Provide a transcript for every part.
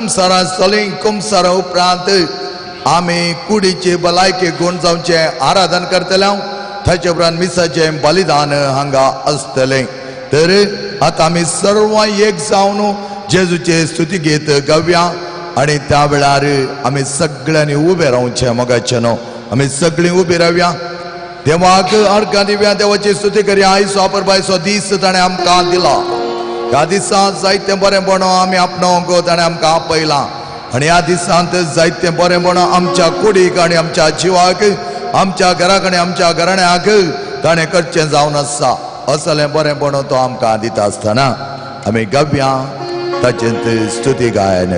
कुमसारां आसतलीं. कुमसारा उपरांत आमी कुडीची भलायकी गुण जावचें आराधन करतले. ताचे उपरांत मिसाचें बलिदान हांगा आसतलें. तर आतां आमी सर्वां एक जावन जेजूचे स्तुती गीत गावया आनी त्या वेळार आमी सगळ्यांनी उबें रावचें. मोगाचें न्हू, आमी सगळीं उबीं रावया, देवाक अर्घां दिवया, देवाची स्तुती करया. आयचो परबायचो दीस ताणें आमकां दिला. ह्या दिसांत जायतें बरेंपण आमी आपणोवंक ताणें आमकां आपयलां आनी ह्या दिसांत जायतें बरेंपण आमच्या कुडीक आनी आमच्या जिवाक, आमच्या घराक आनी आमच्या घराण्याक ताणें करचें जावन आसा. असलें बरेंपण तो आमकां दिता आसतना आमी गावया ताचें स्तुती गायन.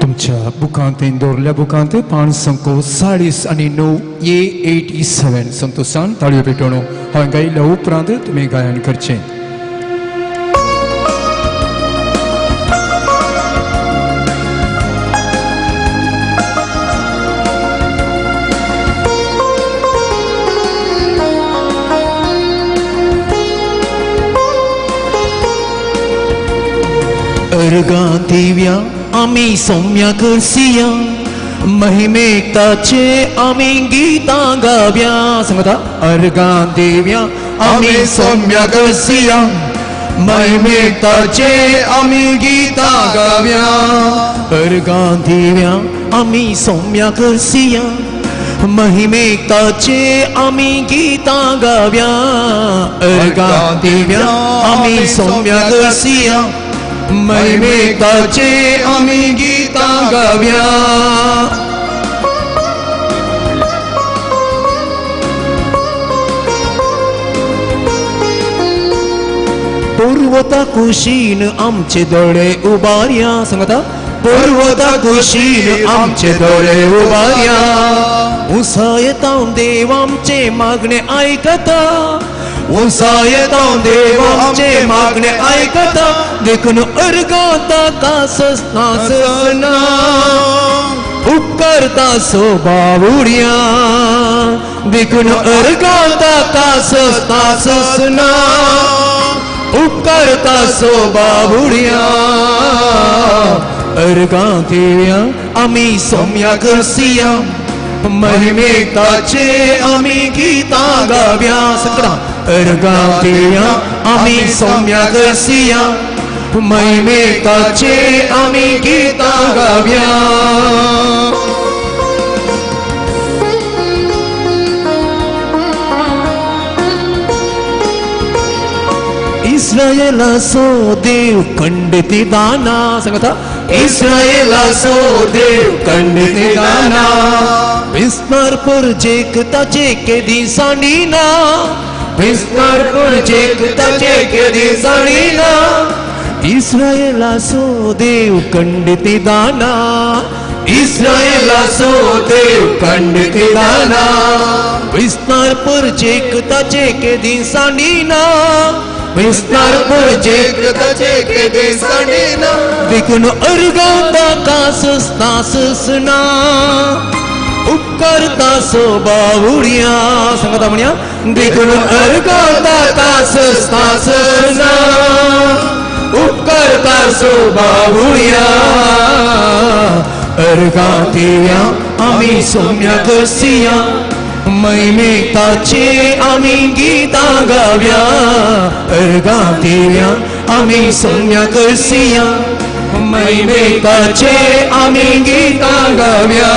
तुमच्या बुकांत दवरल्या बुकांत 540 आनी 9 ए 87 संतोषान ताळयो पेटोवन हांवें गायिल्ल्या उपरांत तुमी गायन करचें. अर्घां दिव्या आमी सौम्या करसिया, महिमेक ताचे आमी गीतां गाव्या. सांगता अर्घां दिव्या आमी सौम्या करसिया, महिमेक ताचे आमी गीतां गाव्या. अर्घां दिव्या आमी सौम्या करसिया, महिमेक ताचे आमी गीतां गाव्या. अर्घां दिव्या आमी सौम्या करसिया, महिमेक ताचे आमी गीतां गाव्या. पर्वता कुशीन आमचे दोळे उबारया. सांगता पर्वता कुशीन आमचे दोळे उबारया, उंचायेता देव आमचे मागणे आयकता, उंचायेता देव आमचे मागणे आयकता. देखून अर्घां ताका ससना ससना, उपकारता सो बावुड्या. देखून अर्घां ताका ससना ससना, उपकारता सो बावुड्या. अर्घां दिव्या आमी सौम्या करसिया, महिमेक ताचे आमी गीतां गाव्या. सगळा अर्घां दिव्या आमी सौम्या करसिया, महिमेक ताचे आमी गीतां गाव्या. इस्रायेलाचो देव खंडिती दाना. सांगता इस्रायेलाचो देव खंडिती दाना, विस्तार पुरजेक ताचे केदी सांडिना, विस्तार पुरजेक ताचे केदी सांडिना. इस्रायेलाचो देव खंडिती दाना, इस्रायेलाचो देव खंडिती दाना, विस्तार पुरजेक ताचे केदी सांडिना, विस्तार पुरजेक ताचे केदी सांडिना. देखून अर्घां ताका ससना ससना, उपकारता सो बावुड्या. सांगता म्हणया देखून अर्घां ताका ससना ससना, उपकारता सो बावुड्या. अर्घां दिव्या आमी सौम्या करसिया, महिमेक ताचे आमी गीतां गाव्या. अर्घां दिव्या आमी सौम्या करसिया, महिमेक ताचे आमी गीतां गाव्या.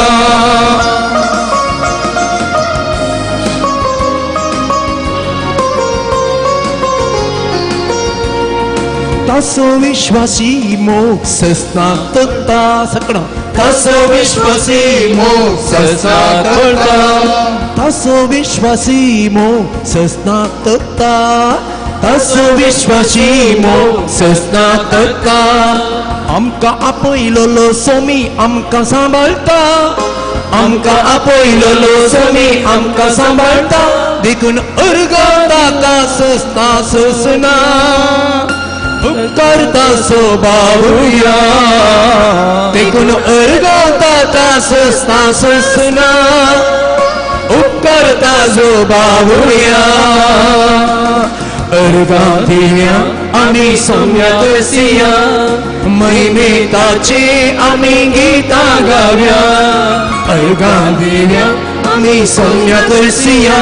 तासो विश्वासी मोग ससना तत्ता. सगळा तासो विश्वासी मोग ससना तत्ता, तासो विश्वासी मोग ससना तत्ता, तासो विश्वासी मोग ससना तत्ता. आमकां आपयलोलो सोमी आमकां सांबाळटा, आमकां आपयलोलो सोमी आमकां सांबाळटा. देखून अर्घां ताका ससना ससना, उपकारता सो बावुया. देखून अर्घां ताका ससना ससना, उपकारता सो बावुया. अर्गां दिव्या आमी सौम्या करसिया महिमेताची आमी गीतां गाव्या अर्गां दिव्या आमी सौम्या करसिया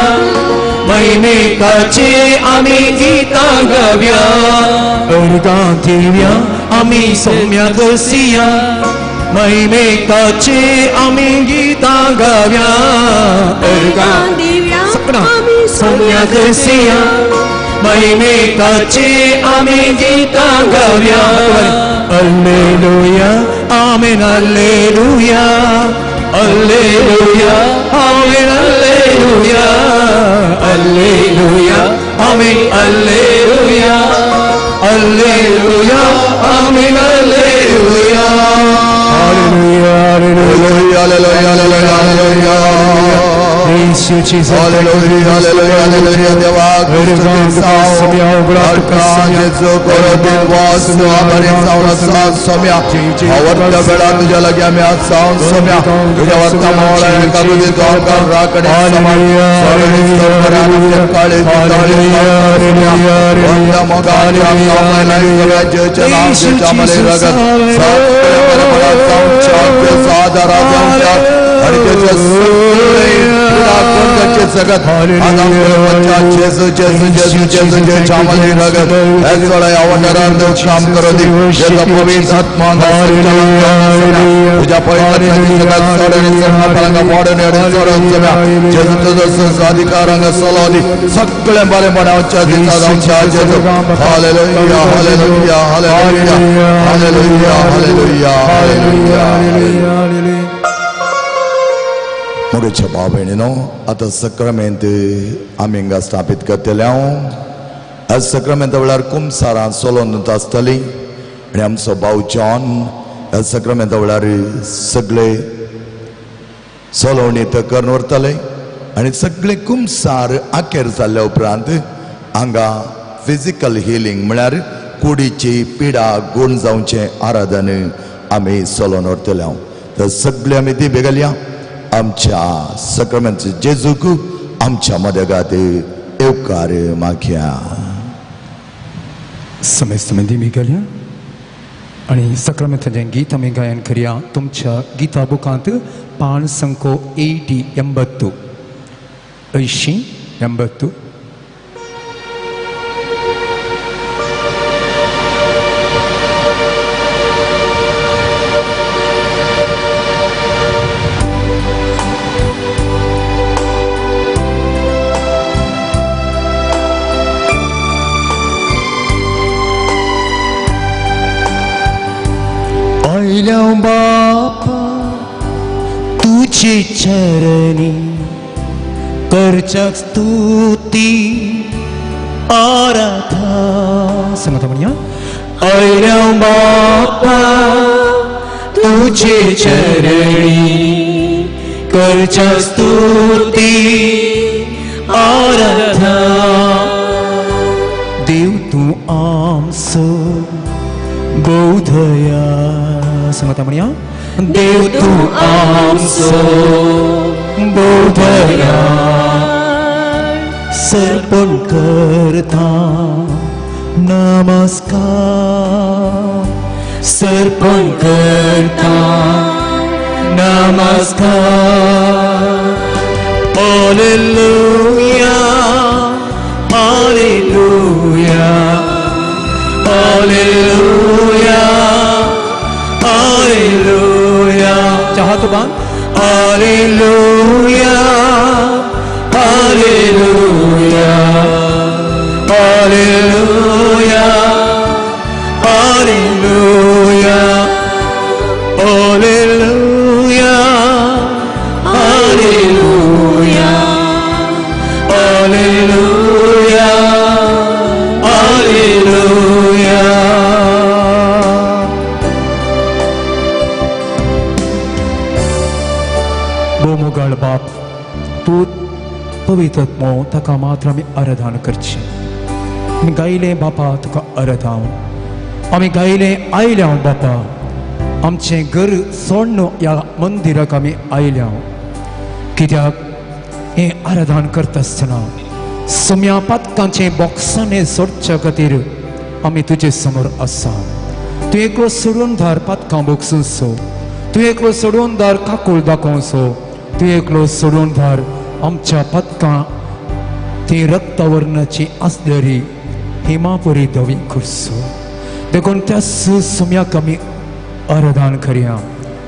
महिमेताची आमी गीतां गाव्या अर्गां दिव्या आमी सौम्या करसिया महिमेताची आमी गीतां गाव्या अर्गां दिव्या आमी सौम्या करसिया महिमेताची आमी गीतां गाव्या alleluia amen alleluia alleluia amen alleluia alleluia amen alleluia alleluia amen alleluia hallelujah hallelujah hallelujah hallelujah hallelujah hallelujah hallelujah देवा आवडत्या वेळा तुझ्या लागीं आमी आज जावन सोम्या तुज्या वर्ता सगळे बरें म्हणावच्या hallelujah hallelujah hallelujah hallelujah hallelujah hallelujah. मोगेच्या भाव भयणीनो, आतां सक्रामेंत आमी हांगा स्थापीत करतले हांव. आज सक्रामेंता वेळार कुमसारां सोलोन आसतली आनी आमचो भाव जॉन ह्या सक्रामेंता वेळार सगळे सोलोवणी करून व्हरतले आनी सगळे कुमसार आखेर जाल्ल्या उपरांत हांगा फिजिकल हिलींग म्हळ्यार कुडीची पिडा गूण जावचें आराधन आमी सोलोन व्हरतले हांव. तर सगळे आमी ती बेगलया आमच्या सक्रामेंत जेजूक आमच्या मदगात येवकार मागया. समेस्त मंदी घालया आनी सक्रामेंताचें गीत आमी गायन करया. तुमच्या गीता बुकांत पान संको 80 80 80 80. बापा तुझे चरणी करच्या स्तुती आराधा. सांगता म्हणया आयल्या बापा तुझे चरणी करच्या स्तुती आराधा. देव तूं आमचो बोधया. सांगता म्हणया देव तूं आमचो बोधया सर्पण करता नमस्कार सर्पण करता नमस्कार. Hallelujah hallelujah hallelujah hallelujah. चाहतो बांध hallelujah hallelujah hallelujah hallelujah hallelujah hallelujah hallelujah hallelujah. भोमोगाळ बाप पूत पवित्र आत्मो ताका मात्र आमी आराधन करची. आमी गायले बापा तुका आराधान, आमी गायले आयल्या बापा, आमचें घर सोडून ह्या मंदिराक आमी आयल्या. कित्याक हें आराधन करता आसतना सुम्या पातकांचें बोक्सांनी सोडच्या खातीर आमी तुजे समोर आसा. तूं एकलो सोडून धार पातकां बोगसूंचो, तूं एकलो सोडून धार काकूळ दाखोवचो, तूं एकलो सोडून धार आमच्या पातकां ती रक्तवर्णाची आसल्यारी हिमापुरी धवी करचो. देखून त्या सुम्याक आमी आराधन करया,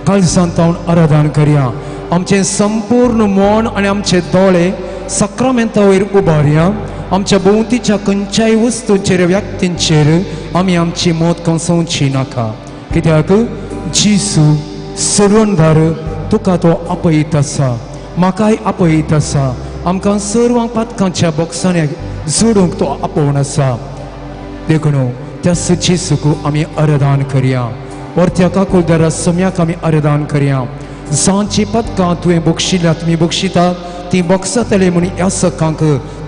काळजांत तावन आराधन करया. आमचें संपूर्ण मन आनी आमचे दोळे साक्रामेंता वयर उबारया. आमच्या भोंवतीच्या खंयच्याय वस्तूंचेर व्यक्तींचेर आमी आमची मत कंसोवची नाका, कित्याक जेजू सोडवणदार तुका तो आपयत आसा, म्हाकाय आपयत आसा. आमकां सर्वांक पातकांच्या बोक्सांनी जोडूंक तो आपोवन आसा. देखून त्या जेजूक आमी आराधन करया. वरत्या काकुळदारा सम्याक आमी आराधन करया. जांची पदकां तुवें बक्षिल्या, तुमी बक्षिता ती बक्षातले म्हूण ह्या सकांक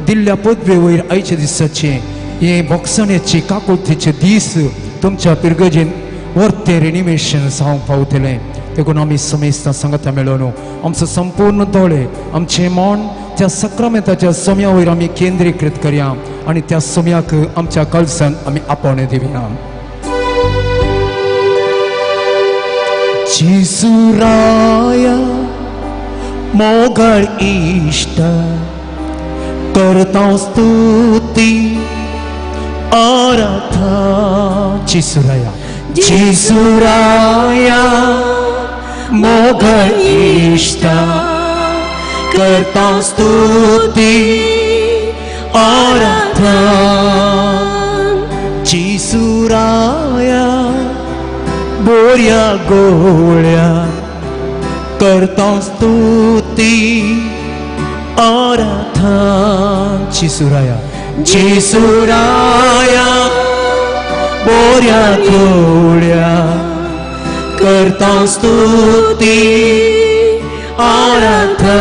दिल्ल्या पदवे वयर आयच्या दिसाचें हे बक्षण्याची काकुळतीचे दीस तुमच्या पिरगजेन वर्ते रिनिमेशन जावंक पावतलें. देखून आमी समेस्तां सांगता मेळोन आमचो संपूर्ण दोळे आमचें मन त्या सक्रामेंताच्या सम्या वयर आमी केंद्रीकृत करया आनी त्या सम्याक आमच्या कळसान आमी आपोवणें दिवया. जेजू राया मोगळ इश्ट करता स्तुती आराधना. जेजू राया, जेजू राया मोगळ इश्ट करता स्तुती आराधना. जेजू राया बोऱ्या गोळ्या करता स्तुती आराधना. जेजू राया, जेजू राया बोऱ्या गोळ्या करता स्तुती आराधना.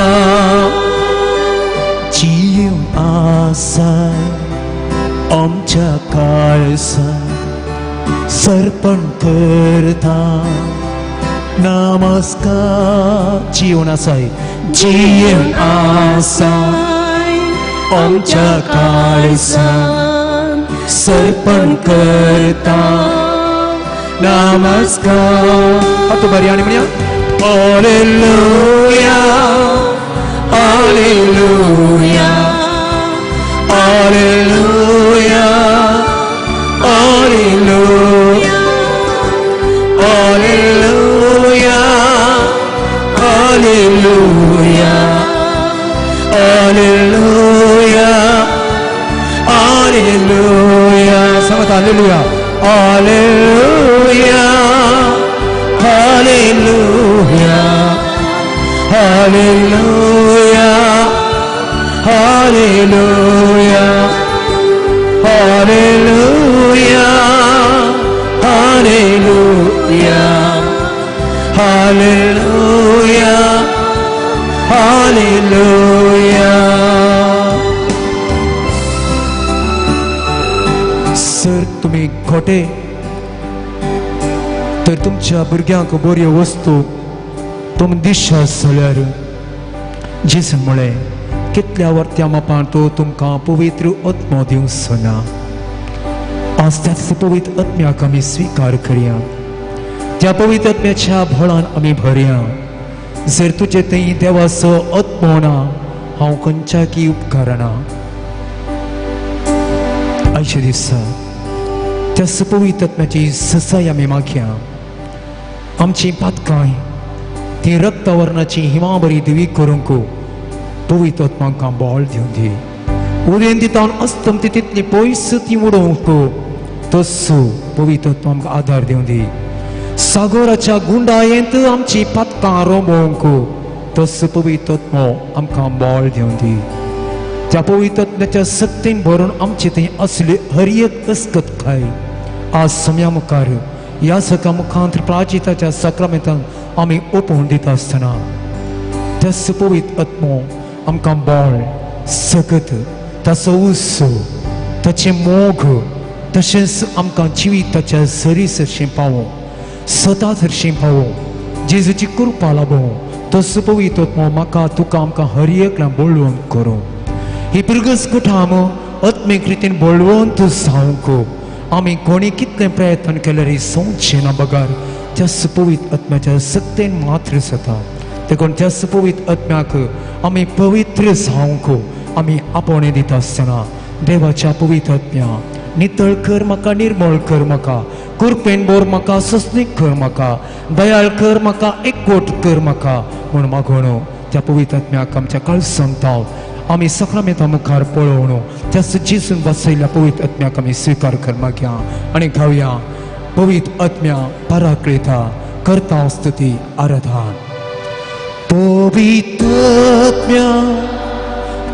जीव आसा आमच्या काळसा सर्पण करता नमस्कार. जीवन आसाय, जीवन आसा आमच्या काळसा सर्पण करता नमस्कार. हात बरी आनी म्हणया hallelujah hallelujah hallelujah hallelujah hallelujah hallelujah hallelujah hallelujah. सांगता hallelujah hallelujah hallelujah hallelujah hallelujah hallelujah hallelujah hallelujah hallelujah. Sir तुमी खोटे तर तुमच्या भुरग्यांक बऱ्यो वस्तू तुमी दिशा जाल्यार जेजून म्हळें कितल्या वर्त्या मापान तो तुमकां पवित्र आत्मो दिवचो ना. आज त्याच पवित्र आत्म्याक आमी स्विकार करया. त्या पवित्र आत्म्याच्या भळान आमी भरया. जर तुजे थंय देवाचो आत्मो ना हांव खंयच्याकी उपकारना. आयच्या दिसा त्या पवित्र आत्म्याची ससाय आमी मागया. आमची पातकां ती रक्तवर्णाची हिमाबरी देवी करूंक पवित्र आत्मांकां बळ दिवन दी. उदेंती तावन अस्तमती तितली पयस ती उडोवंक तस्सो पवित्र आत्मा आमकां आदार दिवन दी. सागोराच्या गुंडायेंत आमची पातकां रोमोवंक तस्सो पवित्र आत्मो आमकां बळ दिवन दी. त्या पवित्र आत्म्याच्या सत्तेन भरून आमचे थंय असली हर एक अस्कत खाय आज सम्या मुखार ह्या सकाळ मुखांत प्राचिताच्या साक्रामेंतान आमी ओपोवन दिता आसतना त्या पवित्र आत्मो आमकां बळ सकत ताचो उत्सव ताचें मोग तशेंच आमकां जिविताच्या सरी सरशीं पावों, सदां सरशीं पावों, जेजूची कृपा लाबों. तो पवित्र आत्मो म्हाका तुका आमकां हर एकल्या बळवंत करूं. ही पिरगस कुठाम आत्मीक रितीन बळवंत जावंक आमी कोणी कितलें प्रयत्न केल्यार सोंचें ना बगर त्या पवित्र आत्म्याच्या सक्तेन मात्र जाता. देखून त्या पवित्र आत्म्याक आमी पवित्र जावंक आमी आपोवणें दिता आसतना देवाच्या पवित्र आत्म्या नितळ कर म्हाका, निर्मळ कर म्हाका, कुरपेन बोर म्हाका, सस्नीक कर म्हाका, दयाळ कर म्हाका, एकवट कर म्हाका म्हूण मागोवणो त्या पवित्र आत्म्याक आमच्या काळसांत ताव आमी सक्रामेंता मुखार पळोवणो त्या जेजून वाचयल्ल्या पवित्र आत्म्याक आमी स्विकार कर मागया आनी गावया पवित्र आत्म्या पराकळिता करता स्तुती आराधन. पवित्र आत्म्या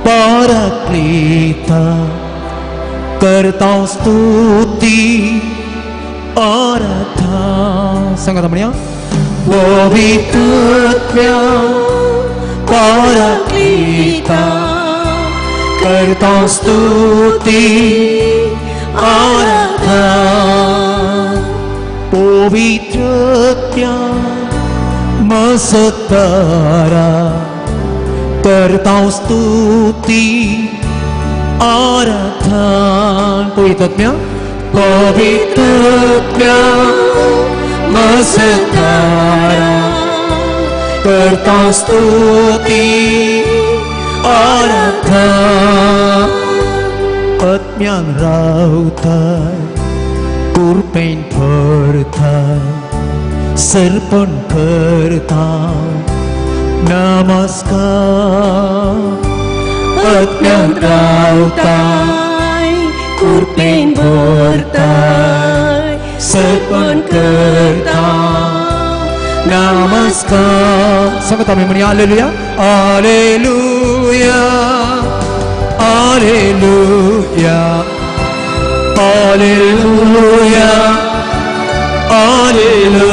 पराकळिता करता स्तुती आराधन. सांगात म्हणया पवित्र आत्म्या पराकळिता करता स्तुती आराधन. पवित्र आत्म्या मसतारा करता स्तुती आराधन. पवित्र आत्म्या पवित्र आत्म्या मसतारा करता स्तुती आराधन. आत्म्यान रावताय कुरपेन भरताय सर्पण करता नमस्कार. आत्म्यान रावताय कुरपेन भरताय सर्पण करता नमस्कार. सांगता आमी म्हणया hallelujah hallelujah hallelujah hallelujah hallelujah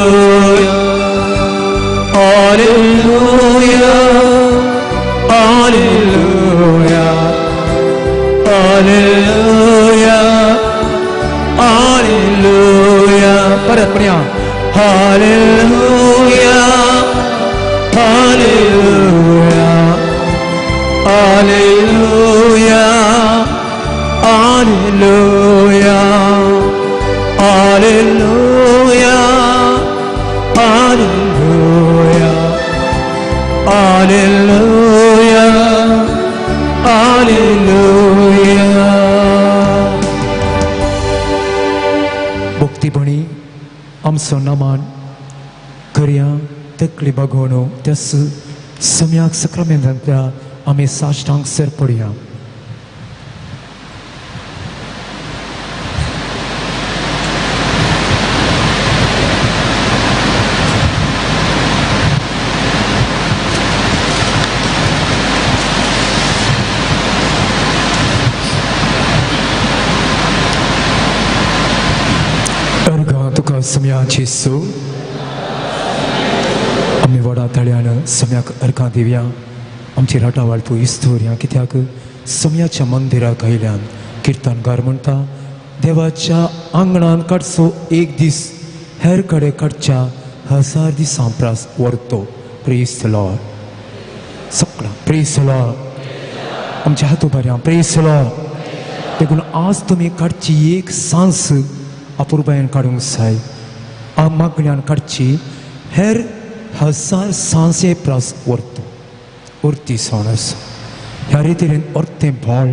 hallelujah hallelujah hallelujah hallelujah. परत म्हणया hallelujah hallelujah hallelujah hallelujah hallelujah hallelujah hallelujah hallelujah. भक्तीपणी आमचो नमान करया तकली बागोवणो त्या सम्याक सक्रामेंतांतल्या आमी साश्टांक सर पडया. तुका सम्याची सू आमी व्हडा ताळ्यान सम्याक अर्घां दिवया. आमची राटावाळ तूं इस्तोरया कित्याक सम्याच्या मंदिराक आयल्यान किर्तनकार म्हणटा देवाच्या आंगणान काडचो एक दीस हेर कडेन काडच्या हजार दिसां प्रास व्हरतो. Praise the Lord. सगळां प्रेस the Lord. आमच्या हात उबारया प्रेस the Lord. देखून आज तुमी काडची एक सांस अपुरबायेन काडूंक जाय. मागण्यान काडची हेर हजार सांसे प्रास व्हरतो उरती जावन आसा. ह्या रितीन अर्तें भोळ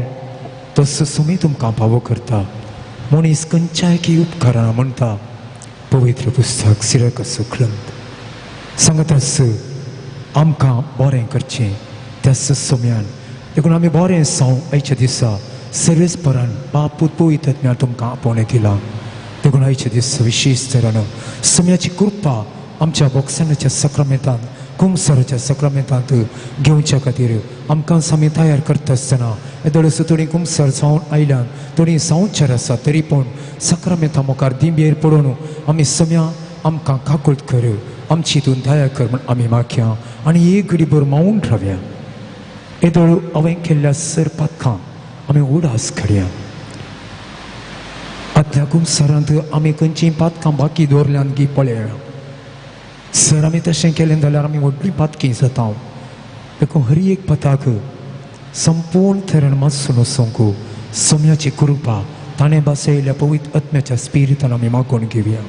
तसो सुमी तुमकां फावो करता. मनीस खंयच्याय की उपकारां म्हणटा पवित्र पुस्तक सिरकसो ग्रंथ सांगत आस आमकां बरें करचें त्या सोम्यान. देखून आमी बरें जावं आयच्या दिसा सर्वेस्परान बाप पूत पवित्र आत्म्यान तुमकां आपोवणें दिलां. देखून आयच्या दीस विशेष तरान सम्याची कृपा आमच्या बोक्सानाच्या सक्रामेंतांत कुमसराच्या सक्रामेंतांत घेवच्या खातीर आमकां आमी तयार करता आसतना येदोळसो थोडीं कुमसर जावन आयल्यान थोडीं जावचेर आसा तरी पूण सक्रामेंता मुखार दिंबेर पडून आमी सम्या आमकां काकूट कर आमची हितून दया कर म्हूण आमी मागया आनी एक घडी भर मावून रावया. येदोळ हांवें केल्ल्या सर पातकां आमी उडास काडया. आदल्या कुमसरांत आमी खंयचीं पातकां बाकी दवरल्यान गी पळया. सर आमी तशें केलें जाल्यार आमी व्हडलीं पातकी जाता. देखून हर एक पताक संपूर्ण थरण मातसून वचूंक सोम्याची कृपा ताणें बसयल्या पवित्र आत्म्याच्या स्पिरितान आमी मागून घेवया.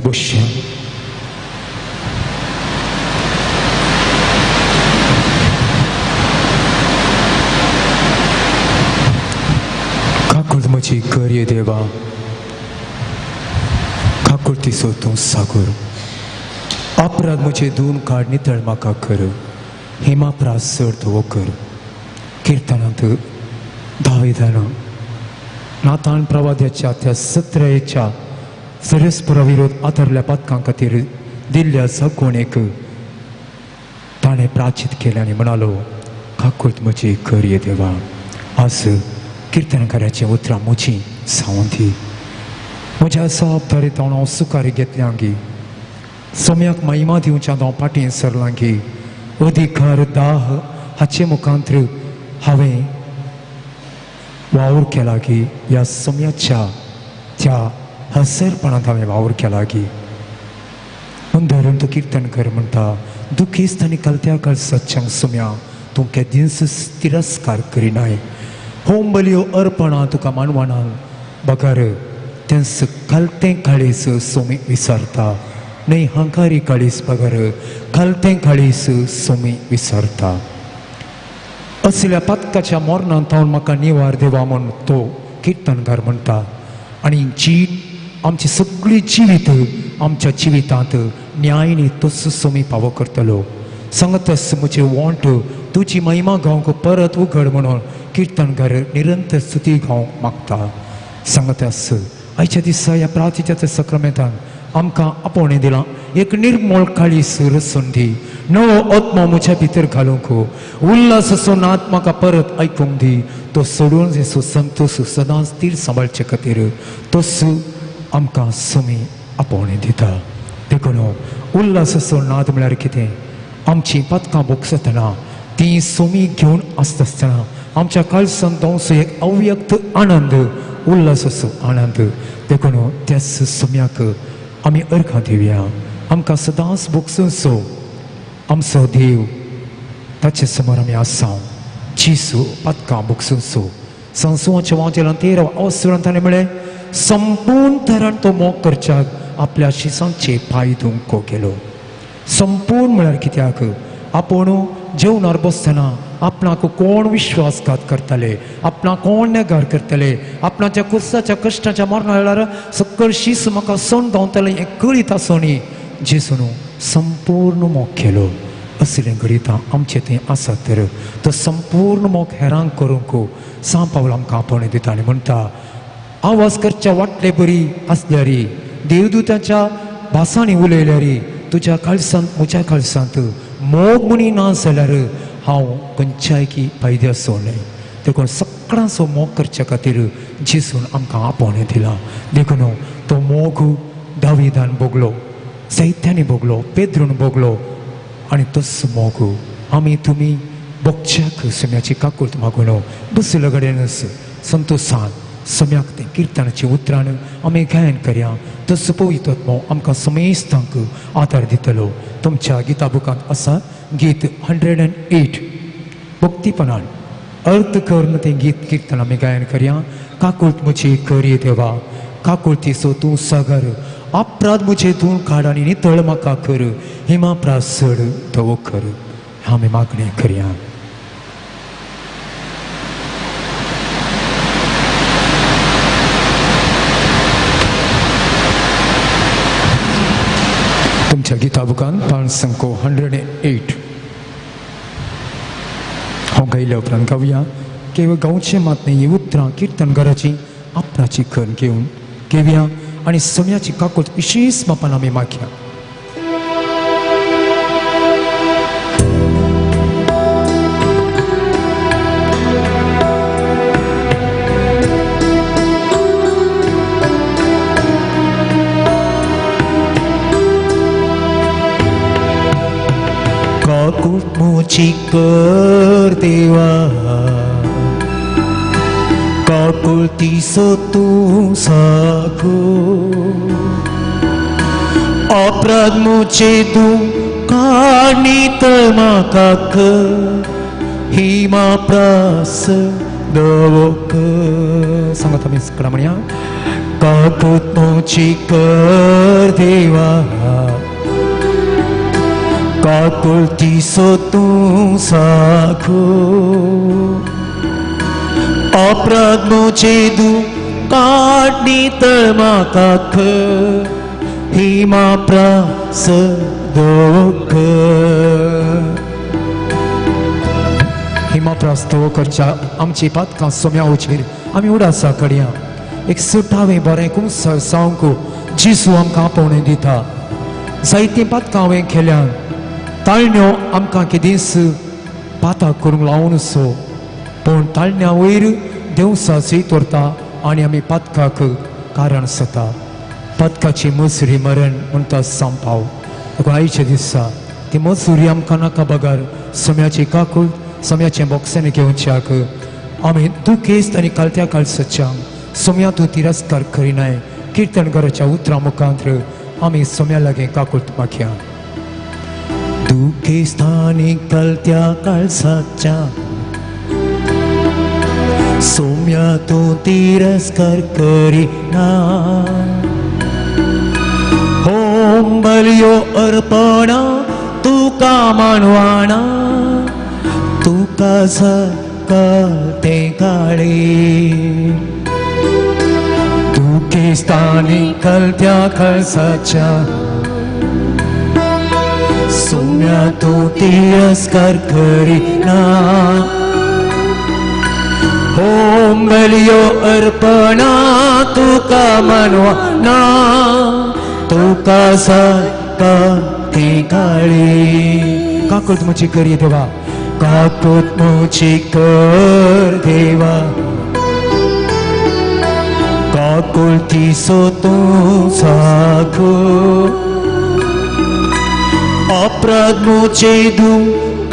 Boscia. काकुळत म्हजी करये देवा, काकुळतीचो तूं सागोर, अपराध म्हजे धुवन काड नितळ म्हाका कर, हेमापराध चड धवो कर. किर्तनांत दाविदान नातान प्रवाद्याच्या त्या सत्रायेच्या सरस्परा विरोध आदारल्या पातकां खातीर दिल्ल्या जगवणेक ताणें प्राचित केलें आनी म्हणालो, काकुळत म्हजी करये देवा. आज किर्तनकाराचीं उतरां म्हजी जावन दी. म्हज्या जबाबदारी हांव सुकारी घेतल्यांगी, सोम्याक महिमा दिवच्या हांव फाटीं सरलांगी, अधिकार दाह हाचे मुखांतर हांवें वावर केला की ह्या सोम्याच्या त्या हसरपणांत हांवें वावर केला की. अंदरून तो किर्तन कर म्हणटा, दुखेस्त आनी कलत्या काळ सच्चांक सोम्या तूं केदींच तिरस्कार करिनाय. होम बलयो अर्पणां तुका मानवना बगर तेंच कलतें काळीस सोमी विसरता, न्हय हंकारी काळीस बगर कलतें काळीस सोमी विसरता. असल्या पातकाच्या मोरणांत हांव म्हाका निवार देवा म्हूण तो किर्तनकार म्हणटा. आनी जी आमची सगळी जिवीत आमच्या जिवितांत न्यायनी तोच सोमी पावो करतलो. सांगतस म्हजे वोंट तुजी महिमा गावंक परत उघड म्हणून किर्तनकार निरंतर स्तुती गावंक मागता. सांगतस आयच्या दिसा ह्या प्रार्थनेच्या सक्रमेंतान आमकां आपोवणें दिलां, एक निर्मळ काळीस रसून दी, नवो आत्मो म्हज्या भितर घालूंक, उल्हास असो नाद म्हाका परत आयकूंक दी. तो सोडून जेसो संतोश सदांच तीर सांबाळचे खातीर तोच आमकां सोमी आपोवणें दिता. देखून उल्हास असो नाद म्हळ्यार कितें? आमचीं पातकां भोगसतना तीं सोमी घेवन आसता आसतना आमच्या काळसान धांवचो एक अव्यक्त आनंद, उल्हास असो आनंद. देखून त्याच सोम्याक आमी अर्घां दिवया. आमकां सदांच भोगसो आमचो देव, ताचे समोर आमी आसा. जेजू पातकां भोगसो संसुवाच्या वांटेल्यान तेरा अवसरान ताणें म्हळें, संपूर्ण तरान तो मोग करच्याक आपल्या शिसांचे पांय धुवंक केलो. संपूर्ण म्हळ्यार कित्याक? आपूण जेवणार बसतना आपणाक कोण विश्वासघात करतले, आपणाक कोण नेगार करतले, आपणाच्या कुर्साच्या कश्टाच्या मरणा वेळार सकळ शीस म्हाका सण धांवतलें हें कळीत आसोनी जेजून संपूर्ण मोग केलो. असलें घडितां आमचें थंय आसा तर तो संपूर्ण मोग हेरांक करूंक सांव पावल आमकां आपोवणें दिता आनी म्हणटा, आवाज करच्या वाटले बरी आसल्यारी, देवदूताच्या भासांनी उलयल्यारी, तुज्या काळसांत म्हज्या काळसांत मोग म्हणी ना जाल्यार हांव खंयच्याय की फायद्याचो न्हय. देखून सगळ्यांचो मोग करच्या खातीर जेजून आमकां आपोवणें दिलां. देखून तो मोग दाविदान भोगलो, जायत्यांनी भोगलो, पेद्रून भोगलो आनी तोच मोग आमी तुमी भोगच्याक सोम्याची काकूळत मागून बसले कडेनच संतोशान सम्याक तें किर्तनाची उतरान आमी गायन करया. तस पवित्र आत्मो आमकां समेस्तांक आदार दितलो. तुमच्या गीता बुकांत आसा गीत 108 भक्तीपणान अर्थ करून तें गीत किर्तन आमी गायन करया. काकुळत म्हजी करये देवा, काकुळतीचो तूं सागर, अपराध म्हजे धुवन काड आनी नितळ म्हाका कर, हिमापराध चड धवो कर. आमी मागणें करया. तुमच्या गीता बुकान पांच संको 108 हांव गायल्या उपरांत गावया. केवळ गांवचें मात न्ही, ही उतरां किर्तनकाराची आपणाची करून घेवन घेवया आनी सम्याची काकूट विशेश मापान आमी मागया. मुची कर देवा काकुळतीसो तूं साखो अपराध मुचे तूं काणीत म्हाका हिमा प्रास दवो कर. सांगत आमी सगळ्या म्हणया काकूत मुची कर देवा काकुळतीसो तूं साखो अपराध मुचे तूं काडणीत म्हाका हिमा प्रास दवो कर. हिमा प्रास दवो करच्या आमची पातकां सोम्या उचेर आमी उडासा कडया एक सुटावें बरें कुमसर सावंक जिसू आमकां आपोवणें दिता. जायतीं पातकां हांवें केल्यान ताळण्यो आमकां केदींच पाताक करूंक लावन सो पूण ताळण्या वयर देवसा जैत व्हरता आनी आमी पातकाक कारण जाता. पातकाची मजुरी मरण म्हणटा संपाव. देखून आयच्या दिसा ती मजुरी आमकां नाका बगर सोम्याची काकूळ सोम्याचें बोक्सांनी घेवच्याक आमी दुखेस्त आनी कालत्या काळसाच्यांक सोम्या तूं तिरस्कार करिनाय किर्तन घराच्या उतरां मुखांत आमी सोम्या लागीं काकूळ मागया. दुखेस्तानी कलत्या काळसाच्या सोम्या तूं तिरस्कार करिना होम बलियो अर्पणा तुका मानवाना तुका सकाळ ते काळे दुखेस्तानी कलत्या काळसाच्या सोम्या तूं तिरस्कार करिना होम बलियो अर्पणा तुका मानवाना तुका सकाळ ते काळे. काकूत मुची कर देवा काकूत मुची कर देवा काकुळतीसो तूं साखो अपराध मुचे तूं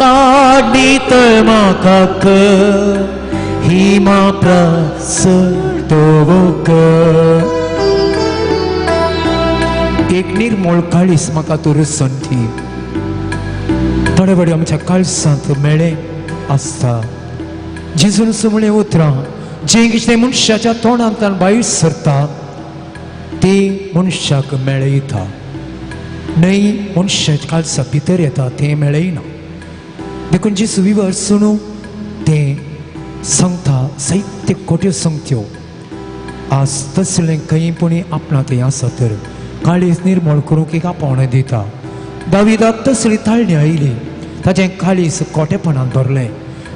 काडीत म्हाका हिमा प्रास दवो कर. एक निर्मळ काळीस म्हाका तूं रसण दी. थोडे वेळ आमच्या काळसांत मेळें आसता जेजून म्हणलें उतरां जें कितें मनशाच्या तोंडांतल्यान भायर सरता ती मनशाक मेळयता न्हय मनशाच्या काळसा भितर येता तें मेळयना. देखून जेजू विवर सुणू तें सांगता साहित्य खोट्यो सांगत्यो आज तसलें खंय पुणी आपणा थंय आसा तर काळीज निर्मळ करूंक एक आपोवणें दिता. दाविदाक तसली ताळणी आयली ताचें काळीज खोटेपणान भरलें.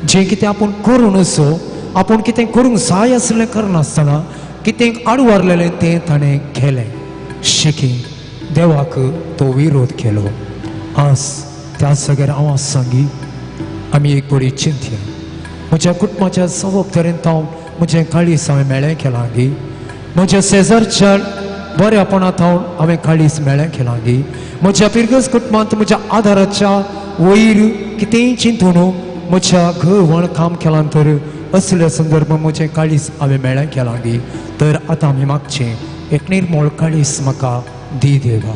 जें कितें आपूण करूं नसो आपूण कितें करूंक जाय आसलें करनासतना कितें आडवारलेलें तें ताणें केलें. शेकी देवाक तो विरोध केलो. आज त्या सगळ्या हांव सांगी आमी एक बरी चिंतया म्हज्या कुटुंबाच्या जबाबदारेन हांव म्हजें काळीज हांवें मेळें केलां गी म्हज्या शेजारच्या बऱ्यापणांत हांव हांवें काळीज मेळें केलां गी म्हज्या पिरगस कुटुंबांत म्हज्या आदाराच्या वयर कितेंय चिंतून म्हज्या घरवण काम केलां तर असल्या संदर्भ म्हजें काळीज हांवें मेळें केलां गी तर आतां आमी मागचें एक निर्मळ काळीज म्हाका दी देवा.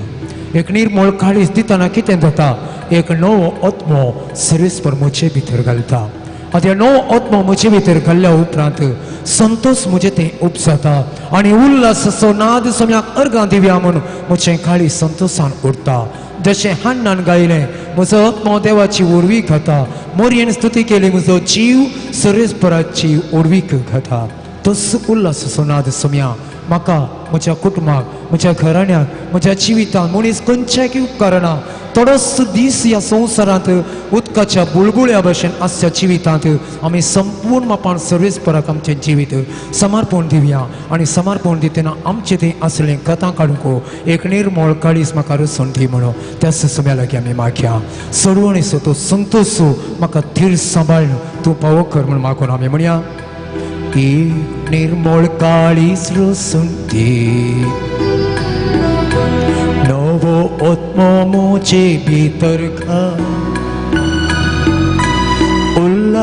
एक निर्मळ काळीज दितना कितें जाता एक नवो आत्मो सर्वेस्पर म्हजे भितर घालता. आतां नवो आत्मो म्हजे भितर घाल्ल्या उपरांत संतोष म्हजें तें उपजाता आनी उल्हासाचो नाद सोम्याक अर्गां दिवया म्हूण म्हजें काळीज संतोशान उरता. जशें हान्नान गायलें म्हजो आत्मो देवाची उर्वीक खाता मोरयेन स्तुती केली म्हजो जीव सर्वेस्पराची उर्वीक खाता. तस उल्हासाचो नाद सोम्या म्हाका म्हज्या कुटुंबाक म्हज्या घराण्याक म्हज्या जिवितांत मनीस खंयच्याय उपकारना थोडोसो दीस ह्या संवसारांत उदकाच्या बुळबुळ्या भशेन आसच्या जिवितांत आमी संपूर्ण मापान सर्वेस्पराक आमचें जिवीत समर्पण दिवया आनी समर्पण दितना आमचें थंय आसलें कथां काडूंक एक निर्मळ काळीज म्हाका रसण दी म्हणून त्या सुम्या लागीं आमी मागया. सोडवणीचो तो संतोष म्हाका धीर सांबाळ तूं पावो कर म्हूण मागून आमी म्हणया. एक निर्मळ काळीज रसून दी नवो आत्मो म्हजे भितर घाल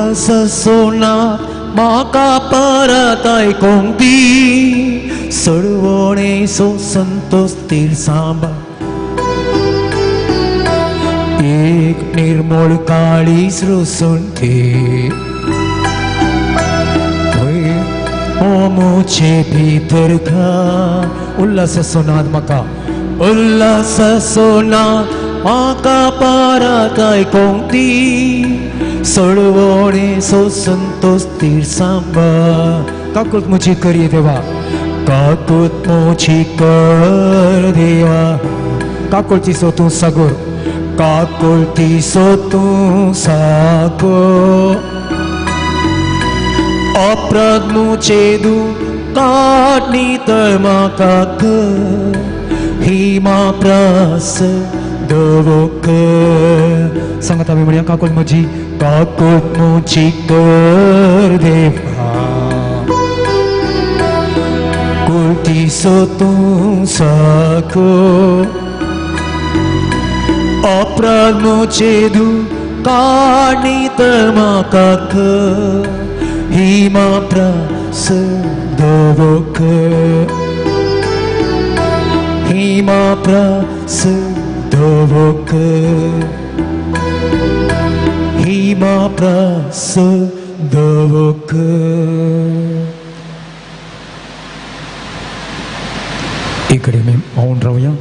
उल्हास सोना म्हाका परत आयकूंक दी सडवणेचो संतोष तिरसांबा एक निर्मळ काळीज रोसून दी मोचे भितर घा उल्हास सोनाद म्हाका उल्हास सोनाद म्हाका परत आयकूंक दी सडवणेचो संतोष तिरसांबा काकूत म्हजी करी देवा काकूत म्हजी कर देवा काकुळतीचो तूं सागोर काकुळतीचो तूं सागोर अपराध मुझे दू काटणी तर म्हाका कर हिमा प्रास दवो कर सांगता आमी म्हणया काकूत म्हजी काकूत म्हजी कर देवा कुळतीचो तूं सागोर अपराध मुझे दू काडणी तर म्हाका कर हिमा प्रास दवो कर हिमा प्रास दवो कर हिमा प्रास दवो कर. इकडे मी मौन राहूया.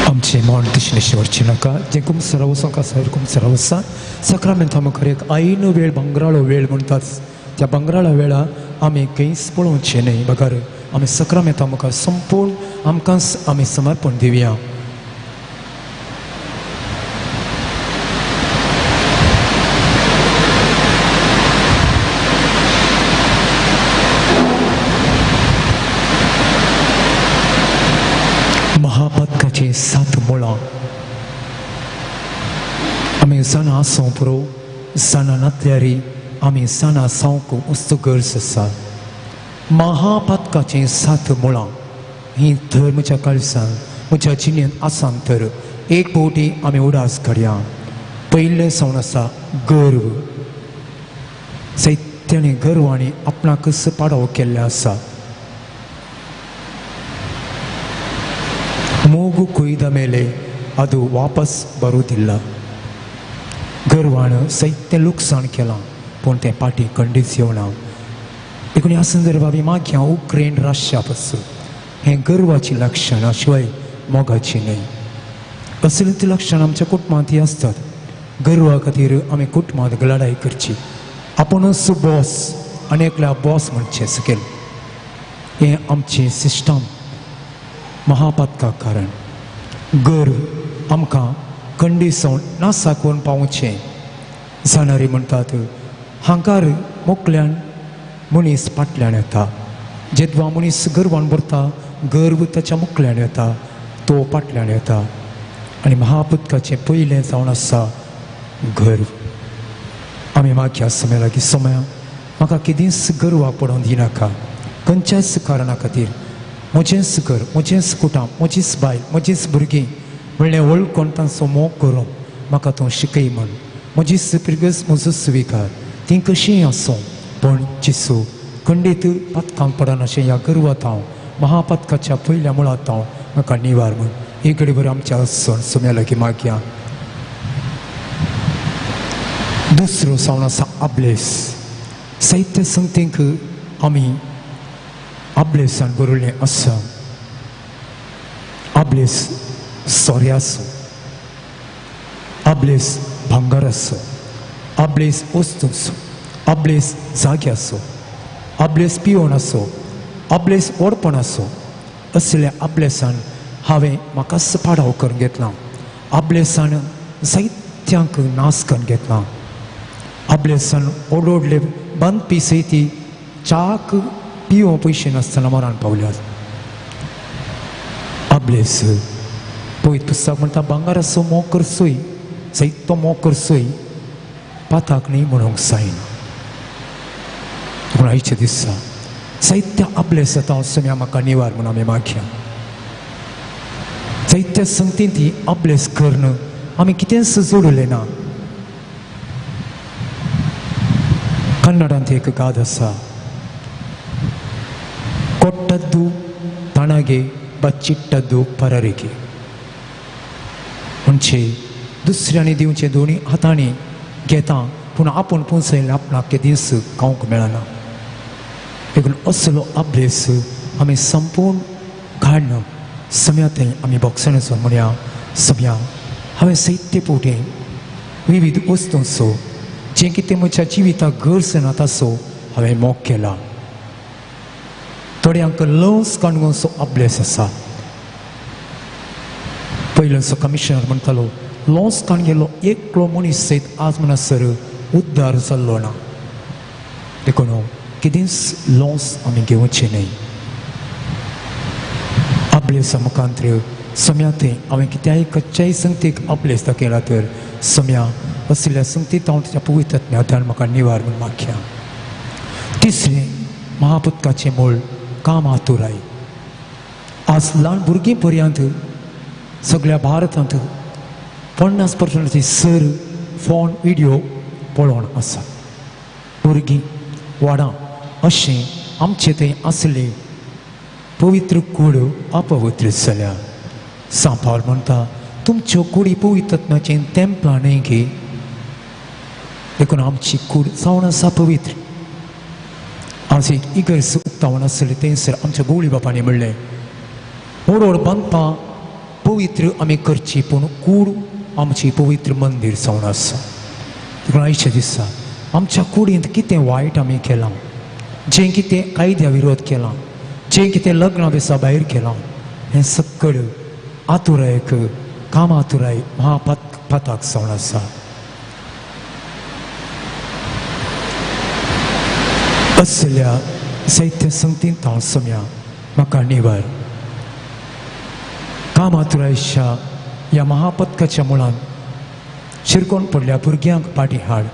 आमचे मौन दिशेने शेवटचे नाका जे कुमसरा वचोंक आसा कुमसरा वचा साक्रामेंता मुखार एक आयन वेळ भांगराळो वेळ म्हणटात त्या भांगराळा वेळा आमी खंयच पळोवचें न्हय बगर आमी साक्रामेंता मुखार संपूर्ण आमकां आमी समर्पण दिवया. महापातकाचीं सात मुळां आमी जाणा आसूं पुरो जाणा नासल्यार आमी जाणा जावंक उस्त गरज आसा. महापातकाचीं सात मुळां हीं धर म्हज्या काळजान म्हज्या जिणेंत आसान तर एक फावटी आमी उडास काडया. पयलें जावन आसा गर्व. सैत्यानी गर्वांनी आपणाकच पाडो केल्लें आसा. ಮೂಗು ಕೊಯ್ದ ಮೇಲೆ ಅದು ವಾಪಸ್ ಬರುವುದಿಲ್ಲ. गर्वान सैत्य लुकसाण केलां पूण तें पाटी खंडीच येवना. देखून ह्या संदर्भात आमी मागया उक्रेन राष्ट्रा पासून हें गर्वाचीं लक्षणां शिवाय मोगाचीं न्हय. असलीं ती लक्षणां आमच्या कुटुंबांत आसतात. गर्वा खातीर आमी कुटुंबांत लडाय करची. आपुणूच बॉस आनी एकल्या बॉस म्हणचें सकयल हें आमचें सिस्टम महापातका कारण. गर्व आमकां खंडीसवण नासाकून पावचें. जाणारी म्हणटात हांकार मोकल्यान मनीस फाटल्यान येता. जेदवा मनीस गर्वान भरता गर्व ताच्या मुखल्यान येता तो फाटल्यान येता. आनी महापुतकाचें पयलें जावन आसा गर्व. आमी मागया समय लागीं समय म्हाका केदींच गर्वाक पडोवन दिनाका खंयच्याच कारणा खातीर. म्हजेंच घर म्हजेंच कुटाम म्हजीच बायल म्हजीच भुरगीं म्हणल्यार वळखून तांचो मोग करूंक म्हाका तूं शिकय म्हण. म्हजी पिरगज म्हजो स्विकार तीं कशींय आसूं पूण जिसू खंडीत पातकांक पडनाशें ह्या गर्वांत हांव महापातकाच्या पयल्या मुळांत हांव म्हाका निवार म्हण. ही घडीभर आमच्या सण सुम्या लागीं मागया. दुसरो जावन आसा आब्लेस. साहित्य संगतींक आमी आब्लेसान बरयल्लें आसा. आब्लेस सोऱ्याचो, आब्लेस भांगराचो, आब्लेस वस्तूचो, आब्लेस जाग्याचो, आब्लेस पिवणाचो, आब्लेस व्हडपणाचो. असल्या आब्लेसान हांवें म्हाकाच पाडाव करून घेतला. आब्लेसान जायत्यांक नाश करून घेतला. आब्लेसान ओडोडले बांदपी सयती च्याक पिवों पयशे नासतना मरण पावल्यात. आब्लेस पयत पुस्तक म्हणटा भांगराचो मोग करचोय जायतो मोग करचोय पाताक न्ही म्हणूंक जायना. पूण आयच्या दिसा जायत्या आपले जाता सम्या म्हाका निवार म्हूण आमी मागया. जायत्या संगतीन ती अभ्यास करून आमी कितेंच जोडलें ना. कन्नडांत एक गाद आसा, कोट्टद्दू ताणागे बच्चिट्टद्दू पररिगे. म्हणजे दुसऱ्यांनी दिवचे दोनी हातांनी घेता पूण आपूण पोंचयलें आपणाक केदींच खावंक मेळना. देखून असलो अभ्यास आमी संपूर्ण काडन सम्या थंय आमी बॉक्सांचो म्हणया सम्या हांवें साहित्य पोटे विविध वस्तूंचो जें कितें म्हज्या जिविताक गरज ना ताचो हांवें मोग केला. थोड्यांक लस काणगोचो अभ्यास आसा. पयलोचो कमिशनर म्हणटालो लॉस काण गेलो एकलो मनीस सयत आज म्हणसर उद्धार जाल्लो ना. देखून कितेंच लॉस आमी घेवचें न्हय. अभ्यासा मुखांतर सम्या थंय हांवें कित्याय खंयच्याय संगतीक अभ्यास दाखयला तर सम्या असल्या संगतीत हांव तुज्या पवित्र ज्ञातान म्हाका निवार म्हूण मागया. तिसरें महापुतकाचें मूळ कामातुराय. आज ल्हान भुरगीं पर्यंत सगळ्या भारतांत 50% सर फोन व्हिडियो पळोवन आसा. भुरगीं वाडां अशें आमचे थंय आसले पवित्र कूड अपवित्र जाल्या. सांपार म्हणटा तुमच्यो कुडी पवित्रत्वाचें तेंपलां न्हय गे. देखून आमची कूड जावन आसा पवित्र. आज एक इगर्ज उक्तावण आसलें थंयसर आमच्या गवळी बापांनी म्हणलें ओडोड बांदपां पवित्र आमी करची पूण कूड आमची पवित्र मंदीर जावन आसा. देखून आयच्या दिसा आमच्या कुडींत कितें वायट आमी केलां, जें कितें कायद्या विरोध केलां, जें कितें लग्ना बेसा भायर केलां, हें सकळ आतुरायक कामातुराय महापाताक जावन आसा. असल्या साहित्य संगतींत हांव सम्या म्हाका निवार. कामातुरायच्या ह्या महापतकाच्या मुळान शिरकोन पडल्या भुरग्यांक पाटी हाड.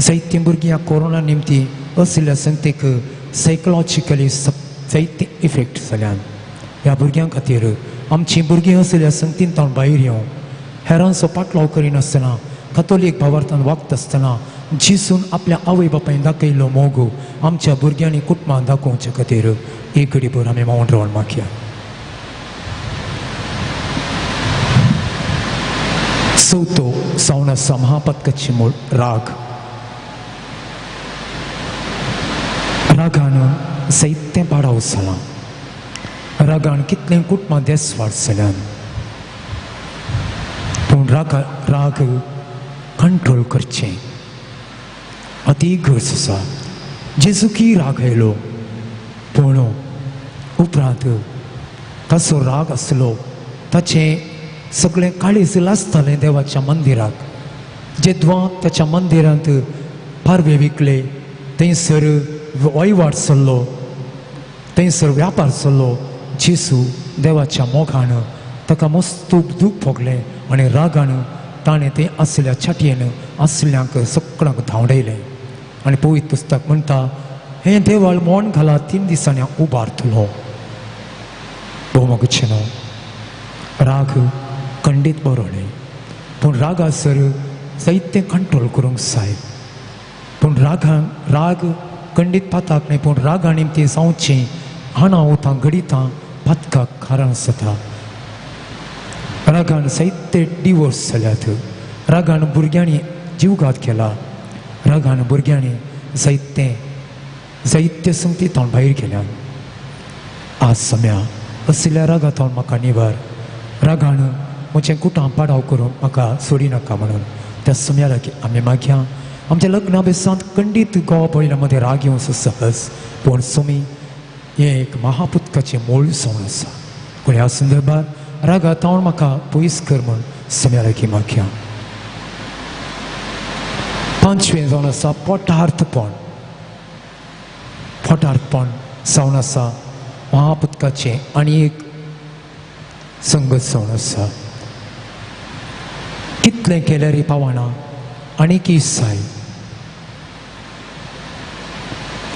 जायतीं भुरगीं ह्या कोरोना निमती असल्या संगतीक सायकोलॉजिकली जायते इफेक्ट जाल्यान. ह्या भुरग्यां खातीर आमचीं भुरगीं असल्या संगतीन तावन भायर येवं हेरांचो पाटलाव करिनासतना कथोलीक भावार्थान वागता आसतना जिसून आपल्या आवय बापायन दाखयल्लो मोग आमच्या भुरग्यांनी कुटुंबान दाखोवचे खातीर एक घडीभर आमी मौन रावन मागया. चवथो जावन आसा महापतकाची मूळ राग. रागान जायतें पाडाव जालां. रागान कितलें कुटुंबां देसवाड जाल्यान. पूण राग कंट्रोल करचें अती गरज आसा. जेजुकी राग आयलो पूण उपरांत ताचो राग आसलो ताचें सगळें काळीज लासतालें देवाच्या मंदिराक. जेद्वां ताच्या मंदिरांत पारवे विकले थंयसर वयवाट चल्लो थंयसर व्यापार चल्लो. जेजू देवाच्या मोगान ताका मस्त दूख भोगलें आनी रागान ताणें तें आसल्या छाटयेन आसल्यांक सगळ्यांक धांवडयलें. आनी पवित्र पुस्तक म्हणटा हें देवाळ मोण घाला 3 दिसांनी उबारतलो. भोवमगचें न्हू राग खंडीत बरो न्हय पूण रागासर जायतें कंट्रोल करूंक जाय. पूण राग खंडीत पाताक न्हय पूण रागा निमतीं जावचें अनाहुतां घडितां पातकाक कारण जाता. रागान जायते डिवोर्स जाल्यात. रागान भुरग्यांनी जीवघात केला. रागान भुरग्यांनी जायते संगती तावन भायर गेल्यान. आज सम्या असल्या रागा तावन म्हाका निवार. रागान म्हजें कुटां पाडाव करून म्हाका सोडिनाका म्हणून त्या सम्या लागीं आमी मागया. आमच्या लग्ना बेसांत खंडीत गोवा पळयल्या मदें राग येवचो सहज पूण सोमी हें एक महापुतकाचें मूळ जावन आसा. पूण ह्या संदर्भात रागा तावन म्हाका पयस कर म्हूण सम्या लागीं मागया. पांचवें जावन आसा पोटार्थपण. पोटार्थपण जावन आसा महापुतकाचें आनी एक संगत जावन आसा. कितलें केल्यार पावना आनीक साय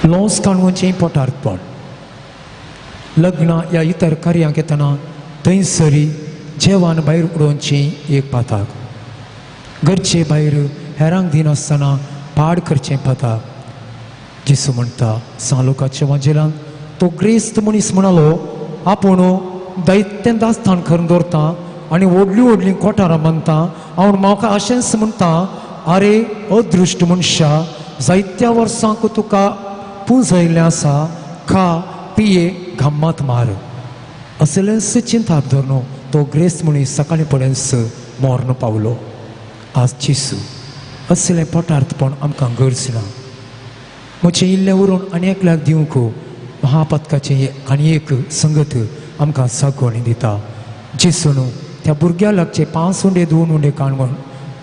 लोस काणवणचें पोटार्पण लग्नां ह्या इतर कार्यांक येतना थंयसरी जेवण भायर उडोवचें एक पाताक घरचे भायर हेरांक दिनासतना पाड करचें पाताक. जेजू म्हणटा सांलोकाच्या वाजेलान तो ग्रेस्त मनीस म्हणालो आपूण दैत्यान दास्तान करून दवरता आनी व्हडलीं व्हडलीं कोठारां बांदता. हांव म्हाका अशेंच म्हणटा, आरे अदृश्ट मनशा, जायत्या वर्सांक तुका पुंजयल्लें आसा, खा पिये गम्मत मार. असलेंच चिंताप धरून तो ग्रेस्त मनीस सकाळीं पर्यंत मर्ण पावलो. आज जेजू असलें पोटार्थपण आमकां गरज ना. म्हजें इल्लें उरून आनी एकल्याक दिवंक महापतकाचें आनी एक संगत आमकां सागवणी दिता. जेजून त्या भुरग्या लागचे 5 उंडे 2 उंडे काणवण,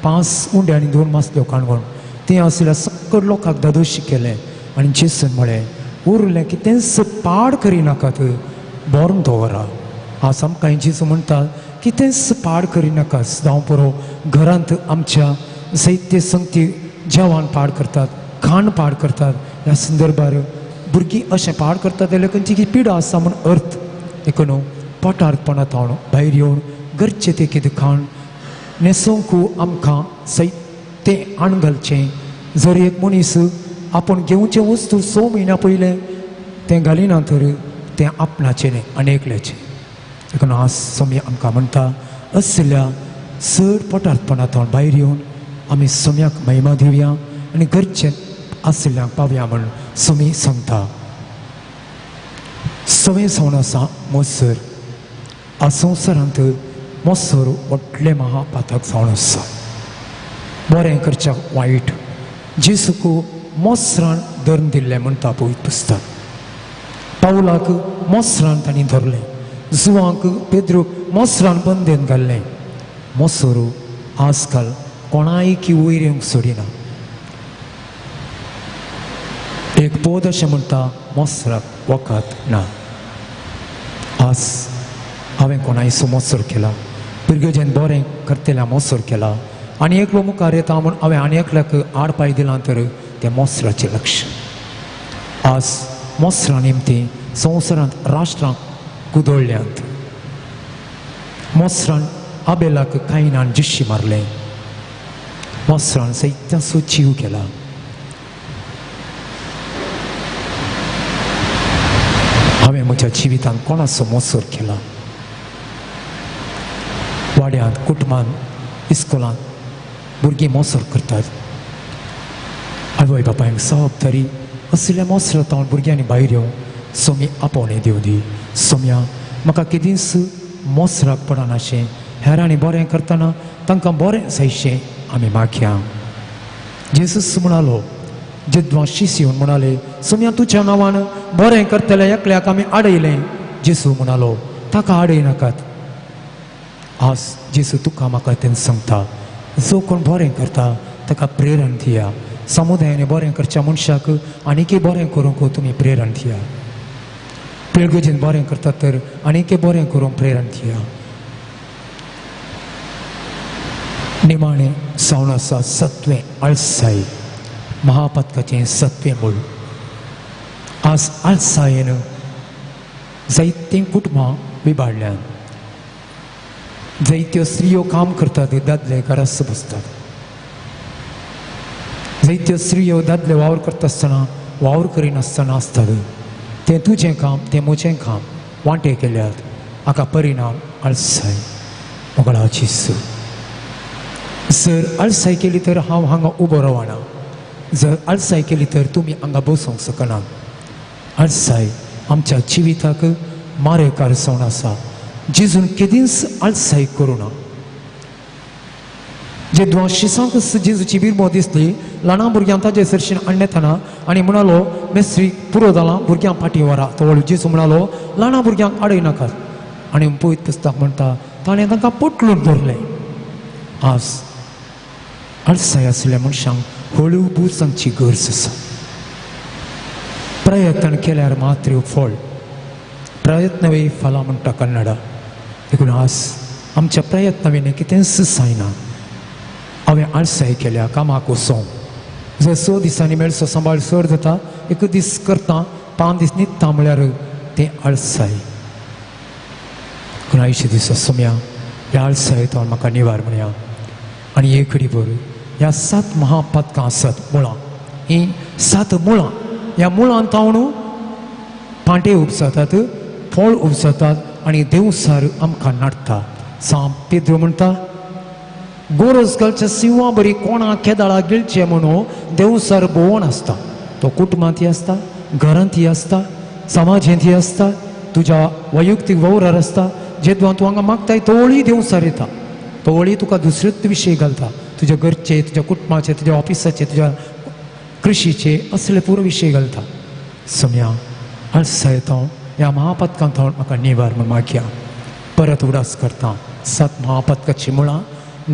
5 उंडे आनी 2 मासल्यो काणवण तें आसल्या सकट लोकांक दादोशी केलें आनी जेजून म्हळें उरलें कितेंच पाड करिनाकात, बरोवन दवरा. आज आमकां जेजू म्हणटा कितेंच पाड करिनाका. जावं पुरो घरांत आमच्या जायते संगती जेवण पाड करतात, खाण पाड करतात. ह्या संदर्भार भुरगीं अशें पाड करतात जाल्यार खंयची पिडा आसा म्हूण अर्थ देखून पोटार्पणां तावन भायर येवन घरचें तें कितें खाण न्हेसोवंक आमकां सैतें आण घालचें. जर एक मनीस आपूण घेवचें वस्तू 6 म्हयन्या पयलें तें घालिना तर तें आपणाचें न्ही आनी एकल्याचें. देखून आज सोमी आमकां म्हणटा असल्या चड पोटार्पणां तावन भायर येवन आमी सोम्याक महिमा दिवया आनी घरचें आशिल्ल्यांक पावया म्हूण सोमी सांगता. सवें जावन आसा मोसर. आज संवसारांत मोसर व्हडलें महापातक जावन आसा. बरें करच्याक वायट जेजूक मोसरान धरून दिल्लें म्हणटा पवित्र पुस्तक. पावलाक मोसरान तांणी धरलें, जुवांक पेद्रूक मोसरान बंदेन घाल्लें. मोसर आजकाल कोणायकी वयर येवंक सोडिना. एक पद अशें म्हणटा मोसराक वखद ना. आज हांवें कोणायचो मोसर केला, पिरगेजेन बरें करतल्या मोसर केला आनी एकलो मुखार येता म्हूण हांवें आनी एकल्याक आड पांय दिलां तर तें मोसराचें लक्ष. आज मोसरा निमतीं संवसारांत राष्ट्रां कुदळ्ळ्यांत. मोसरान आबेलाक कायनान जिशी मारलें. मोसरान सैत्याचो जीव केला. हांवें म्हज्या जिवितांत कोणाचो मोसर केला? वाड्यांत, कुटुंबांत, इस्कोलांत भुरगीं मोसर करतात. आवय बापायक जबाबदारी असल्या मोसरा तावन भुरग्यांनी भायर येवं सोमी आपोवणें दिवं दी. सोम्या म्हाका केदींच मोसराक पडनाशें, हेरांनी बरें करतना तांकां बरें जायशें आमी मागया. जेजूस म्हणालो जेद्वां शिस येवन म्हणाले सोम्या तुज्या नांवान बरें करतल्या एकल्याक आमी आडयलें. जेजू म्हणालो ताका आडयनाकात. आज जेजू तुका म्हाका तें सांगता, जो कोण बरें करता ताका प्रेरण दिया. समुदायाने बरें करच्या मनशाक आनीकय बरें करूंक तुमी प्रेरण दिया. पिळगेजेन बरें करतात तर आनीकय बरें करूंक प्रेरण दिया. निमाणें जावन आसा सत्वें आळसाय, महापातकाचें सत्वें मूळ. आज आळसायेन जायतीं कुटुंबां विबाडल्यान. जायत्यो स्त्रियो काम करतात, दादले घराच बसतात. जायत्यो स्त्रियो दादले वावर करता आसतना वावर करिनासतना आसतात. तें तुजें काम तें म्हजें काम वांटे केल्यात. हाका परिणाम आळसाय. मोगळाची सू जर आळसाय केली तर हांव हांगा उबो रावना. जर आळसाय केली तर तुमी हांगा बसूंक शकना. आळसाय आमच्या जिविताक मारेकार जावन आसा. जेजून केदींच आळसाय करूं ना. जेद्वां शिसांक जेजूची बिरमो दिसली, ल्हाना भुरग्यांक ताजे सरशीन हाडलें आनी म्हणालो मेस्त्री पुरो जालां, भुरग्यांक फाटीं व्हरा. तो जेजू म्हणालो ल्हाना भुरग्यांक आडयनाकात. आनी पवित्र पुस्तक म्हणटा ताणें तांकां पोटलून धरलें. आज आळसाय आशिल्ल्या मनशांक हळू बुरसांची गरज आसा. प्रयत्न केल्यार मात्र फळ, प्रयत्नवे फलां म्हणटा कन्नडा. देखून आज आमच्या प्रयत्न विणें कितेंच जायना. हांवें आळसाय केल्या कामाक वचों जर 6 दिसांनी मेळसो सांबाळ सर जाता एक दीस करता 5 दीस न्हिदता म्हळ्यार तें आळसाय. पूण आयचे दिसा सोम्या ह्या आळसाय तो म्हाका निवार म्हणया. आनी एक घडी भर ह्या 7 महापातकां आसात मुळां, हीं 7 मुळां, ह्या मुळां तावन पांटे उपजातात, फळ उपजातात आनी देवसार आमकां नाडटा. सांत पेद्रो म्हणटा गोरज घालच्या सिंवा बरी कोणा केदाळा गिळचें म्हणून देवसार भोंवण आसता. तो कुटुंबांतय आसता, घरांतय आसता, समाजेंतय आसता, तुज्या वैयक्तीक वावरार आसता. जेदवां तूं हांगा मागताय तोळी देवसार येता, तोळी तुका दुसरेच विशय घालता, तुज्या घरचे, तुज्या कुटुंबाचे, तुज्या ऑफिसाचे, तुज्या कृशीचे असले पुरो विशय घालता. सम्या आळसाय तो ह्या महापातकांत म्हाका निवार म्हूण मागया. परत उडास करता 7 महापातकाची मुळां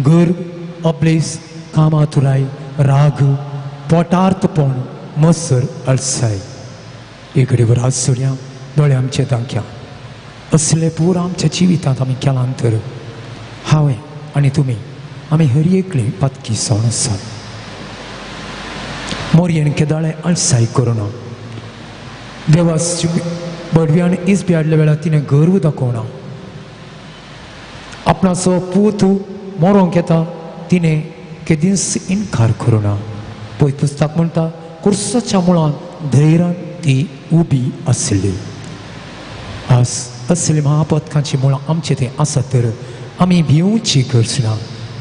गर्व, अब्लेस, कामातुराय, राग, पोटार्थपण, मत्सर, आळसाय. एक घडीभर हात सोडया, दोळे आमचे दांक्या. असले पूर आमच्या जिवितांत आमी केलां तर हांवें आनी तुमी आमी हर एकली पातकी जावन आसात. मोरयेन केदाळे आळसाय करुना. देवास बडव्यान इस्बी हाडल्या वेळार तिणें गर्व दाखोवना. आपणाचो पूत मरोंक येता तिणें केदींच इनकार करुना. पळय पुस्तक म्हणटा कुर्साच्या मुळान धैर्यान ती उबी आसली. आज असली महापतकांची मुळां आमचे थंय आसात तर आमी भिवची गरज ना.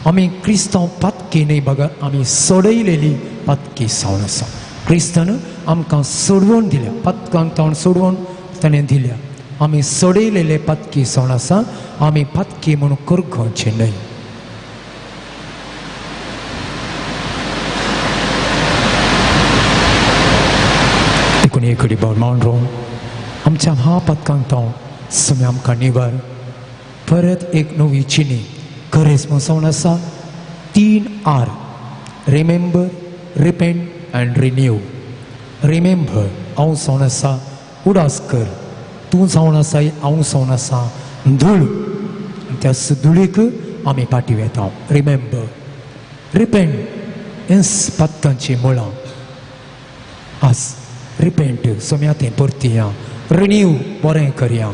आमी क्रिस्तांव पातकी न्हय बगर आमी सोडयलेली पातकी जावन आसा. क्रिस्तान आमकां सोडवण दिल्या, पातकांक तावन सोडवण ताणें दिल्या. आमी सोडयलेले पातकी जावन आसा. आमी पातकी म्हणून करगोवचें न्हय. देखून एक घडी मावन रोवन आमच्या महापातकांक तावन समे आमकां निवार. परत एक नवी चिनी करेज जावन आसा. 3 R, remember, repent and renew. Remember हांव जावन आसा, उडास कर, तूं जावन आसा, हांव जावन आसा धूळ, त्या धुळीक आमी फाटीं वेता. रिमेंबर, रिपेंट हेंच पातकांची मुळां. आज रिपेंट सोम्या तें परतया, रिन्यू बरें करया,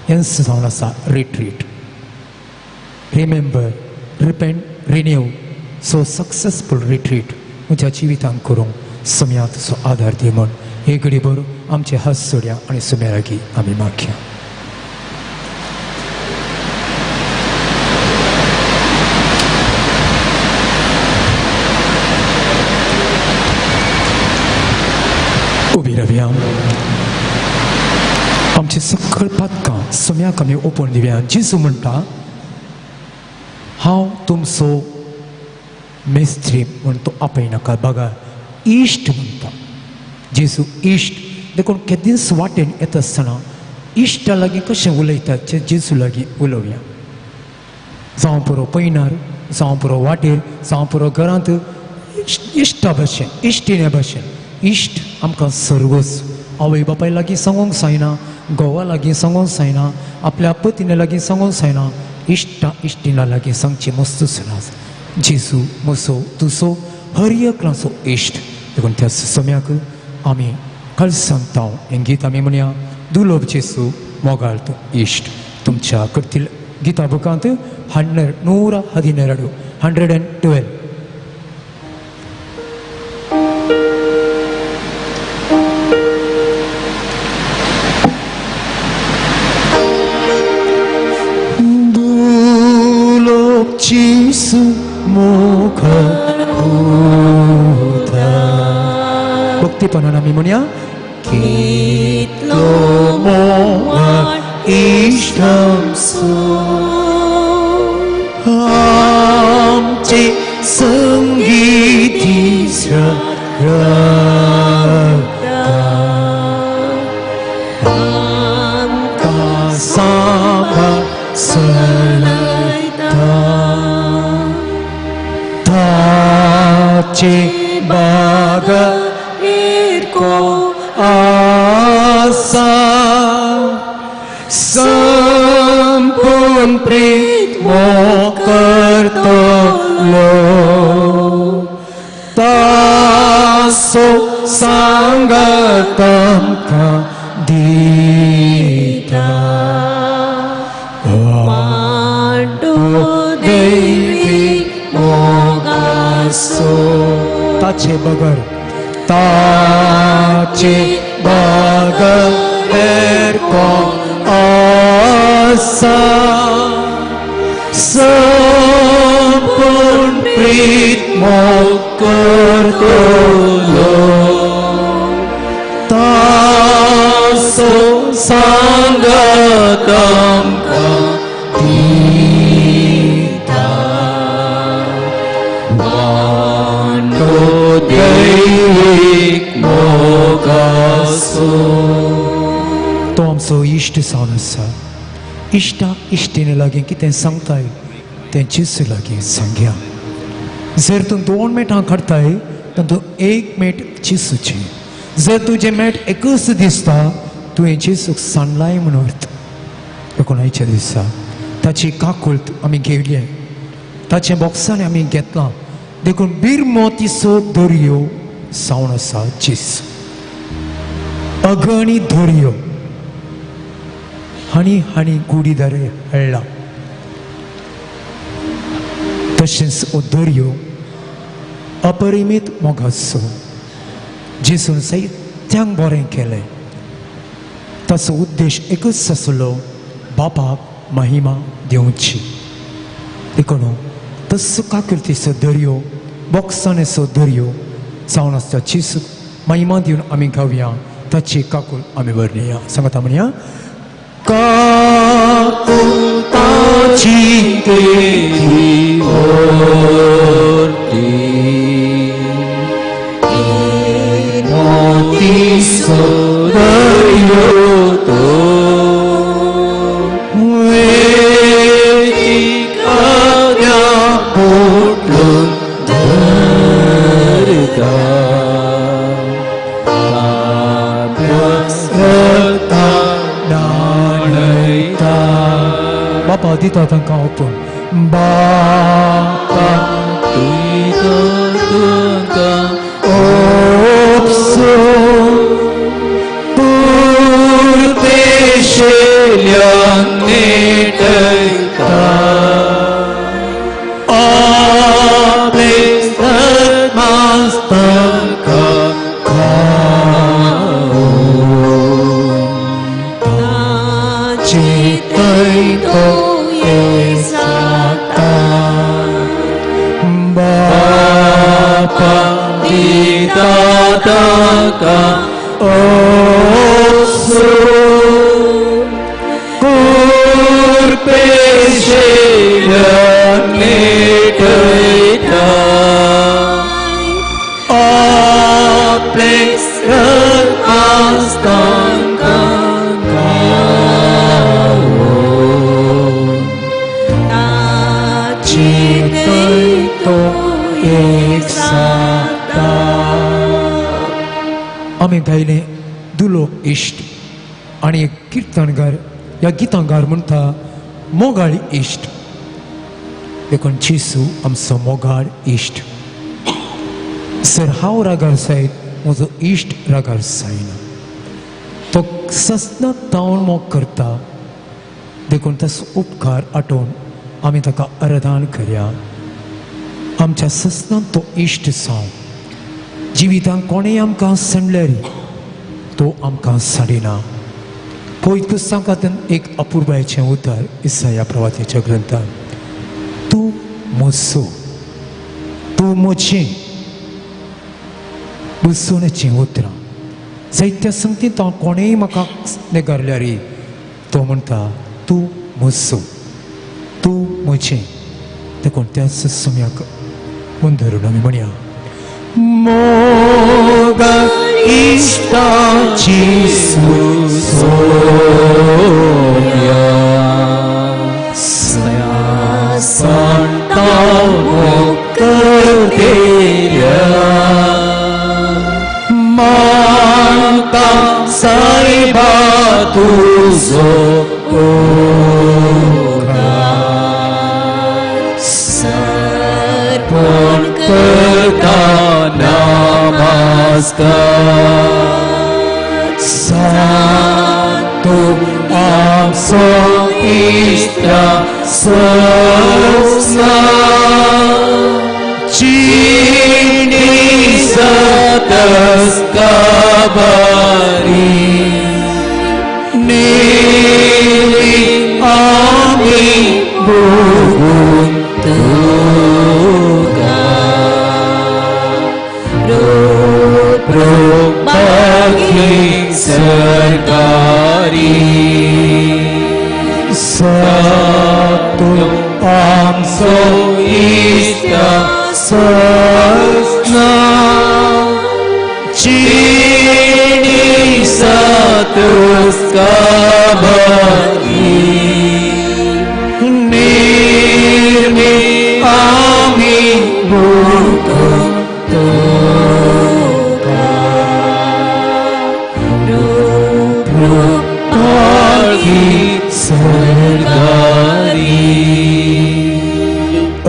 हेंच जावन आसा retreat. Remember, repent, renew, so successful retreat म्हज्या जिवितांत करूंक सोम्या तुजो आदार दी म्हूण हे घडी भर आमचे हात सोडया आनी सोम्या लागीं आमी मागया. उबी रावया, आमचे सकळ पातकां सोम्याक आमी ओपन दिवया. जेजू म्हणटा हांव तुमचो मेस्त्री म्हूण तो आपयनाका, बघा इश्ट म्हणटा. जेजू इश्ट. देखून केदींच वाटेन येता आसतना इश्टा लागीं कशें उलयतात ते जेजू लागीं उलोवया. जावं पुरो पयणार, जावं पुरो वाटेर, जावं पुरो घरांत, इश्टा भशेन, इश्टिणे भशेन. इश्ट आमकां सर्वस. आवय बापाय लागीं सांगूंक जायना, घोवा लागीं सांगूंक जायना, आपल्या पतीने लागीं सांगूंक जायना, इश्टा इश्टिणा लागीं सांगची मस्त सुनास. जेजू म्हजो तुजो हर एकल्याचो इश्ट. देखून त्या सम्याक आमी कळसांत हें गीत आमी म्हणया, दुलोब जेजू मोगाळ तूं इश्ट. तुमच्या करतील गीता बुकांत 112, 112. जेजू मोगाळ पुता. भक्तीपणान आमी म्हणया, कितलो मोगाळ इश्ट आमचो, आमचे संगी दीस रात, आमकां सांबाळ चलयता, ताचे बागा इरको आसा, संपूर्ण प्रेम करतलो, आसो ताचे बगर ताचे बगर हेर कोण आसा संपूर्ण प्रीत मोग करतलो तासो सांगात आमकां दिता वांटो दैवीक मोगाचो. तो आमचो इश्ट जावन आसा. इश्टा इश्टीने लागीं कितें सांगताय तें जेजू लागीं सांगया. जर तूं 2 मेटां काडटाय तातूंत 1 मेट जेजूचें. जर तुजें मेट एकूच दिसता तुवें जेजूक सांडलाय म्हणून अर्थ. एकोणायच्या दिसा ताची काकूळट आमी घेवली, ताचें बोक्सांनी आमी घेतलां. देखून बिरमोतीचो दर्यो जावन आसा जेजू, अगणी दर्यो हांणी हांणी गुडीदार हाडला. तशेंच हो दर्यो अपरिमीत मोगाचो जेजून सैत्यांक बरें केलें. ताचो उद्देश एकूच आसलो, बापाक महिमा दिवची. देखून तसो काकुळटीचो दर्यो, बोक्साणेचो दर्यो जावन आसता जेजूक महिमा दिवन आमी गावया, ताची काकूळ आमी भरया. सांगता म्हणया काकूळ ताची तेजी व्हडली, मोतीचो दर्यो तो वेदिकाद्या पोटलून धरता न्हाणयता. बापा दिता तांकां ओपून, बापा दिता तांकां ओपसून पुरतेशेल्यान नेटयता आपले सन्मास तांकां खावोवन ताचे थंय तो येसाता. बापा दिता तांकां ओपसून कुरपेशेल्यान नेटयता आपले सन्मास तांकां खावोवन ताचे थंय तो एकसाता. आमी गायले दुलो इश्ट आनी एक किर्तनगार ह्या गितांगार म्हणटा मोगाळ इश्ट. देखून जेजू आमचो मोगाळ इश्ट. सर हांव रागार जायत म्हजो इश्ट रागार जायना. तो ससनात तावन मोग करता. देखून ताचो उपकार आठोवन आमी ताका आराधन करया. आमच्या ससनांत तो इश्ट जावं. जिवितांत कोणेय आमकां सांडल्यार तो आमकां सांडिना. पवित्र पुस्तकांतल्यान एक अपुरबायेचें उतर इसाया प्रवात्याच्या ग्रंथान, तूं म्हजो, तूं म्हजें, बुसोण्याचीं उतरां. जायत्या संगतींत हांव कोणेय म्हाका नेगारल्यार तो म्हणटा तूं म्हजो, तूं म्हजें. देखून त्याच सम्याक मन धरून आमी म्हणया मोगा इश्टाची सुसोन्या सणता करतेल्या माता सायबा तुजो उपकार सर्पण करता नमस्कार सातो आमचो इश्टा सस्ना. तुका रूप रूप पालखी स्वर्गारी.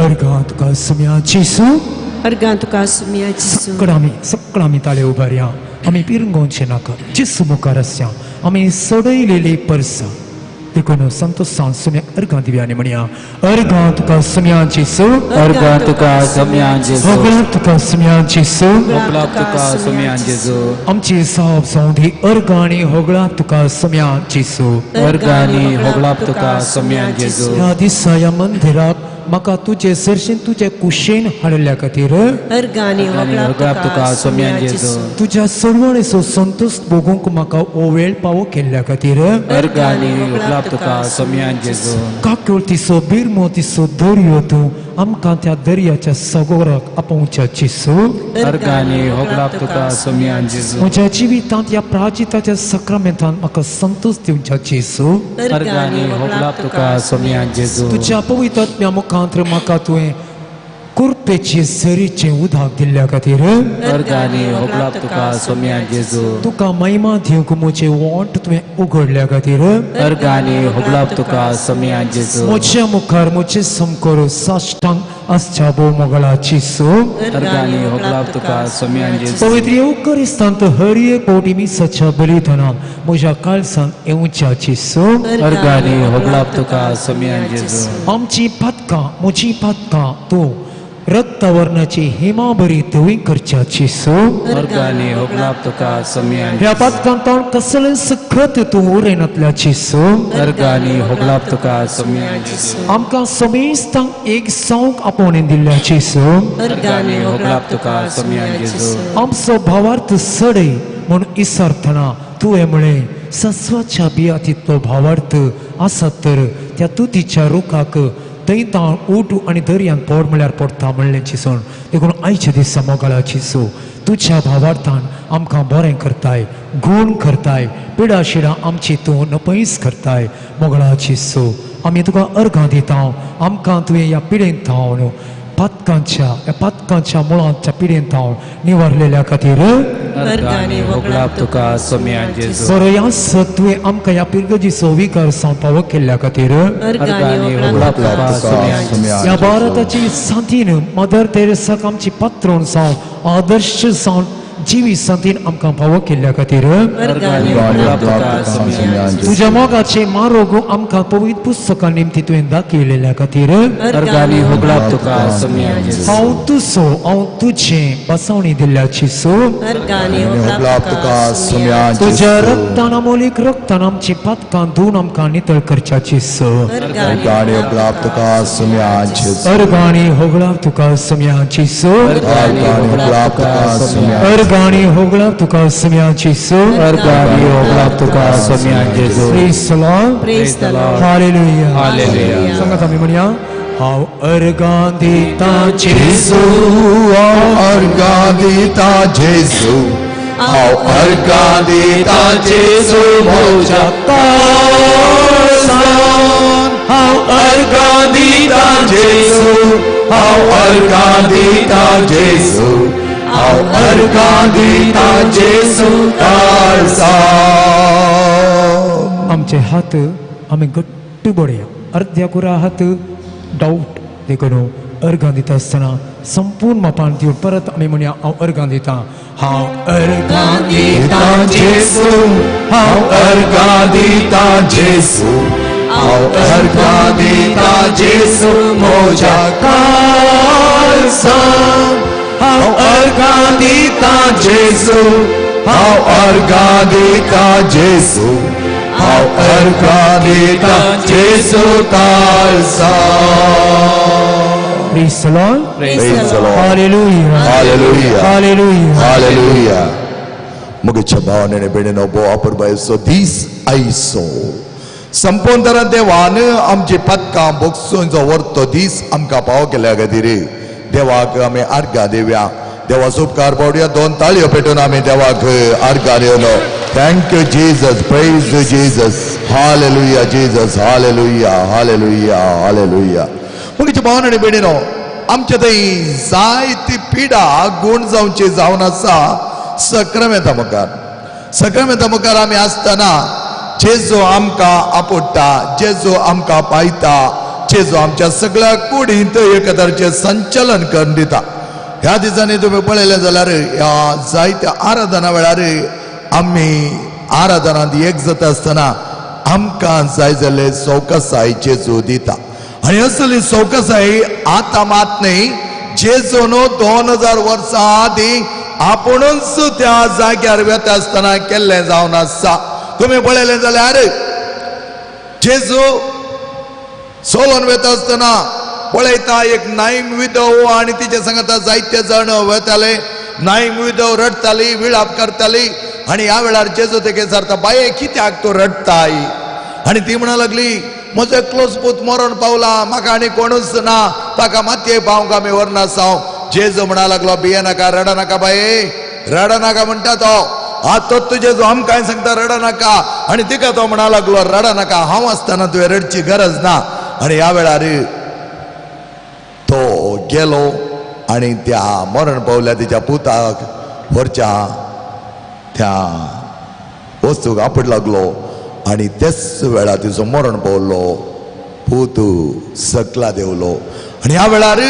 अर्घां तुका सुम्या जेजू, अर्घां तुका सुम्या जेजू. सगळं आमी ताळे उबारया, आमी पिरंगोवचें नाका. जेजू मुखार आसया, आमी सोडयलेली परसा देखून संतोषान सुम्या अर्घां दिवया आनी म्हणया, अर्घां तुका सुम्या जेजू, अर्घां तुका सुम्या जेजू, होगळाप तुका सुम्या जेजू, होगळाप तुका सुम्या जेजू. आमची साब जावं दी अर्घां आनी होगळाप तुका सुम्या जेजू, अर्घां आनी होगळाप तुका सुम्या जेजू. ह्या दिसा ह्या मंदिराक म्हाका तुजे सरशीन तुजे कुशेन हाडिल्ल्या खातीर अर्घां आनी होगळाप तुका सुम्या जेजू. तुज्या सोडवणेचो संतोष भोगूंक म्हाका हो वेळ पावो केल्ल्या खातीर अर्घां आनी होगळाप तुका सुम्या जेजू. काकुळतीचो बिरमोतीचो दर्यो तूं आमकां त्या दर्याच्या सगोराक आपोवच्या जेजू. अर्घां आनी होगळाप तुका सुम्या जेजू. म्हज्या जिवितांत ह्या प्राजिताच्या सक्रमेंतान म्हाका संतोष दिवच्या जेजू. अर्घां आनी होगळाप तुका सुम्या जेजू. तुज्या पवित्र मुखांत म्हाका तुवें कुर्पेचे सरीचें उदक दिल्ल्या खातीर अर्घां आनी होगळाप तुका सुम्या जेजू. तुका महिमा दिवंक म्हजें वोंट तुवें उगडल्या खातीर अर्घां आनी होगळाप तुका सुम्या जेजू. म्हज्या मुखार म्हजें समकोर साश्टांग आसच्या भोव मोगळा जेजू. अर्घां आनी होगळाप तुका सुम्या जेजू. पवित्र येवकरिस्तांत हर एक फावटी मिसाच्या बलिदानान म्हज्या काळसान येवच्या जेजू. अर्घां आनी होगळाप तुका सुम्या जेजू. आमची पातकां म्हजी पातकां तूं रक्तवर्णाची हिमाबरी धवी करच्या जेजू. अर्घां आनी होगळाप तुका सुम्या जेजू. ह्या पातकांत कसलेंच खत तूं उरयनातल्या जेजू. अर्घां आनी होगळाप तुका सुम्या जेजू. आमकां समेस्तांक एक सावंक आपोवणें दिल्ल्या जेजू. अर्घां आनी होगळाप तुका सुम्या जेजू. आमचो भावार्थ सडय म्हूण इसरतना तुवें म्हळें सस्वाच्या बियातितलो भावार्थ आसत तर त्या तुतीच्या रुखाक थंय उठ आनी दर्यांत पड म्हळ्यार पडटा म्हणलें जेजून. देखून आयच्या दिसा मोगाळा जेजू तुज्या भावार्थान आमकां बरें करताय, गूण करताय, पिडा शिडां आमची तूं नपयस करताय. मोगाळा जेजू आमी तुका अर्घां दिता, आमकां तुवें ह्या पिडेंत थावन पातकांच्या ह्या पातकांच्या मुळांच्या पिडेंत थावन निवारलेल्या खातीर अर्घां आनी होगळाप तुका सुम्या जेजू. बरो आसत तुवें आमकां ह्या पिरगजीचो विकार जावन पावो केल्ल्या खातीर अर्घां आनी होगळाप तुका सुम्या जेजू. ह्या भारताची सांतीन मदर तेरेसाक आमची पात्रोण जावन आदर्श जावन जिवी सांतीन आमकां पावो केल्ल्या खातीर अर्घां आनी होगळाप तुका सुम्या जेजू. तुज्या मोगाचे मारोग आमकां पवित्र पुस्तकां निमती तुवें दाखयलेल्या खातीर अर्घां आनी होगळाप तुका सुम्या जेजू. हांव तुजो हांव तुजें बसवणी दिल्ल्या जेजू. अर्घां आनी होगळाप तुका सुम्या तुज्या रक्तान अमोलीक रक्तान आमची पातकां धुवन आमकां नितळ करच्या जेजू. अर्घां आनी होगळाप तुका सुम्या जेजू. अर्घां आनी होगळाप तुका सुम्या जेजू. अर्घां आनी होगळाप तुका सुम्या. अर्घां आनी होगळाप तुका सुम्या जेजू. अर्घां आनी होगळाप तुका सुम्या जेजू. Praise the Lord. Praise the Lord. Hallelujah. Hallelujah. सांगात आमी म्हणया, हांव अर्घां दिता जेजू, हांव अर्घां दिता जेजू, हांव अर्घां दिता जेजू म्हज्या काळजान. हांव अर्घां दिता जेजू, हांव अर्घां दिता जेजू, हांव अर्घां दिता जेजू काळजान. आमचे हात आमी घट्ट बडया, अर्द्या कुरा हात डावट देखून अर्घां दिता आसतना संपूर्ण मापान दिवन परत आमी म्हणया, हांव अर्घां दिता, हांव अर्घां दिता जेजू, हांव अर्घां दिता जेजू, हांव अर्घां दिता जेजू म्हज्या काळजान. हांव अर्घां दिता जेजू, हांव अर्घां दिता जेजू, हांव अर्घां दिता जेजू काळजान. Praise the Lord. Praise the Lord. Hallelujah. Hallelujah. Hallelujah. Hallelujah. मुगेच्या भावाने बेणेनो बो अपुरबायेचो दीस आयसो संपूर्ण तरा देवान आमची पदकां बोगसून जो व्हरतो दीस आमकां पाव केल्या खातीर देवाक आमी आर्गां दिवया. देवाचो उपकार पावया. दोन ताळयो पेटून आमी देवाक आर्गां दिवलो. Thank you Jesus. Praise you Jesus. Hallelujah Jesus. Hallelujah. Hallelujah. Hallelujah. मुगेच्या भावाने बेणेनो आमचे थंय जायती पिडा गूण जावची जावन आसा सक्रमेंता मुखार. सक्रमेंता मुखार आमी आसतना जेजू आमकां आपोडटा, जेजू आमकां पायता, जेजू आमच्या सगळ्या कुडींत एक तरेचें संचलन करून दिता. ह्या दिसांनी तुमी पळयलें जाल्यार ह्या जायत्या आराधना वेळार आमी आराधनांत एक जाता आसतना आमकां जाय जाल्ले सवकासाय जेजू दिता. आनी असली सवकासाय आतां मात न्ही, जेजू न्हू 2000 वर्सां आदीं आपुणूच त्या जाग्यार वेता आसतना केल्लें जावन आसा. तुमी पळयलें जाल्यार जेजू सोलोन वेता आसतना पळयता एक नाईम विधव आनी तिचे सांगता जायते जाण वेताले. नाईम विधव रडटाली, विळाप करताली आनी ह्या वेळार जेजू तेगे विचारता, बाये कित्याक तूं रडटाय? आनी ती म्हणा लागली, म्हजो एकलोच पूत मरण पावला, म्हाका आनी कोणूच ना, ताका मातये पावंक आमी व्हरनासा. जेजू म्हणा लागलो, भिये नाका, रड नाका बाये, रड नाका म्हणटा तो. आतां तो जेजू आमकां सांगता रड नाका आनी तिका तो म्हणा लागलो, रड नाका, हांव आसतना तुवें रडची गरज ना. आनी ह्या वेळार तो गेलो आनी त्या मरण पावल्या तिच्या पुताक व्हरच्या त्या वस्तूक आपट लागलो आनी तेच वेळार तिचो मरण पावलो पूत सकला देवलो. आनी ह्या वेळार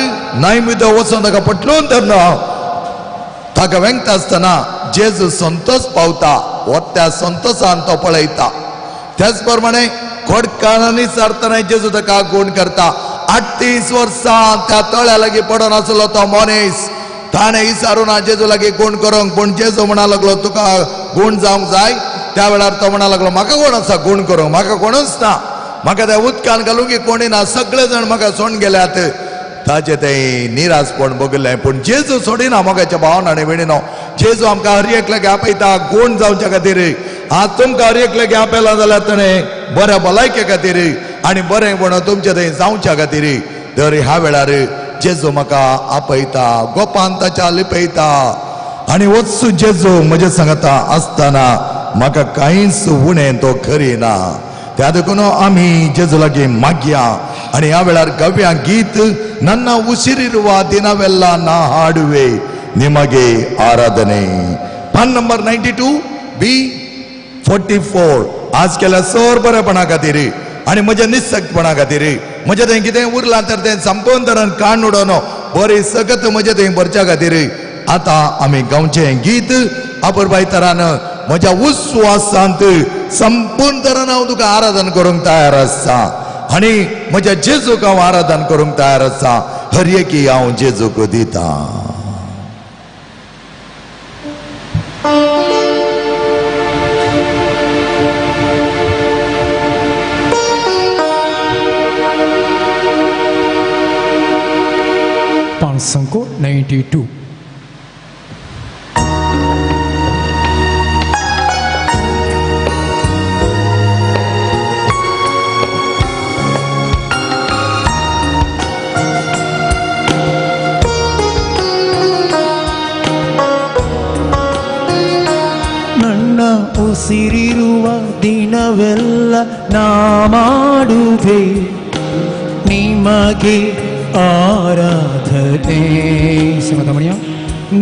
नायमितो वचोन ताका पटलून धरलो. ताका वेंगता आसतना जेजू संतोष पावता, हो त्या संतोषान तो पळयता. त्याच प्रमाणे खोडकारांनी सारतना जेजू ताका गुण करता. 38 वर्सां त्या तळ्या लागीं पडून आसलो तो मनीस, ताणें विचारूं ना जेजू लागीं गुण करूंक, पूण जेजू म्हणा लागलो तुका गुण जावंक जाय. त्या वेळार तो म्हणा लागलो, म्हाका कोण आसा गुण करूंक, म्हाका कोणूच ना, म्हाका त्या उदकान घालूंक कोणी ना, सगळे जाण म्हाका सोडून गेल्यात. ताचें तें निराशपण बगलें, पूण जेजू सोडिना मोगाच्या भावना आनी भयणीनो. जेजू आमकां हर एकल्याक आपयता गुण जावच्या खातीर. आज तुमकां हर एकल्याक आपयला जाल्यार ताणें बऱ्या भलायके खातीर आनी बरें पण तुमचें थंय जावच्या खातीर. तर ह्या वेळार जेजू म्हाका आपयता, गोपान ताच्या लिपयता आनी वचू जेजू म्हजे सांगता आसतना म्हाका कांयच उणें तो खरी ना. त्या देखून आमी जेजू लागीं मागया आनी ह्या वेळार गव्या गीत नन्ना उशिरिरुवा दिनवेल्ला ना हाडुवे निमगे आराधने. पान नंबर 92 बी 44. आज केल्या सर बरेपणा खातीर आनी म्हज्या निसक्तपणा खातीर म्हजें थंय कितें उरलां तर तें संपूर्ण तरान काण उडोवन बरी सगत म्हजें थंय भरच्या खातीर आतां आमी गांवचें गीत अपुरबाय तरान म्हज्या उस्वासांत संपूर्ण तरान हांव तुका आराधन करूंक तयार आसा आनी म्हज्या जेजूक हांव आराधन करूंक तयार आसा. हर एकी हांव जेजूक दिता. पांच 92. ನನ್ನ ಉಸಿರಿರುವ ದಿನವೆಲ್ಲ ನಾ ಮಾಡುವೆ ನಿಮಗೆ ಆರಾಧನೆ.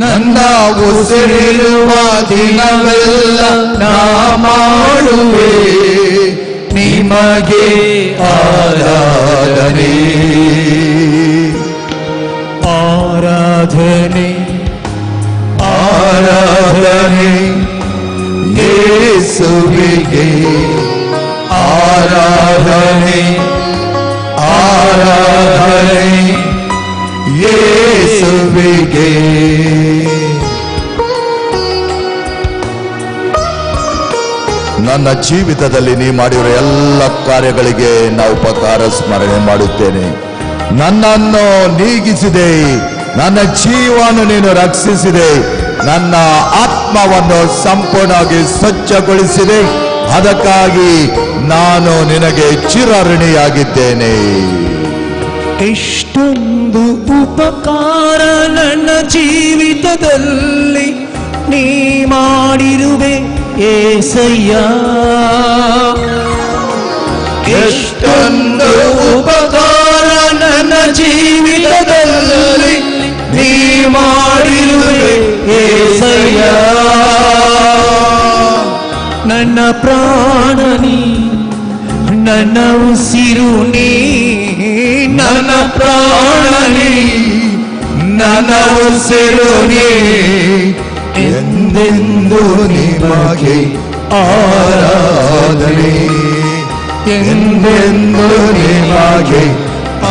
ನನ್ನ ಉಸಿರಿರುವ ದಿನವೆಲ್ಲ ನಾ ಮಾಡುವೆ ನಿಮಗೆ ಆರಾಧನೆ. ಆರಾಧನೆ ಆರಾಧನೆ ಯೇಸುವಿಗೆ ಆರಾಧನೆ ಆರಾಧನೆ ಯೇಸುವಿಗೆ. ನನ್ನ ಜೀವಿತದಲ್ಲಿ ನೀ ಮಾಡಿರುವ ಎಲ್ಲ ಕಾರ್ಯಗಳಿಗೆ ನಾವು ಉಪಕಾರ ಸ್ಮರಣೆ ಮಾಡುತ್ತೇನೆ. ನನ್ನನ್ನು ನೀಗಿಸಿದೆ, ನನ್ನ ಜೀವವನ್ನು ನೀನು ರಕ್ಷಿಸಿದೆ, ನನ್ನ ಆತ್ಮವನ್ನು ಸಂಪೂರ್ಣವಾಗಿ ಸ್ವಚ್ಛಗೊಳಿಸಿದೆ, ಅದಕ್ಕಾಗಿ ನಾನು ನಿನಗೆ ಚಿರಋಣಿಯಾಗಿದ್ದೇನೆ. ಎಷ್ಟೊಂದು ಉಪಕಾರ ನನ್ನ ಜೀವಿತದಲ್ಲಿ ನೀ ಮಾಡಿರುವೆ ಏಸಯ್ಯ. ಎಷ್ಟೊಂದು ಉಪಕಾರ ನನ್ನ ಜೀವಿತದಲ್ಲಿ ನನ್ನ ಪ್ರಾಣನಿ ನನ್ನ ಉಸಿರು ನೀ, ನನ್ನ ಪ್ರಾಣನಿ ನನ್ನ ಉಸಿರು ನೀ, ಎಂದೆಂದು ನಿಮಗೆ ಆರಾಧನೆ, ಎಂದೆಂದು ನಿಮಗೆ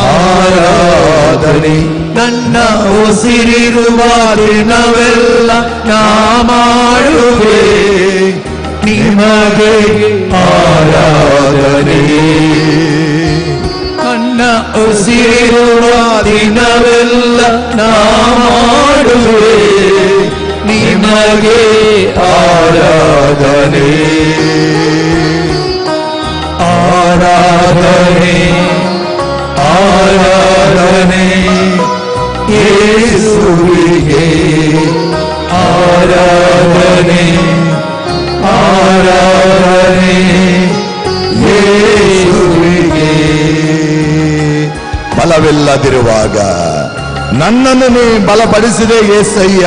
ಆರಾಧನೆ. ನನ್ನ ಉಸಿರಿರುವ ದಿನವೆಲ್ಲ ನಾ ಮಾಡುವೆ ನಿಮಗೆ ಆರಾಧನೆ. ನನ್ನ ಉಸಿರಿರುವ ದಿನವೆಲ್ಲ ನಾ ಮಾಡುವೆ ನಿಮಗೆ ಆರಾಧನೆ, ಆರಾಧನೆ, ಆರಾಧನೆ ಯೇಸುವಿಗೆ, ಆರಾಧನೆ, ಆರಾಧನೆ ಯೇಸುವಿಗೆ. ಬಲವಿಲ್ಲದಿರುವಾಗ ನನ್ನನ್ನು ನೀ ಬಲಪಡಿಸಿದೆ ಯೇಸಯ್ಯ.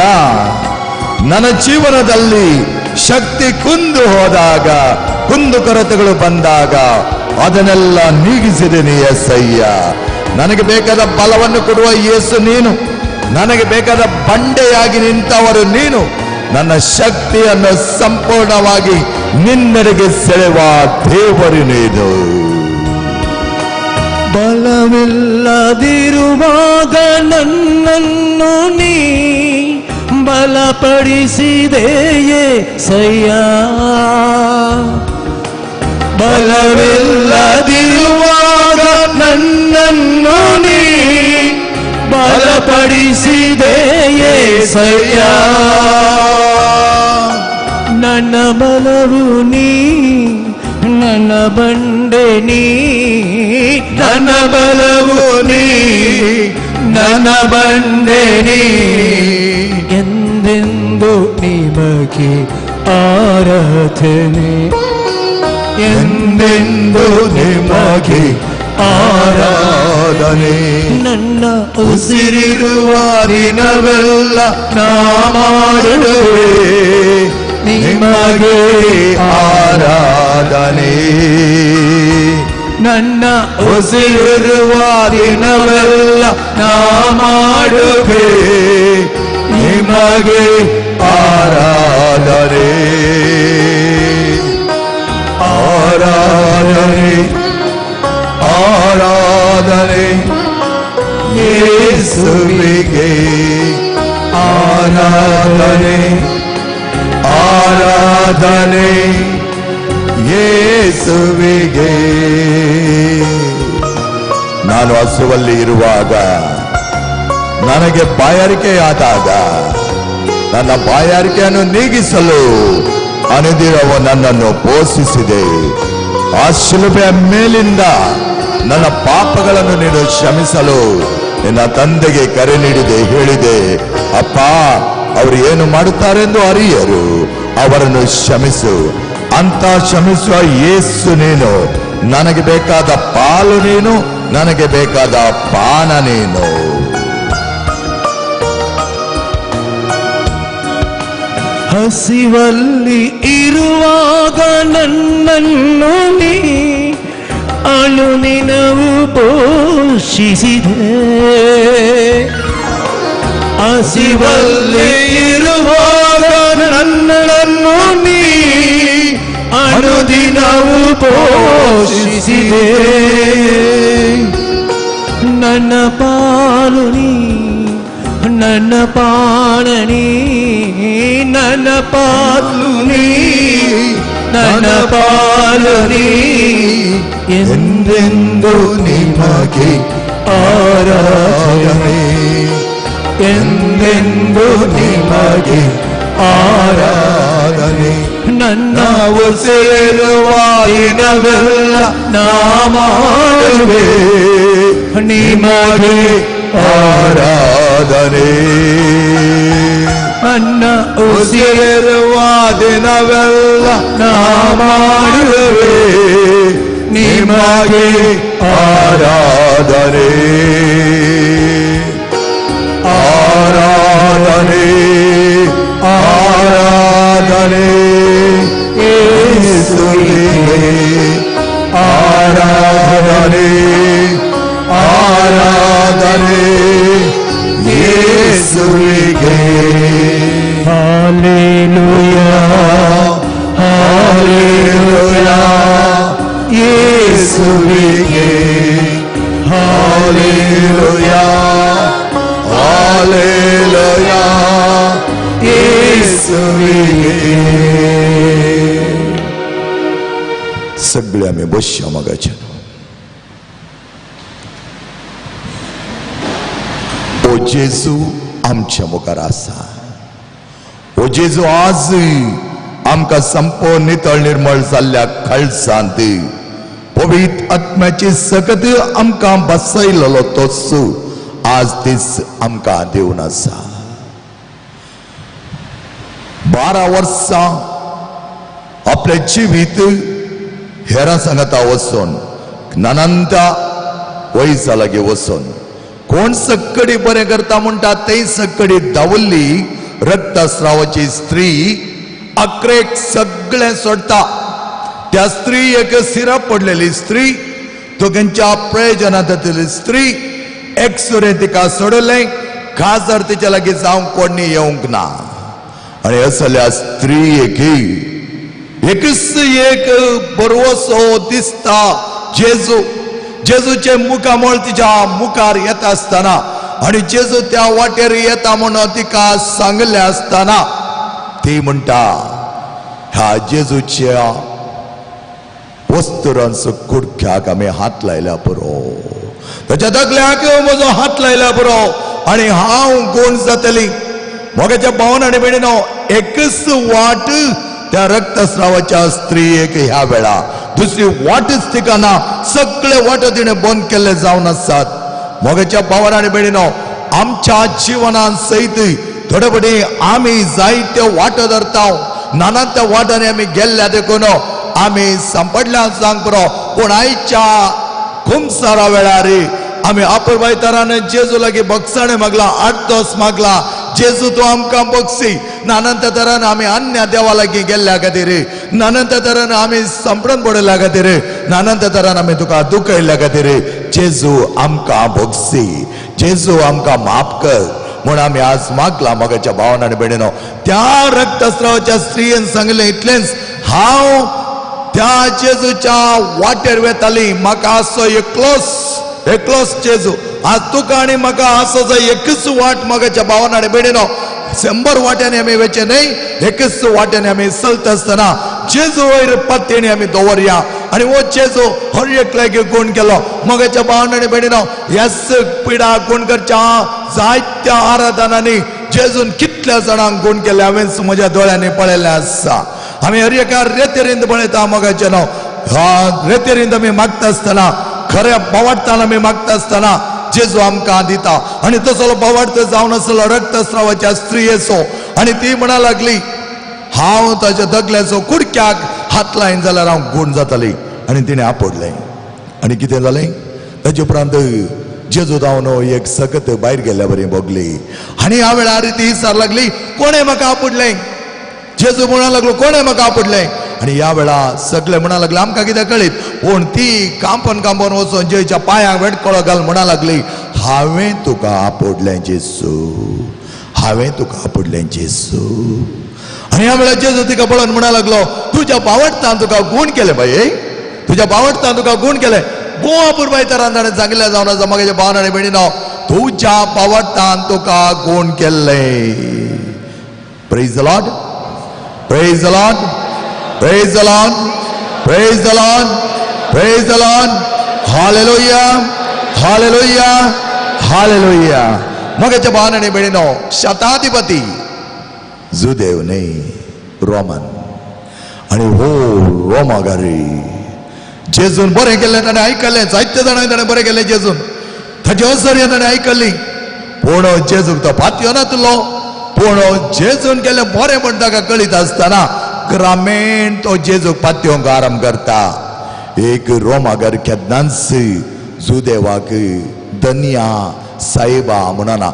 ನನ್ನ ಜೀವನದಲ್ಲಿ ಶಕ್ತಿ ಕುಂದು ಹೋದಾಗ, ಕುಂದು ಕೊರತೆಗಳು ಬಂದಾಗ ಅದನ್ನೆಲ್ಲ ನೀಗಿಸಿದೆ ನೀ ಯೇಸಯ್ಯ. ನನಗೆ ಬೇಕಾದ ಬಲವನ್ನು ಕೊಡುವ ಯೇಸು ನೀನು, ನನಗೆ ಬೇಕಾದ ಬಂಡೆಯಾಗಿ ನಿಂತವರು ನೀನು. ನನ್ನ ಶಕ್ತಿಯನ್ನು ಸಂಪೂರ್ಣವಾಗಿ ನಿನ್ನೆಡೆಗೆ ಸೆಳೆವ ದೇವರು ನೀನು. ಬಲವಿಲ್ಲದಿರುವಾಗ ನನ್ನನ್ನು ನೀ ಬಲಪಡಿಸಿದೆಯೇ ಸಯ್ಯ. ಬಲವಿಲ್ಲದಿರುವಾಗ ನನ್ನನ್ನು ನೀ ಬಲಪಡಿಸಿದೆಯೇ ಸಯ್ಯ. ನನ್ನ ಬಲವು ನೀ, ನನ್ನ ಬಂಡೆ ನೀ, ನನ್ನ ಬಲವು ನೀ, ನನ್ನ ಬಂಡೆ ನೀ, ಎಂದೆಂದು ನಿಮಗೆ ಆರಾಧನೆ, ಎಂದೆಂದು ನಿಮಗೆ ಆರಾಧನೆ. ನನ್ನ ಉಸಿರಿರುವ ದಿನವೆಲ್ಲ ನಾ ಮಾಡುವೆ ನಿಮಗೆ ಆರಾಧನೆ. ನನ್ನ ಉಸಿರಿರುವ ದಿನವೆಲ್ಲ ನಾ ಮಾಡುವೆ ನಿಮಗೆ ಆರಾಧನೆ, ಆರಾಧನೆ, ಆರಾಧನೆ ಯೇಸುವಿಗೆ, ಆರಾಧನೆ, ಆರಾಧನೆ ಯೇಸುವಿಗೆ. ನಾನು ಹಸುವಲ್ಲಿ ಇರುವಾಗ, ನನಗೆ ಬಾಯಾರಿಕೆಯಾದಾಗ, ನನ್ನ ಬಾಯಾರಿಕೆಯನ್ನು ನೀಗಿಸಲು ಅನುದಿನವು ನನ್ನನ್ನು ಪೋಷಿಸಿದೆ. ಆ ಶಿಲುಬೆಯ ಮೇಲಿಂದ ನನ್ನ ಪಾಪಗಳನ್ನು ನೀನು ಕ್ಷಮಿಸಲು ನಿನ್ನ ತಂದೆಗೆ ಕರೆ ನೀಡಿದೆ, ಹೇಳಿದೆ, ಅಪ್ಪ ಅವರು ಏನು ಮಾಡುತ್ತಾರೆಂದು ಅರಿಯರು, ಅವರನ್ನು ಕ್ಷಮಿಸು ಅಂತ ಕ್ಷಮಿಸುವ ಯೇಸು ನೀನು. ನನಗೆ ಬೇಕಾದ ಪಾಲು ನೀನು, ನನಗೆ ಬೇಕಾದ ಪಾನ ನೀನು. ಹಸಿವಲ್ಲಿ ಇರುವಾಗ ನನ್ನನ್ನು ನೀ ಅನುದಿನವೂ ಪೋಷಿಸಿದೆ. ಹಸಿವಲ್ಲಿ ಇರುವಾಗ ನನ್ನನ್ನು ನೀ ಅನುದಿನವೂ ಪೋಷಿಸಿದೆ. ನನ್ನ ಪಾಲು ನೀ, ನನ್ನ ಪಾಣನಿ, ನನ್ನ ಪಾಲು ನೀ, ನನ್ನ ಪಾಲು ನೀ, ಎಂದೆಂದು ನಿಮಗೆ ಆರಾಧನೆ, ಎಂದೆಂದು ನಿಮಗೆ ಆರಾಧನೆ. ನನ್ನ ನಾವು ಸೇರುವ ದಿನವೆಲ್ಲ ನಾ ಮಾಡುವೆ ನಿಮಗೆ ಆರಾಧನೆ. ನನ್ನ ಉಸಿರಿರುವ ದಿನವೆಲ್ಲ ನಾ ಮಾಡುವೆ ನಿಮಗೆ ಆರಾಧನೆ, ಆರಾಧನೆ, ಆರಾಧನೆ ಯೇಸುವಿಗೆ, येसुविगे. हालेलुया हालेलुया येसुविगे. हालेलुया हालेलुया येसुविगे. सगळे आमी बसया मागाच्या. ओ जेजू आमच्या मुखार आसा. ओ जेजू आज आमकां संपूर्ण नितळ निर्मळ जाल्ल्या खळसांत पवित्र आत्म्याची सकत आमकां बसयलेलो तोच आज दीस आमकां दिवन आसा. 12 वर्सां आपलें जिवीत हेरां सांगाता वचून नानांता वयसा लागीं वचून कोण सक्कडी बरें करता म्हणटा ते सक्कडी धांवल्ली रक्तस्रावाची स्त्री अकरेक सगळें सोडटा. त्या स्त्री एक सिरा पडलेली स्त्री, दोगांच्या प्रयोजनांत जातली स्त्री एकसुरें तिका सोडलें, खासदार तिच्या लागीं जावंक कोणी येवंक ना. आनी असल्या स्त्री एकच एक बरवसो दिसता जेजू. जेजूचे मुखामळ तिच्या मुखार येता आसतना आनी जेजू त्या वाटेर येता म्हणून तिका सांगलें आसतना ती म्हणटा ह्या जेजूच्या वस्तुरांचो कुडक्याक आमी हात लायल्या पुरो, ताच्या दगल्याक म्हजो हात लायल्या पुरो आनी हांव कोण जातली. मोगाच्या भावन आनी भयणीनो, एकच वाट त्या रक्तस्रावाच्या स्त्रियेक ह्या वेळा, दुसरी वाटच तिका ना. सगळे वाटो तिणें बंद केल्ले जावन आसात. मोगाच्या भावान आनी भयणीनो, आमच्या जिवनान सयत थोडे फावटी आमी जायत्यो वाटो धरता, नाना त्या वाटांनी आमी गेल्ल्या देखून आमी सांपडल्या सांग पुरो. पूण आयच्या खुमसारा वेळार आमी आपुरबायतारान जेजू लागीं बगसाणें मागला, आडदोस मागला, जेजू तूं आमकां बगसी. नानांत तरान आमी अन्य देवा लागीं गेल्ल्या खातीर, नानांत तरान आमी सांपडून पडिल्ल्या खातीर, नानांत तरान आमी तुका दुखयल्ल्या खातीर जेजू आमकां भोगसी, जेजू आमकां माफ कर म्हूण आमी आज मागला. मोगाच्या भावान आनी भयणीनो, त्या रक्तस्रावाच्या स्त्रियेन सांगलें इतलेंच, हांव त्या जेजूच्या वाटेर वेताली, म्हाका असो एकलोच एकलोच जेजू. आज तुका आनी म्हाका असो जाय एकच वाट. मोगाच्या भावान आनी भयणीनो, 100 वाट्यांनी आमी वेचें न्हय, एकच वाट्यांनी आमी चलता आसतना जेजू वयर पत्तेणी आमी दवरया आनी हो जेजू हर एकल्याक गुण केलो. मोगाच्या भावान आनी भयणीनो, ह्याच पिडा गुण करच्या जायत्या आराधनांनी जेजून कितल्या जाणांक गुण केले हांवें म्हज्या दोळ्यांनी पळयल्लें आसा. आमी हर एका रेतेरींत पळयता मोगाचें नांव, रेतेरींत आमी मागता आसतना, खऱ्या बावाडतान आमी मागता आसतना जेजू आमकां दिता. आनी तसलो बावाडत जावन आसलो रक्तस्रावाच्या स्त्रियेचो आनी ती म्हणा लागली हांव ताच्या दगल्याचो कुडक्याक हात लायन जाल्यार हांव गूण जाताली. आनी तिणें आपडलें आनी कितें जालें ताचे उपरांत जेजू धांवन एक सकत भायर गेल्ल्या बरी भोगली. आनी ह्या वेळार ती विचार लागली कोणें म्हाका आपडलें. जेजू म्हणा लागलो कोणें म्हाका आपडलें. आनी ह्या वेळा सगळे म्हणा लागले आमकां कितें कळीत. पूण ती कांपन कांपन वचून जेजूच्या पांयांक वेटकळो घाल म्हणा लागली हांवें तुका आपडलें जेजू, हांवें तुका आपडलें जेजू. आनी ह्या वेळार जेजू तिका पळोवन म्हणा लागलो तुज्या बावडतान तुका गूण केलें बाये, तुज्या बावडतान तुका गूण केलें. गोवा पुरबायतरान ताणें सांगिल्लें जावन आसा म्हगेल्या भावान आनी भयणीनो, तुज्या बावडतान तुका गूण केल्लें. Praise the Lord, praise the Lord, praise the Lord, praise the Lord, praise the Lord. Hallelujah, hallelujah, hallelujah. मगाच्या भावान आनी भयणीनो, शताधिपती जुदेव न्हय, रोमन. आनी हो रोमागारी जेजून बरें केल्लें ताणें आयकल्लें, जायते जाणांक ताणें बरें केल्लें जेजून, ताची असर ताणें आयकल्ली. पूण जेजूक तो पातयो नातलो. पूण जेजून केल्लें बरें म्हण ताका कळीत आसतना ग्रामेण तो जेजूक पातयोंक आराम करता. एक रोमागार केन्नाच जुदेवाक दनिया साहेबा म्हणना.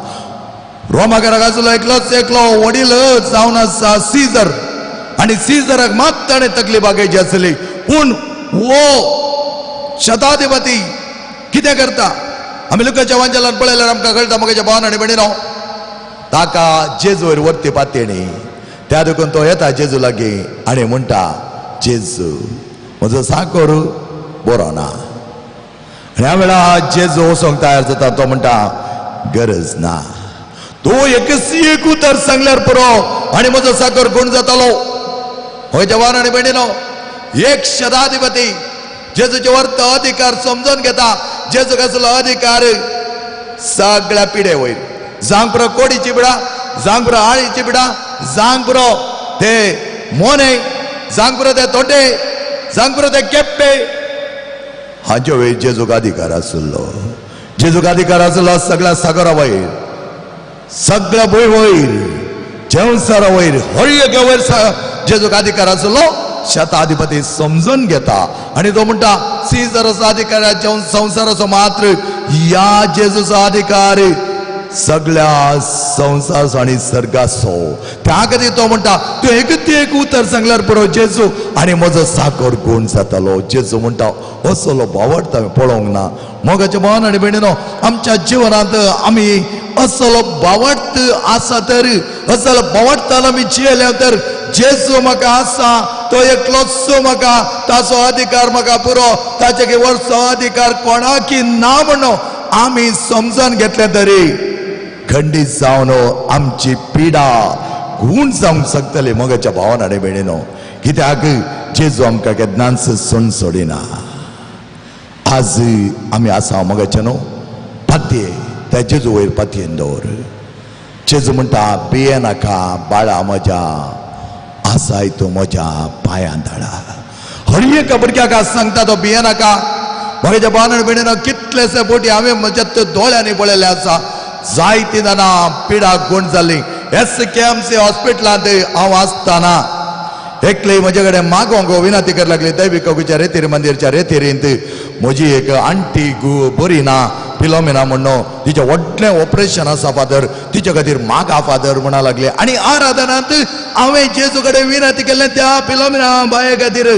रोमागाराक आसलो एकलोच एकलो वडील जावन आसा सीजर, आनी सीजराक मात ताणें तकली बागयची आसली. पूण हो शताधिपती कितें करता आमी लुकाच्या वांजेलान पळयल्यार आमकां कळटा. म्हगेल्या भावान आनी भयणीनो, ताका जेजू वयर वरती पातयेणी. त्या देखून तो येता जेजू लागीं आनी म्हणटा, जेजू म्हजो साकोर बरो ना. ह्या वेळा जेजू वचोंक तयार जाता. तो म्हणटा, गरज ना, तूं एकच एक उतर सांगल्यार पुरो आनी म्हजो साकर गुण जातालो. होय जवान आनी भयणीनो, एक शताधिपती जेजूचे वर्त अधिकार समजून घेता. जेजू कसलो अधिकार सगळ्या पिढे वयर, जावंक पुरो कोडीची पिडा, जावंक पुरो आळीची पिडा, जावंक पुरो ते मोने, जावंक पुरो ते तोटे, जावंक पुरो ते केप्पे, हांचे वयर जेजूक अधिकार आशिल्लो. जेजूक अधिकार आशिल्लो सगळ्या सागरा वयर, सगळ्या भूंय वयर, जेवसारा वयर, हर एका वयर जेजूक अधिकार आशिल्लो. शताधिपती समजून घेता आनी तो म्हणटा, सीजराचो अधिकार संवसाराचो मात्र, ह्या जेजूचो अधिकार सगळ्या संवसाराचो आनी सर्गाचो. त्या खातीर तो म्हणटा, तूं एकच एक उतर सांगल्यार पुरो जेजू आनी म्हजो साकर गुण जातालो. जेजू म्हणटा, असलो बावडटा पळोवंक ना. मोगाचे भावान आनी भयणीनो, आमच्या जिवनांत आमी असलो बावडत आसा तर, असलो बावडतालो आमी जियेल्या तर जेजू म्हाका आसा, तो एकलोच म्हाका, ताचो अधिकार म्हाका पुरो, ताचे वर्सो अधिकार कोणाकी ना म्हणून आमी समजून घेतले तरी खंडीत जावन आमची पिडा गुण जावंक शकतली. मोगाच्या भावान आनी भयणीनो, कित्याक जेजू आमकां केन्नाच सोड सोडिना. आज आमी आसा मोगाचे न्हू पातये, त्या जेजू वयर पातयेन दवर. जेजू म्हणटा, भिये नाका बाळा म्हज्या, आसाय तूं म्हज्या पांयां धाडा. हर एका भुरग्याक आज सांगता तो, भिये नाका. म्हज्या भावान आनी भयणीनो, कितलेशे बोटी हांवें म्हज्या दोळ्यांनी पळयल्ले आसा. जायती जाणां पिडा गुण जाली. SKMC हॉस्पिटलांत हांव आसतना एकले म्हजे कडेन मागोंक विनंती कर लागली. दैविक रेतीर मंदिरच्या रेतिरींत म्हजी एक आंटी बरी ना, फिलोमिना म्हणून, तिचें व्हडलें ऑपरेशन आसा फादर, तिचे खातीर मागा फादर म्हणा लागले. आनी आराधनांत हांवें जेजू कडेन विनंती केल्लें त्या फिलोमिना बाये खातीर,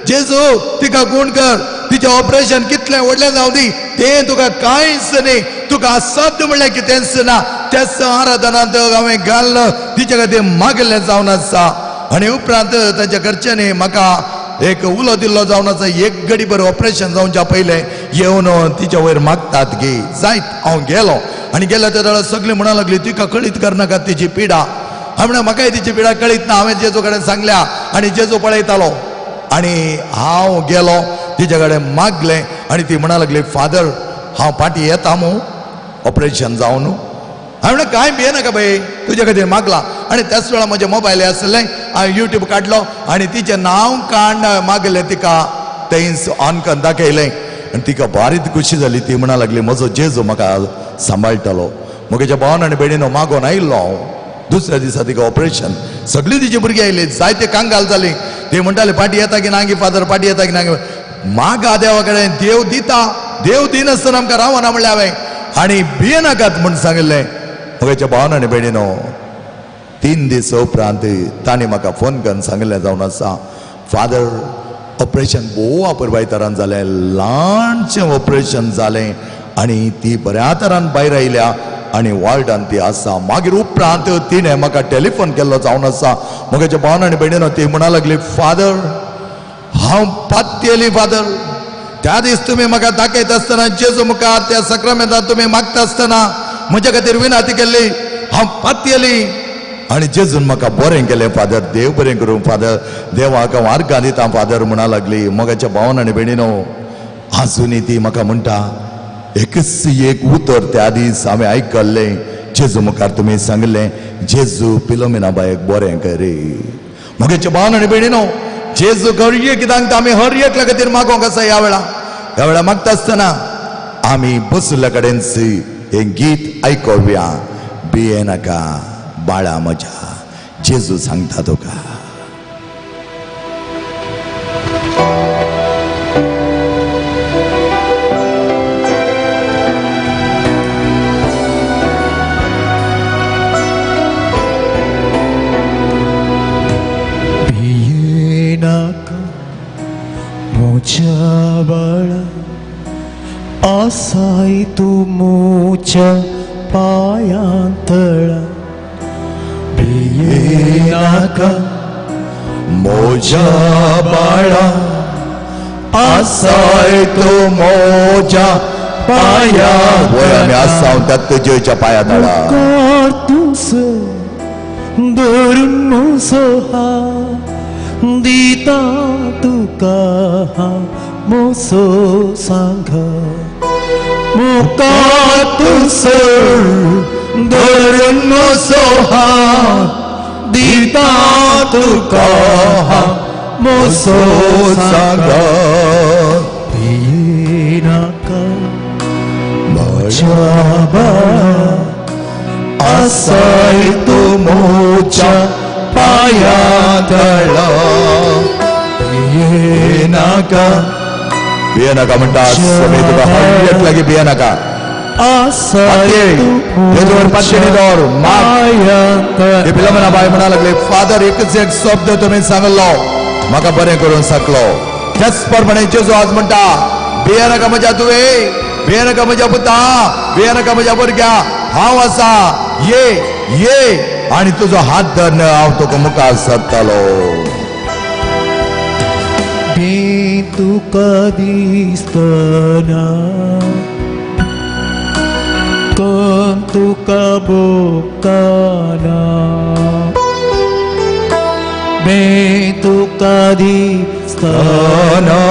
जेजू तिका गुण कर, तिचें ऑपरेशन कितलें व्हडलें जावं दी, तें तुका कांयच न्ही, तुका असाध्य म्हणल्यार कितेंच ना. त्याच आराधनांत हांवें घालून तिचे खातीर मागलें जावन आसा. आनी उपरांत तांच्या घरच्यांनी म्हाका एक उलो दिल्लो जावन आसा, एक घडी बरें ऑपरेशन जावच्या पयलें येवन तिच्या वयर मागतात गी जायत. हांव गेलो आनी गेलो त्या वेळार सगळीं म्हणा लागली, तिका कळीत करनाका तिची पिडा. हांवें म्हणलें, म्हाकाय तिची पिडा कळीत ना. हांवें जेजू कडेन सांगल्या आनी जेजू पळयतालो. आनी हांव गेलो तिच्या कडेन मागलें आनी ती म्हणा लागली, फादर हांव फाटीं येता मू ऑपरेशन जावन. हांवें म्हणलें, कांय भिये नाका बाय, तुजे खातीर मागला. आनी त्याच वेळार म्हजें मोबायल आसलें, हांवें युट्यूब काडलो आनी तिचें नांव काड मागलें, तिका थंयच ऑन करून दाखयलें आनी तिका बारीक खुशी जाली. ती म्हणा लागली, म्हजो जेजू म्हाका सांबाळटलो. म्हज्या भावान आनी भयणीनो मागोन आयिल्लो हांव. दुसऱ्या दिसा तिका ऑपरेशन, सगळीं तिची भुरगीं आयली, जायते कांगाल जाली. ते म्हणटाले, फाटीं येता की ना गी फादर, फाटीं येता की ना गी. मागा देवा कडेन, देव दिता, देव दिनासतना आमकां रावना म्हणलें हांवें. आनी भिये नाकात म्हूण सांगिल्लें. म्हज्या भावान आनी भयणीनो, 3 दीस उपरांत तांणी म्हाका फोन करून सांगिल्लें जावन आसा, फादर ऑपरेशन भोव अपुरबाय तरान जालें, ल्हानशें ऑपरेशन जालें आनी ती बऱ्या तरान भायर आयल्या आनी वॉर्डान ती आसा. मागीर उपरांत तिणें म्हाका टेलिफोन केल्लो जावन आसा. म्हज्या भावान आनी भयणीनो, ती म्हणा लागली, फादर हांव पातयेली फादर, त्या दीस तुमी म्हाका दाखयता आसतना जेजू मुखार त्या सक्रामेंतांत तुमी मागता आसतना म्हज्या खातीर विनंती केल्ली, हांव पातयेली आनी जेजून म्हाका बरें केलें फादर, देव बरें करूं फादर, देवाक हांव आर्गां दिता फादर म्हणा लागली. मोगाच्या भावान आनी भयणीनो, आजुनूय ती म्हाका म्हणटा, एकच एक उतर त्या दीस हांवें आयकल्लें, जेजू मुखार तुमी सांगलें, जेजू फिलोमिना बायक बरें करी. मोगाच्या भावान आनी भयणीनो, जेजू हर कित्याक आमी हर एकल्या खातीर मागोंक आसा. ह्या वेळा, ह्या वेळा मागता आसतना आमी बशिल्ल्या कडेन हें गीत आयकोवया, भिये नाका बाळा म्हज्या, जेजू सांगता तुका. भिये नाका म्हज्या बाळा, आसाय तूं म्हज्या पांयां तळा, भियेनाका मोजा बाळा आसाय तो मोजा पाया वय आमी आसा त्या तुजेच्या पाया तळा धरून म्हजो हात दिता तुका हांव म्हजो सांगात मुखार तूं सर धरून म्हजो हात दिता तुका हांव म्हजो सांगात भियेनाका म्हज्या बाळा आसाय तूं म्हज्या पाया तळा भियेनाका भियेनाका म्हणटा सगळे तुका हरएक लागीं भियेनाका फिलोमेना बाय म्हणा लागले फादर एकच एक शब्द तुमी सांगलो म्हाका बरें करून शकलो. त्याच प्रमाणे जेजू आज म्हणटा भियेनाका म्हज्या तुवें, भियेनाका म्हज्या पुता, भियेनाका म्हज्या भुरग्या, हांव आसा, ये ये आनी तुजो हात धरून हांव तुका मुखार सरतालो. बी तुका दिसतना कोण तुका बोकाना बे तुका दिसतना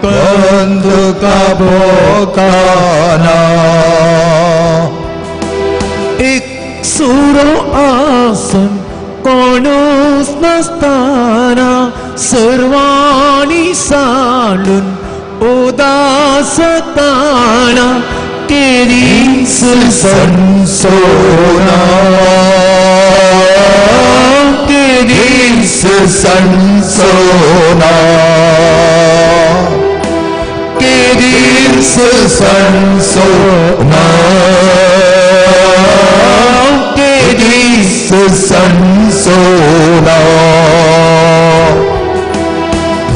कोण तुका बोकाना एक सुरो आसन कोणूच नासतना सर्वांनी सांडून उदासताना केरी सनसोना केरी सनसोना केरी सनसोना केरी सनसोना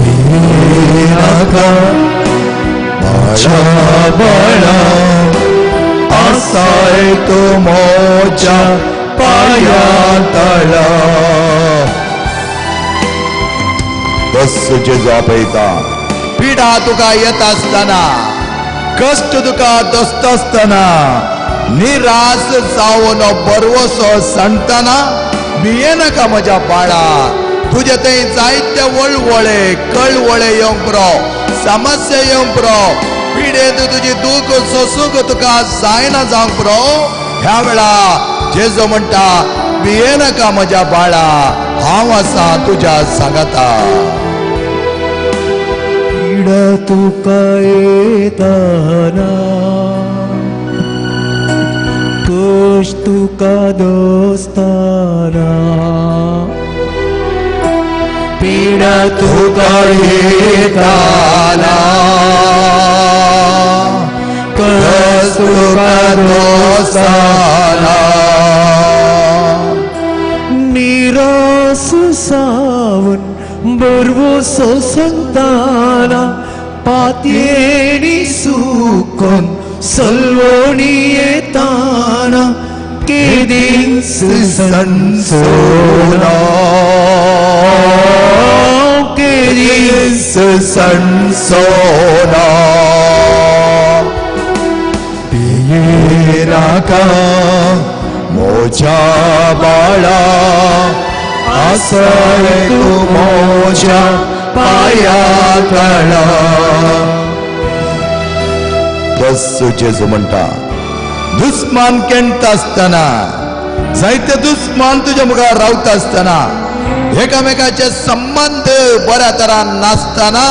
भियेनाका म्हज्या बाळा आसाय तूं म्हज्या पाया तळा. तस जेजू आपयता पिडा तुका येता आसतना, कश्ट तुका दोसता आसतना, निराश जावन बरवसो सांडतना भियेनाका म्हज्या बाळा. तुजे थंय जायते वळवळे कळवळे येवंक पुरो, समस्या येवंक पुरो, पिडेंत तुजी दूख सोसूंक तुका जायना जावंक पुरो. ह्या वेळा जेजू म्हणटा भियेनाका म्हज्या बाळा, हांव आसा तुज्या सांगाता. पिडा तुका येतना कश्ट तुका दोसतना पिडा तुका येतना कश्ट तुका दोसतना निराश सावन बरवसो संताना पातयेणी सुकोन सलवणी येताना केदी सनसोना केदी सनसोना भियेनाका म्हज्या बाळा आसाय तूं म्हज्या पाया तळा. तस जेजू म्हणटा दुस्मान केणटा आसतना, जायते दुस्मान तुज्या मुखार रावता आसतना, एकामेकाचे संबंद बऱ्या तरान नासतना,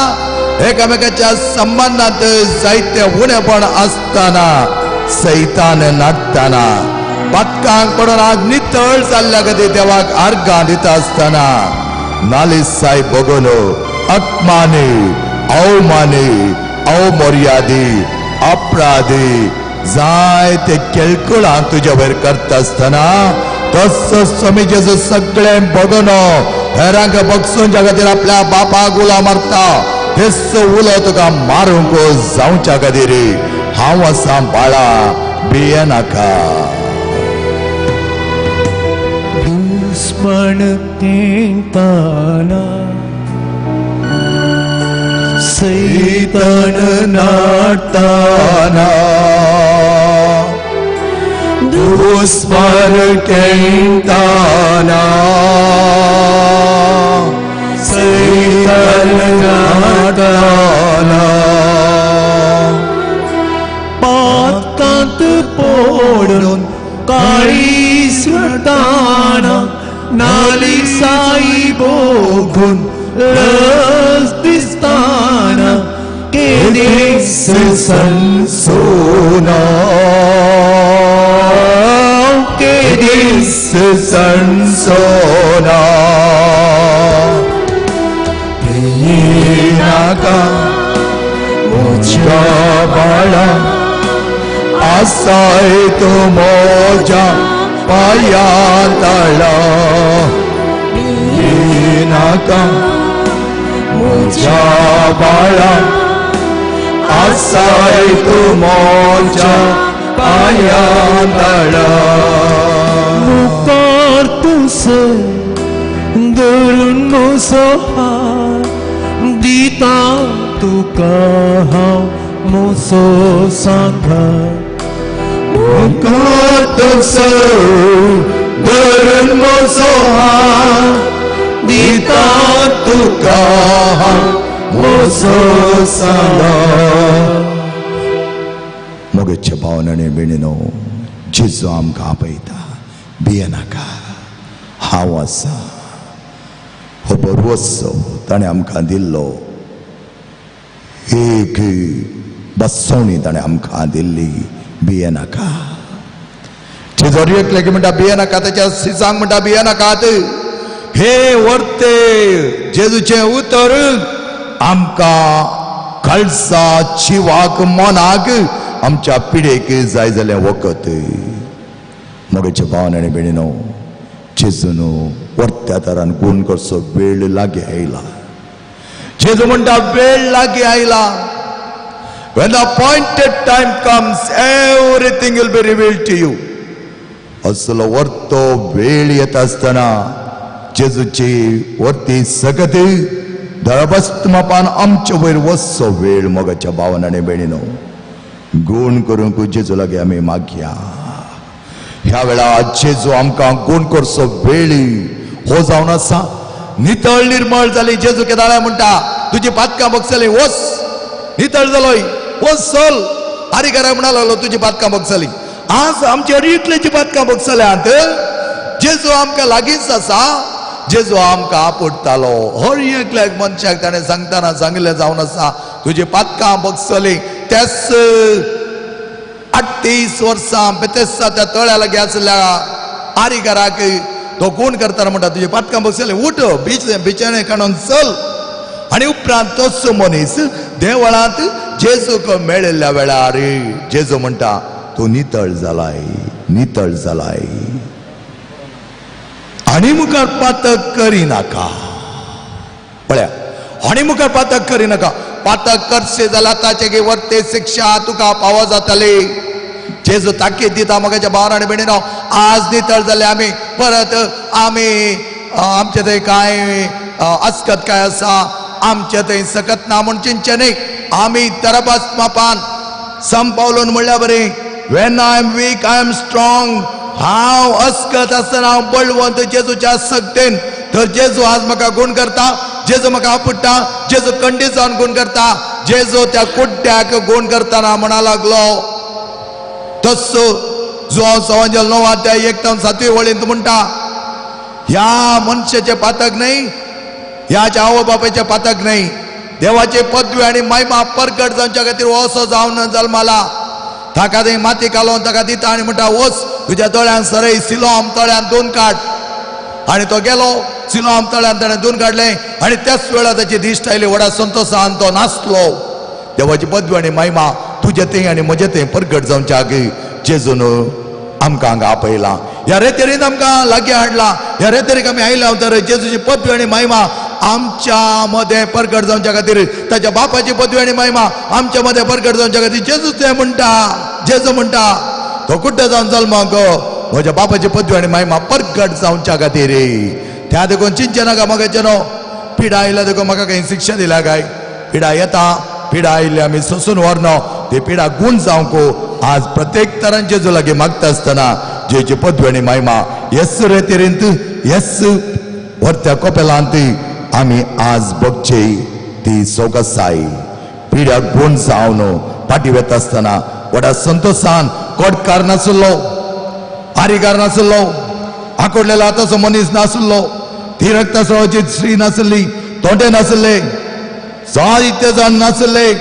एकामेकाच्या संबंदांत जायते उणेपण आसतना, सैतान नाटतना, पातकांक पडून आज नितळ जाल्ल्या खातीर देवाक आर्गां दिता आसतना, नालिसाय बगोन अपमानी अवमानी अवमर्यादी अपराधी जायते केळकुळां तुज्या वयर करता आसतना तसो स्वामी जेजू सगळें बगोन हेरांक बगसूंच्या खातीर आपल्या बापाक उलो मारता, तेच उलो तुका मारूंक जावच्या खातीर हांव आसा बाळा, भियेनाका. दुस्मन तेंताना सैतान नाडताना दुस्मन केंताना सैतान नाडताना पातकांत पडून काळी सुरताना नाली साई बोगून लज दिसताना केदीस सनसोना केदीस सनसोना नाका म्हज्या बाळा आसाय तूं म्हज्या पांया तळा नाका म्हज्या बाळा आसाय तूं म्हज्या पांया तळा मुखार तूं धरून म्हजो हात दिता तुका हांव म्हजो सांगात मुखार तूं धरून म्हजो हात दिता तुका हांव म्हजो सांगात. मोगेच्या भावन आनी भयणीनो, जेजू आमकां आपयता, भियेनाका, हांव आसा. हो बरो ताणें आमकां दिल्लो, एक बसवणी ताणें आमकां दिल्ली, भियेनाका. जेजू एकले की म्हणटा भियेनाका, ताच्या सिसांक म्हणटा भियेनाकात. हे वर्ते जेजूचें उतर आमकां कळसा जिवाक मनाक आमच्या पिडेक जाय जाल्यार वखद. मोगेचे भावन आनी भयणीनो, जेजून वर्त्या तरान गुण करचो वेळ लागीं आयला. जेजू म्हणटा वेळ लागीं आयला. When the appointed time comes, everything will be revealed to you. असलो वर्तो वेळ येता आसतना जेजूची वर्ती सगत दळबस्त मापान आमचे वयर वचचो वेळ. मोगाच्या भावन आनी भयणीनो, गुण करूंक जेजू लागीं आमी मागया. ह्या वेळार जेजू आमकां गुण करचो वेळ हो जावन आसा. नितळ निर्मळ जाली. जेजू केदाळा म्हणटा तुजी पातकां बगसली, वच नितळ जालोय, वच चल. आरीकाराक म्हणा लागलो तुजी पातकां बगसली. आज आमच्या इतल्याची पातकां बगसल्यांत. जेजू आमकां लागींच आसा. जेजू आमकां आपडटालो. हर एकल्याक मनशाक ताणें सांगतना सांगिल्लें जावन आसा तुजी पातकां बगसली. त्याच 38 वर्सां बेतेस्ता त्या तळ्या लागीं आसल्या आरीकाराक तो कोण करतना म्हणटा तुजी पातकां बगसली, उठ बिचाणे काडून चल. आनी उपरांत तोच मनीस देवळांत जेजूक मेळिल्ल्या वेळार जेजू म्हणटा तूं नितळ जालाय, नितळ जालाय, आनी मुखार पातक करिनाका. पळया, आनी मुखार पातक करिनाका. पातक करशे जाल्यार ताचे वर्ते शिक्षा तुका पावो जातली. जेजू ताकीद दिता मोगाच्या भावान आनी भयणीनो, आज नितळ जाले आमी, परत आमी आमचे थंय कांय अस्कत काय आसा, आमचे थंय सकत ना म्हूण चिंतचें न्ही. आमी तरबास मापान संपावलोन म्हणल्या बरें, When I am weak I am strong. हांव अस्कत आसतना हांव बळवंत जेजूच्या सक्तेन. तर जेजू आज म्हाका गुण करता, जेजू म्हाका आपुडटा, जेजू कंडी जावन गुण करता. जेजू त्या कुड्ड्याक गुण करतना म्हणा लागलो तस्सो जुआंव सवांजल 9 अध्याय 1 ते 7 वळींत म्हणटा, ह्या मनशाचें पातक न्हय, ह्याच्या आवय बापायचें पातक न्हय, देवाचे पदवी आनी महिमा परगट जावच्या खातीर हो असो जावन जल्माला. ताका थंय माती कालोवन ताका दिता आनी म्हणटा वच तुज्या दोळ्यान सरय सिलोम तळ्यान दोन काड. आनी तो गेलो सिलोम तळ्यान, ताणें दोन काडलें आनी त्याच वेळार ताची दिश्ट आयली. व्हडा संतोशान तो नाचलो. देवाची पदवी आनी महिमा तुजे थंय आनी म्हजे थंय परगट जावच्या आगी जेजून आमकां हांगा आपयला. ह्या रेतेरीन आमकां लागीं हाडला. ह्या रेतेरीक आमी आयल्या तर जेजूची पदवी आनी महिमा आमच्या मदें परगट जावच्या खातीर, ताच्या बापाची पदवी आनी महिमा आमच्या मदें परगट जावच्या खातीर जेजू तें म्हणटा. जेजू म्हणटा तो कुड्डो जावन जल्माक म्हज्या बापाची पदवी आनी महिमा परगट जावच्या खातीर. त्या देखून चिंतचें नाका म्हाका न्हू पिडा आयल्या देखून म्हाका काही शिक्षा दिल्या काय. पिडा येता, पिडा आयिल्ली आमी सोसून व्हरनो, ती पिडा गुण जावंक आज प्रत्येक तरान जेजू लागीं मागता आसतना जेची पदवी आनी महिमा येस रेतीरींत येस व्हरत्या कोपेलांत आमी आज बगचे ती सोगसाय. पिड्याक गुण जावन फाटी वेता आसतना व्हडा संतोशान कोटकार नासलो, आरीकार नासलो, आकोडलेलो आतांचो मनीस नासलो, ती रक्तस्रावाची स्त्री नासली, तोंडे नासले, जायते जाण नासले.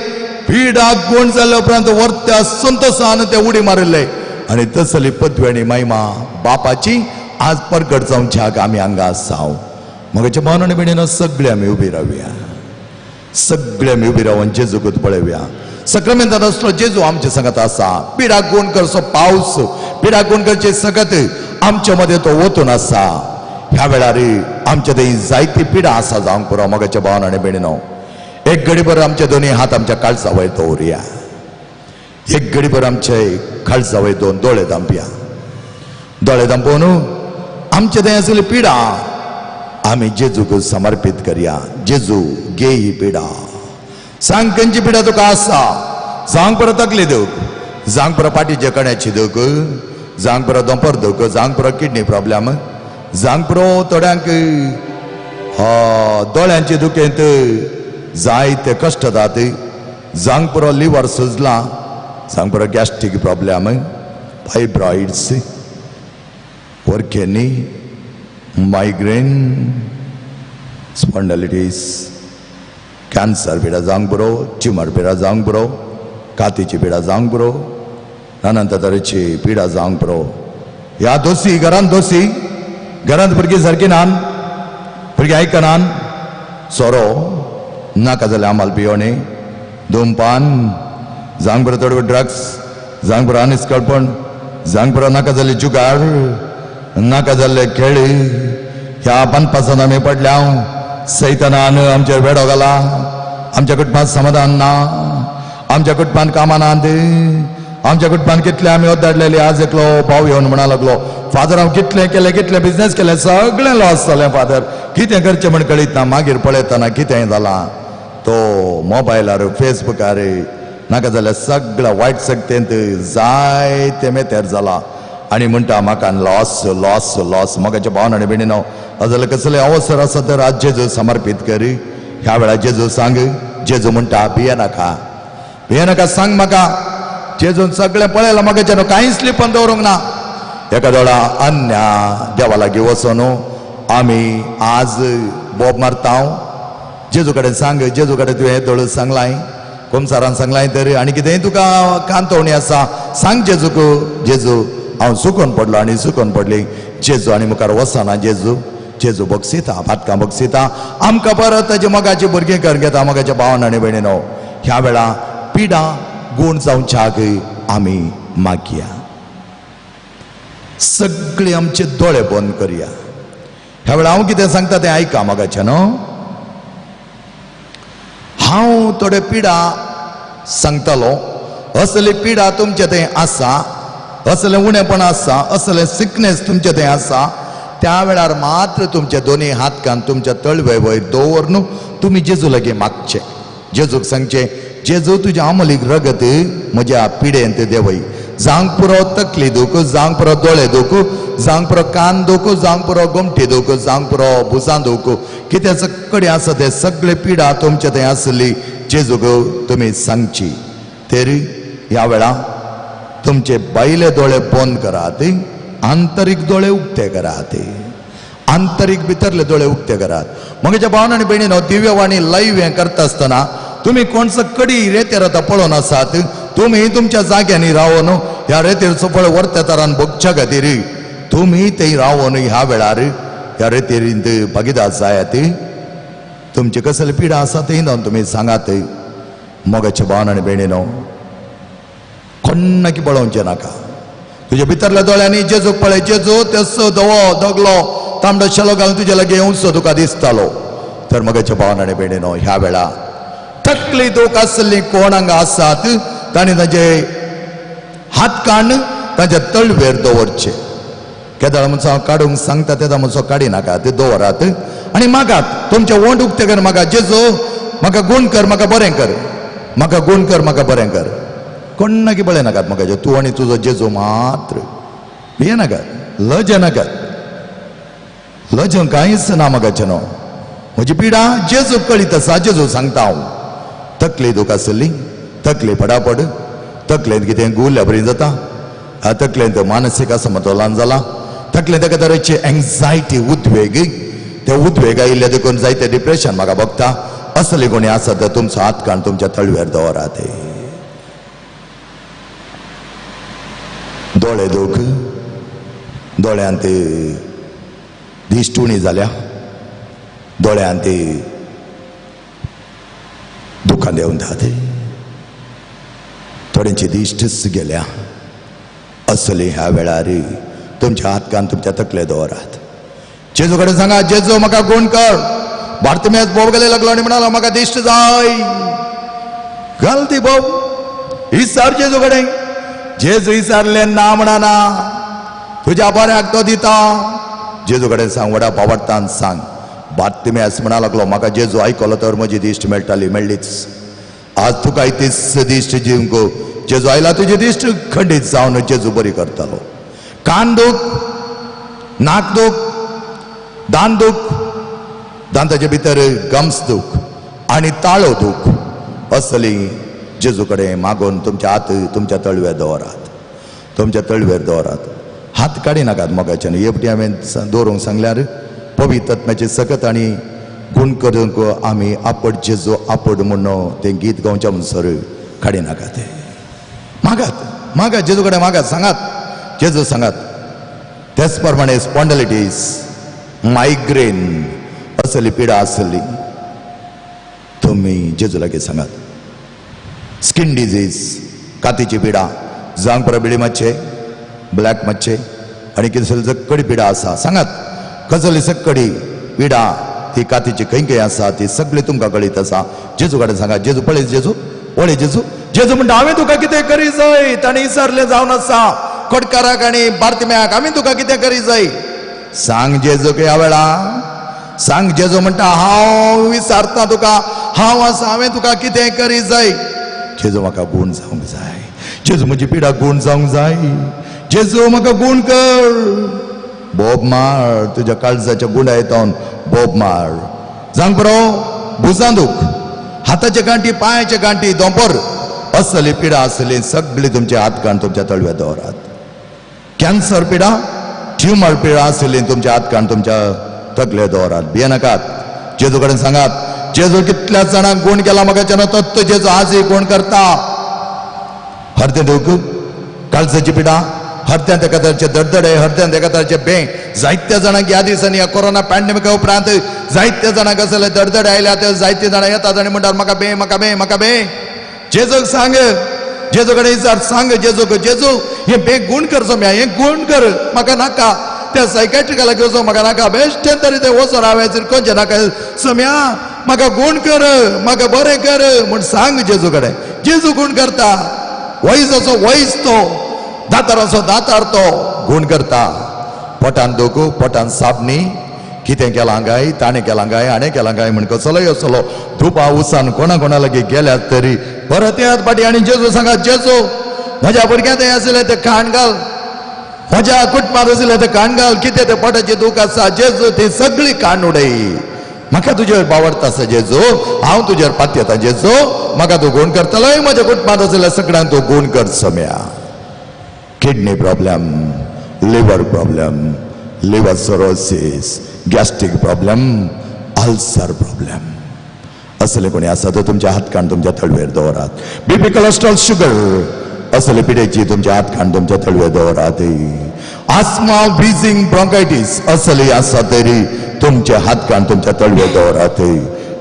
पिडाक गुण जाल्ल्या उपरांत व्हरत्या संतोशान ते उडी मारिल्ले आनी तसली पदवी आनी महिमा बापाची आज परगट जावच्याक आमी हांगा आसाव. म्हज्या भावान आनी भयणीनो सगळे आमी उबी रावया, सगळे आमी उबी रावन जेजूकूच पळोवया. सक्रामेंतान आसलो जेजू आमचे सांगत आसा. पिडाक गुण करचो पावस, पिडाक गुण करचे सगत आमचे मदें तो वतून आसा. ह्या वेळार आमच्या थंय जायती पिडा आसा जावंक पुरो. म्हज्या भावान आनी भयणीनो एक घडीभर आमचे दोनी हात आमच्या काळजा वयर दवरुया, एक घडीभर आमचे काळजा वयर दोन दोळे धांपया. दोळे धांपोवन आमचे थंय आसली पिडा आमी जेजूक समर्पीत करया. जेजू घे ही पिडा, सांग खंयची पिडा तुका आसा. जावंक पुरो तकली दूख, जावंक पुरो पाटीचे कण्याची दूख, जावंक पुरो दोंपर दूख, जावंक पुरो किडनी प्रॉब्लम, जावंक पुरो थोड्यांक दोळ्यांची दुखेंत जायते कश्ट जात, जावंक पुरो लिवर सुजला, जावंक पुरो गॅस्ट्रीक प्रॉब्लम, फायब्रॉइड्स, वरकेनी, मायग्रेन, स्पॉन्डलिटीस, कॅन्सर पिडा जावंक पुरो, ट्युमर पिडा जावंक पुरो, कातीची पिडा जावंक पुरो, अनंत तरेची पिडा जावंक पुरो. ह्या दोशी घरांत, दोशी घरांत भुरगीं सारकी नान, भुरगीं आयकनान, सोरो नाका जाल्यार आमाल पियोणी, धुमपान, जावंक पुरो थोडे ड्रग्स, जावंक पुरो आनिस्कळपण, जावंक पुरो नाका जाल्ली जुगार, नाका जाल्ले खेळी. ह्या बांदपासान आमी पडल्या. सैतानान आमचेर वेडो घाला, आमच्या कुटुंबांत समाधान ना, आमच्या कुटुंबांत कामां नात, आमच्या कुटुंबांत कितले आमी ओद्दाडलेले. आज एकलो भाव येवन म्हणा लागलो, फादर हांव कितलें केलें, कितलें बिजनेस केलें, सगळें लॉस जालें फादर, कितें करचें म्हण कळीत ना. मागीर पळयतना कितें जालां तो मोबायलार, फेसबुकार नाका जाल्यार सगळ्या वायट शक्तेंत जायते मेतेर जाला आनी म्हणटा म्हाका लॉस लॉस लॉस. म्हज्या भावान आनी भयणीनो जाल्यार कसले अवसर आसा तर आज जेजू समर्पीत करी. ह्या वेळार जेजू सांग, जेजू म्हणटा भिये नाका, भिये नाका, सांग म्हाका. जेजून सगळें पळयलां म्हाका, कांयच लिपून दवरूंक ना. एका दोळा अन्या देवा लागीं वचून आमी आज बोब मारता. जेजू कडेन सांग, जेजू कडेन तुवें हें दोळ सांगलाय, कुमसारान सांगलाय, तर आनी कितेंय तुका कांतवणी आसा सांग जेजूक. जेजू हांव चुकोन पडलो आनी चुकोन पडली. जेजू आनी मुखार वचना, जेजू जेजू बक्षिता, पातकां बक्षिता, आमकां परत ताजे मोगाची भुरगीं करून घेता. मोगाच्या भावान आनी भयणीनो ह्या वेळा पिडा गुण जावच्याक आमी मागया. सगळे आमचे दोळे बंद करया. ह्या वेळा हांव कितें सांगता तें आयका मोगाचें न्हू. हांव थोडे पिडा सांगतालो, असली पिडा तुमचे थंय आसा, असलें उणेपण आसा, असलें सिकनेस तुमचे थंय आसा. त्या वेळार मात्र तुमचे दोनी हात कान तुमच्या तळवे वयर दवरून तुमी जेजू लागीं मागचे. जेजूक सांगचे, जेजू तुज्या आमलीक रगत म्हज्या पिडेंत देवय. जावंक पुरो तकली दूख, जावंक पुरो दोळे दूख, जावंक पुरो कान दूख, जावंक पुरो गोमटी दूख, जावंक पुरो भुजां दूख, कितें सगळें आसा तें सगळे पिडा तुमचे थंय आसली जेजूक तुमी सांगची. तरी ह्या वेळा तुमचे बायले दोळे बंद करात, आंतरीक दोळे उक्ते करात, आंतरीक भितरले दोळे उक्ते करात. म्हज्या भावान आनी भयणीनो दिव्यवाणी लायव्ह हें करता आसतना तुमी कोणसो कडी रेतेर आतां पळोवन आसात, तुमी तुमच्या जाग्यांनी रावन ह्या रेतेरचो पळय वर्त्या तरान भोगच्या खातीर तुमी थंय रावन ह्या वेळार ह्या रेतेरींत भागीदार जायात. तुमची कसली पिडा आसा थंय जावन तुमी सांगात. मोगाच्या भावान आनी भयणीनो कोण्णाकी पळोवचें नाका. तुज्या भितरल्या दोळ्यांनी जेजूक पळय. जेजू तेसो धवो दगलो तांबडो शेलो घालून तुज्या लागीं येवचो तुका दिसतालो. तर मोगाच्या भावान आनी भयणीनो ह्या वेळा तकली दूख आसली कोण हांगा आसात तांणी तांचे हात काण तांच्या तळवेर दवरचे. केदळ म्हणसो हांव काडूंक सांगता तेदा म्हणसो काडी नाका, ते दवरात आनी मागात. तुमचे ओंठ उक्ते कर, म्हाका जेजू म्हाका गूण कर, म्हाका बरें कर, म्हाका गूण कर, म्हाका बरें कर. कोण्णाकी पळय नाकात म्हाका, तूं आनी तुजो जेजू मात्र. भिये नाकात, लज नाकात, लज कांयच ना म्हाका न्हू. म्हजी पिडा जेजू कळीत आसा, जेजू सांगता हांव. तकली दूख आसली, तकली पडापड, तकलेंत कितें गुल्ल्या बरी जाता, तकलेंत मानसीक असमतोलन जाला, तकलेंत एका तरेची एंग्जायटी, उद्वेग, ते उद्वेग आयिल्ले देखून जायते डिप्रेशन म्हाका भोगता. असले कोणी आसा तर तुमचो हात काण तुमच्या तळव्यार दवरात. दोळे दूख, दोळ्यांत दिश्ट उणी जाल्या, दोळ्यांत दुखां देंवतात, थोड्यांची दिश्टच गेल्या. असली ह्या वेळार तुमच्या हात कान तुमच्या तकले दवरात. जेजू कडेन सांगा, जेजू म्हाका गूण कर. बार्तिमेस बोब गेले लागलो आनी म्हणालो म्हाका दिश्ट जाय. घाल ती बोब, इसार जेजू कडेन. जेजू इसारले ना म्हणना, तुज्या बऱ्याक तो दिता. जेजू कडेन सांग, व्हडा पावडतान सांग. बार्तिमेस म्हणा लागलो म्हाका जेजू आयकलो तर म्हजी दिश्ट मेळटाली, मेळ्ळीच. आज तुका तीच दिश्ट दिवंक जेजू आयला, तुजी दिश्ट खंडीत जावन जेजू बरी करतालो. कान दूख, नाक दूख, दान दूख, दांताचे भितर गम्स दूख आनी ताळो दूख, असली जेजू कडेन मागून तुमच्या हात तुमच्या तळव्यार दवरात, तुमच्या तळव्यार दवरात. हात काडी नाकात मोगाच्यान. एकटी हांवें दवरूंक सांगल्यार पवित्र आत्म्याची सकत आनी गूण करूंक आमी आपड जेजू आपड म्हूण तें गीत गावच्या म्हणसर काडी नाकात. मागात, मागात जेजू कडेन मागात, सांगात जेजू सांगात. तेच प्रमाणे स्पॉन्डलिटीस, मायग्रेन असली पिडा आसली तुमी जेजू लागीं सांगात. स्कीन डिजीज, कातीची पिडा, जावंक परबेळी मातशे, ब्लॅक मातशे आनी कितें सक्कडी पिडा आसा, सांगात. कसली सक्कडी पिडा ती कातीची खंय खंय आसा ती सगळी तुमकां कळीत आसा. जेजू कडेन सांगात. जेजू पळय, जेजू पळय, जेजू जेजू म्हणटा हांवें तुका कितें करी जाय. ताणें विचारलें जावन आसा कोटकाराक आनी बार्तिम्याक, हांवें तुका कितें करी जाय सांग जेजू. ह्या वेळा सांग. जेजू म्हणटा हांव विचारता तुका, हांव आसा, हांवें तुका कितें करी जाय. जेजू म्हाका गूण जावंक जाय, जेजू म्हजी पिडा गूण जावंक जाय, जेजू म्हाका गूण कर. बोब मार तुज्या काळजाच्या गुंडा येतावन बोब मार. जावंक बरो भुजां दूख, हाताचे गांठी, पांयाचे गांठी, दोंपर असली पिडा आसली सगळी तुमचे हात काण तुमच्या तळव्या दवरात. कॅन्सर पिडा, ट्युमर पिडा आसली तुमच्या हात काण तुमच्या तकले दवरात. भियेनाकात, जेजू कडेन सांगात. जेजू कितल्या जाणांक गूण केला म्हाका तत्व जेजू आजूय गूण करता. हरदें दूख, काळजाची पिडा, हरद्यांत एका तरेचे दडदडे, हरद्यांत एका तरेचे बें, जायत्या जाणांक ह्या दिसांनी ह्या कोरोना पॅन्डेमिका उपरांत जायत्या जाणांक असले दडदडे आयल्या. ते जायते जाणां येतात आनी म्हणटात म्हाका बें, म्हाका बें, म्हाका बें. जेजूक सांग, जेजू कडेन विचार, सांग जेजूक, जेजू हें बें गूण कर सोम्या, हें गूण कर, म्हाका नाका. त्या सायकाट्रिका लागीं वचो म्हाका नाका, बेश्टें तरी तें वचोन हांवें कोणचें नाका सोम्या, म्हाका गूण कर, म्हाका बरें कर म्हूण सांग जेजू कडेन. जेजू गूण करता. वैजाचो वैज तो, दाताराचो दातार तो गूण करता. पोटान दूख, पोटान साबणी, कितें केलां काय, ताणें केलां काय, हाणें केलां काय म्हण कसलोय असलो धुपा उसान कोणा कोणा लागीं गेल्यात तरी परत येयात फाटीं आनी जेजू सांगात, जेजू म्हज्या भुरग्यांत हें आसलें तें खाण घाल, म्हज्या कुटुंबांत आसलें तें खाण घाल, कितें तें पोटाचें दूख आसा जेजू ती सगळी काण उडय. म्हाका तुजेर बावडता आसा जेजू, हांव तुजेर पातयेता जेजू, म्हाका तूं गूण करतलोय, म्हज्या कुटुंबांत आसल्या सगळ्यांक तूं गूण कर Saumya. Kidney problem, liver problem, liver cirrhosis, gastric problem, ulcer problem असले कोणी आसा तर तुमच्या हात काण तुमच्या तळवेर दवरात. बीपी, कोलेस्ट्रॉल, शुगर असले पिडेची तुमच्या हात काण तुमच्या तळवेर दवरात. आस्मा, ब्रिझिंग, ब्रॉंकायटीस असली आसा तरी तुमचे हात काण तुमच्या तळवेर दवरात.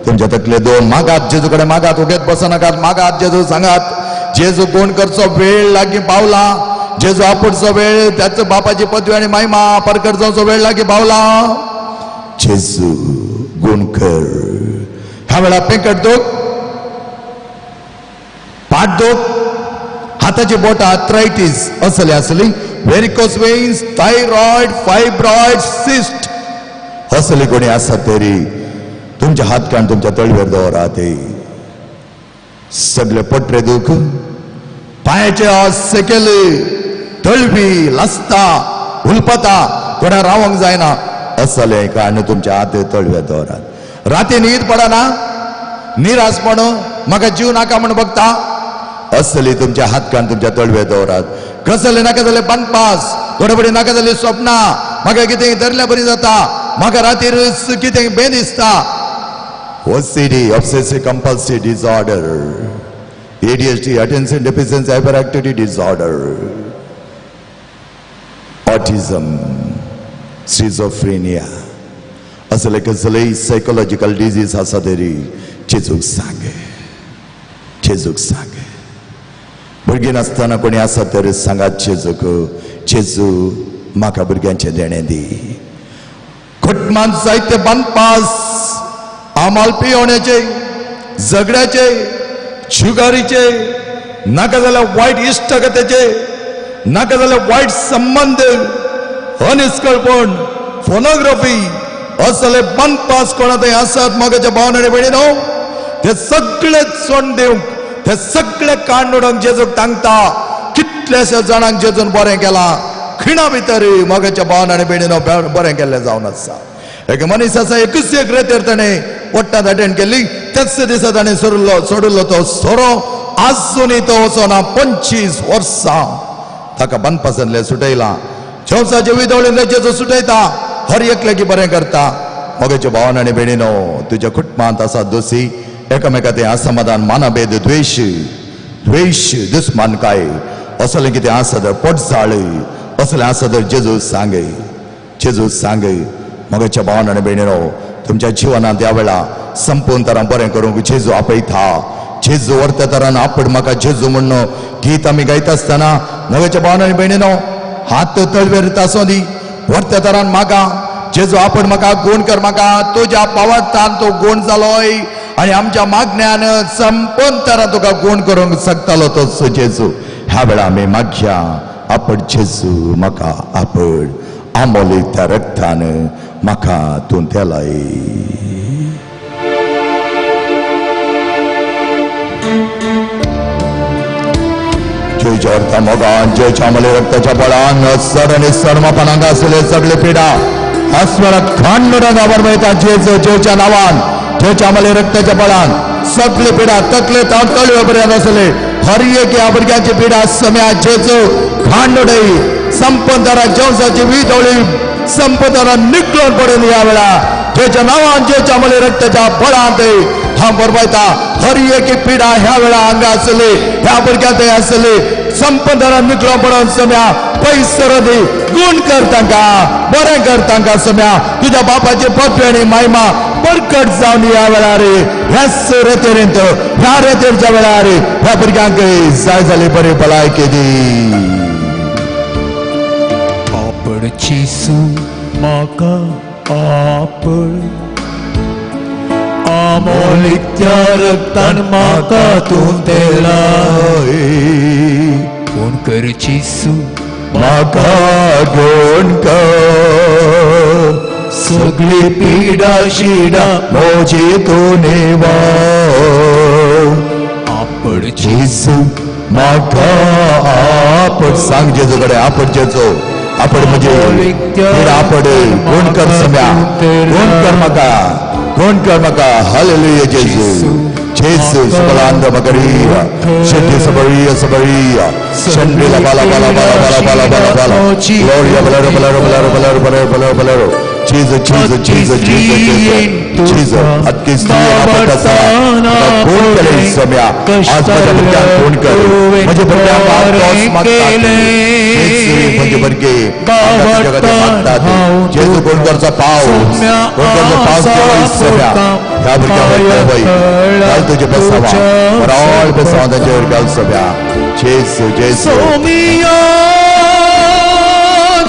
तुमच्या तकले दोन मागात जेजू कडेन, मागात, उगेत बसनाकात, मागात जेजू सांगात. जेजू कोण करचो वेळ लागीं पावला, जेजू आपुडचो वेळ, त्याचो बापाची पदवी आनी महिमा परकट जावचो वेळ लागीं पावला. जेजू गुण कर. ह्या वेळा पेंकट दूख, पाट दूख, हाताची बोटां आर्थरायटीस असली आसली Varicose veins, thyroid, fibroid, cyst असले कोणी आसात तरी तुमच्या हात काण तुमच्या तळवेर दवरात. सगळे पोटरे दुख, पांयाचे सेकेले, तळवी लसता, हुलपता, कोणा रावंक जायना असले काण तुमच्या हात तळवे दवरात. राती न्हीद पडना, निराशपण, म्हाका जीव नाका म्हण बघता असली तुमच्या हात काण तुमच्या तळवे दवरात. कसले नाका जाले बांदपास, गडबडी नाका जाली स्वप्ना, म्हाका कितें धरल्या बरी जाता, म्हाका रातीर कितें बें दिसता. OCD, obsessive compulsive disorder, ADHD, attention deficiency hyperactivity disorder, autism, schizophrenia असले कसलेय सायकोलॉजिकल डिजीज आसा तरी जेजूक सांग, जेजूक सांग. भुरगीं नासतना कोणी आसा तर सांगात जेजूक, जेजू म्हाका भुरग्यांचें देणें दी. कुटुंबांत जायते बांदपास, आमाल पियोवण्याचे, झगड्याचे, जुगारीचे, नाका जाल्यार वायट इश्टागतीचे, नाका जाल्यार वायट संबंद, अनिस्कळपण, फोनोग्राफी असले बांदपास कोणा थंय आसात मोगाच्या भावना आनी भयणीनो, ते सगळे सोड दिवंक, ते सगळे कांड उडोवंक जेजूक तांकता. कितल्याश्या जाणांक जेजून बरें केलां, खिणा भितर मोगाच्या भावना आनी भयणीनो बरें केल्लें जावन आसा. एक मनीस आसा, एकूच एक रेतेर ताणें वट्टांत अटेंड केली, त्याच दिसा ताणें सोडिल्लो तो सोरो आजुनूय तो वचना. 25 वर्सां ताका बांदपासांतलें सुटयलां. जेवसाचे विदवळींतलें जेजू सुटयता, हर एकल्याकी बरें करता. मोगाच्या भावान आनी भयणीनो, तुज्या कुटुंबांत आसा दोशी, एकामेका तें असमाधान, मानाभेद, द्वेश, द्वेश, दुस्मानकाय असलें कितें आसा तर, पोटजाळ असलें आसा तर जेजू सांग, जेजू सांग. मोगाच्या भावान आनी भयणीनो, तुमच्या जिवनांत ह्या वेळा संपूर्ण तरान बरें करूंक जेजू आपयता. जेजू वर्त तरान आपड म्हाका जेजू म्हण्ण गीत आमी गायता आसतना मोगाच्या भावान आनी भयणीनो, हात तळवेर तासो दी, वर्त तरान म्हाका जेजू आपड म्हाका, गुण कर म्हाका, तुज्या पावार्थान तो गुण जालोय आनी आमच्या मागण्यान संपूर्ण तरान तुका गुण करूंक शकतालो तो जेजू. ह्या वेळा आमी मागया, आपड जेजू म्हाका आपड, आमोली त्या रक्तान म्हाका तूं तेलाय. जेच्या अर्था मोगान, जेच्या आमले रक्ताच्या बळान सर आनी सर्वपणांक आसले सगळे पिडा अस्वर खांडुरंगा बरबयता. जेजू जेच्या नांवान, जेच्या आमले रक्ताच्या बळान सगळे पिडा तकले तावन तळवे पर्यंत आसले हर एक ह्या भुरग्यांची पिडा सम्या जेजू खांडुडई संपंदरा जेवसाची विदोळी संपदरा निकळून पडून ह्या वेळा जेच्या नांवान, जेच्या आमले रक्ताच्या बळान हांव बरबयता. हर एक पिडा ह्या वेळा हांगा आसली, ह्या भुरग्यांत आसली संपदरा निकळून पडून सम्या पयसर दी, गुण कर तांकां, बरें कर तांकां सम्या. तुज्या बापाची पदवी आनी महिमा बरकट जावन ह्या वेळार ह्याच रेतेरेंत, ह्या रेतेरच्या वेळार ह्या भुरग्यांक जाय जाली बरी भलायकी दी. आपड जेजू म्हाका आपड, आमोलीक त्या रक्तान म्हाका तूं तेलाय. कोण कर जेजू म्हाका गुण कर, सगळी पिडा शिडा म्हजी तूं निवार. आपड जेजू म्हाका आपड. सांग जेजू कडेन, आपड जेजू, आपड म्हजी पिडा आपड, गुण कर सम्या, गुण कर म्हाका, गुण कर म्हाका. हालेलुया जेजू, जेजू सबलांद मकरिया शेट्टी सबरिया सबरिया शंड्रीला बाला बाला बाला बाला बाला बाला बाला ग्लोरिया बलरो बलरो बलरो बलरो बलरो बलरो बलरो. जेजू जेजू जेजू जेजू जेजू जेजू. अतकी स्त्री आपटा कोण केले सम्या, आज म्हज्या भुरग्यांक कोण कर, म्हज्या भुरग्यांक तोच मागता म्हजे भुरगे मागतात. जेजू कोण करचो पावस, कोण करचो पावस सम्या ह्या भुरग्यांक वय घाल तुजे बेसावा, बरोबर बेसावा तांचेर घाल सम्या. जेजू जेजू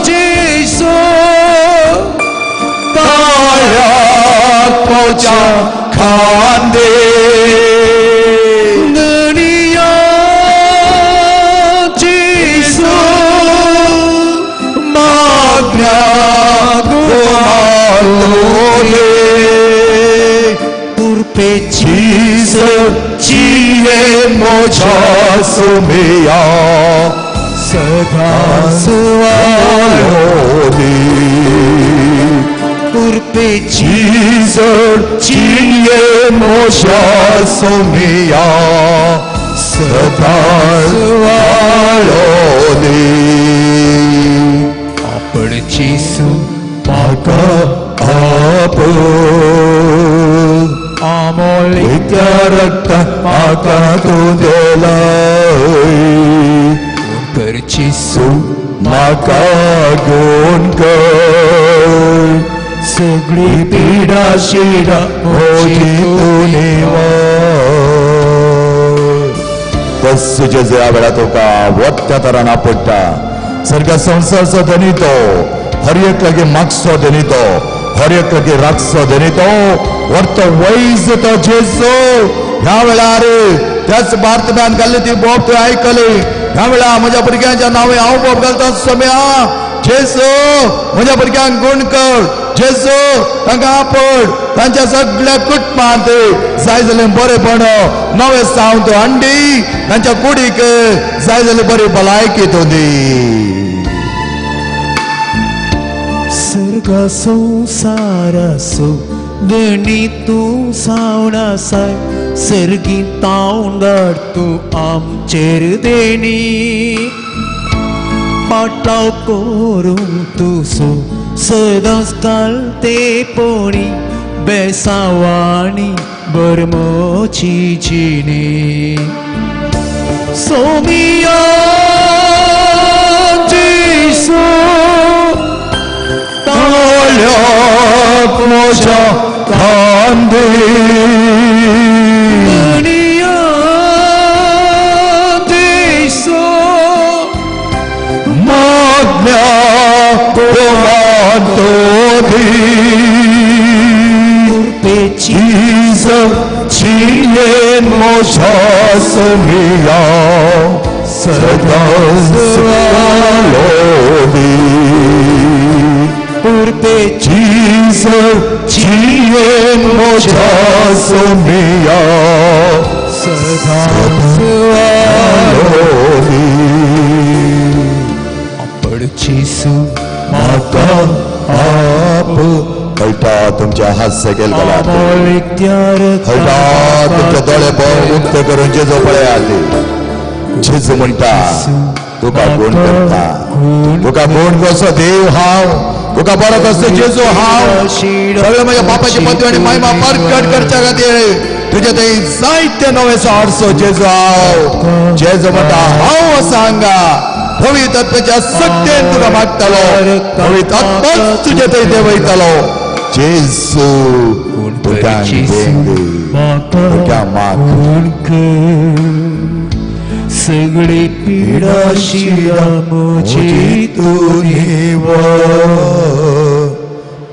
जेजू पोचा खांदे दुनिया जेजू उर्पेची जिये मोजा सुमिया सदांच वालोदी उर्पेची जिये मोजा सुमिया सदांच वालोदी. आपण जेजू म्हाका आप आमोल रक्ता म्हाका तूं दिलाय कर जेजू म्हाका गुण कर सगळी पिडा शिडा म्हजी तूं निवार. तस जेजू ह्या वेळा तुका वत्त्या तरान आपडटा. सारक्या संवसारचो धनी तो, हर एक लागीं मागचो धनी तो, हर एक लागीं राखचो धनी तो, व्हरतो वैज तो जेजू. ह्या वेळार त्याच बार्तम्यान घाल्ली ती बोब तुवें आयकली. ह्या वेळार म्हज्या भुरग्यांच्या नांवे हांव बोब घालता सोम्या जेजू म्हज्या भुरग्यांक गुण कर, जेजू तांकां आपड, तांच्या सगळ्या कुटुंबांत जाय जाल्यार बरेपण नवें सावंत हांडी, तांच्या कुडीक जाय जाल्यार बरी भलायकी तूं दी. सर्ग संवसाराचो धनी तूं जावन आसाय, सर्गी तावन धाड तूं आमचेर देणी, पाटलाव करूंक तुजो सदांच घालते पोणी, बेसावाणी बरमोची जिणी. सोमिया जेजू ताळ्याक म्हज्या कांदी धनिया जेजू मागण्या तुका तो दी. उर्पेची जिये म्हज्या सोमिया सदांच वालोदी. उर्पेची जिये म्हज्या सोमिया सदांच वालोदी. आपण जेजू म्हाका आप कळटा तुमच्या हात सकयल घालात, कळटा तुमचे दोळे पळोवन उक्ते करून जेजू पळयात. जेजू म्हणटा तुका गुण करता, तुका गुण कसो देव हांव, तुका बरो कसो जेजू हांव. सगळे म्हज्या बापाची पदवी आनी महिमा परगट करच्या खातीर तुजे थंय जायते नवे आडसो जेजू हांव. जेजू म्हणटा हांव आसा हांगा, पवित्र आत्म्याच्या सक्तेन तुका मागतालो, पवित्र आत्माच तुजे थंय ते वयतालो. जेजू तुका तुका माग सगळी पिडा शिडा म्हजी तूं निवार.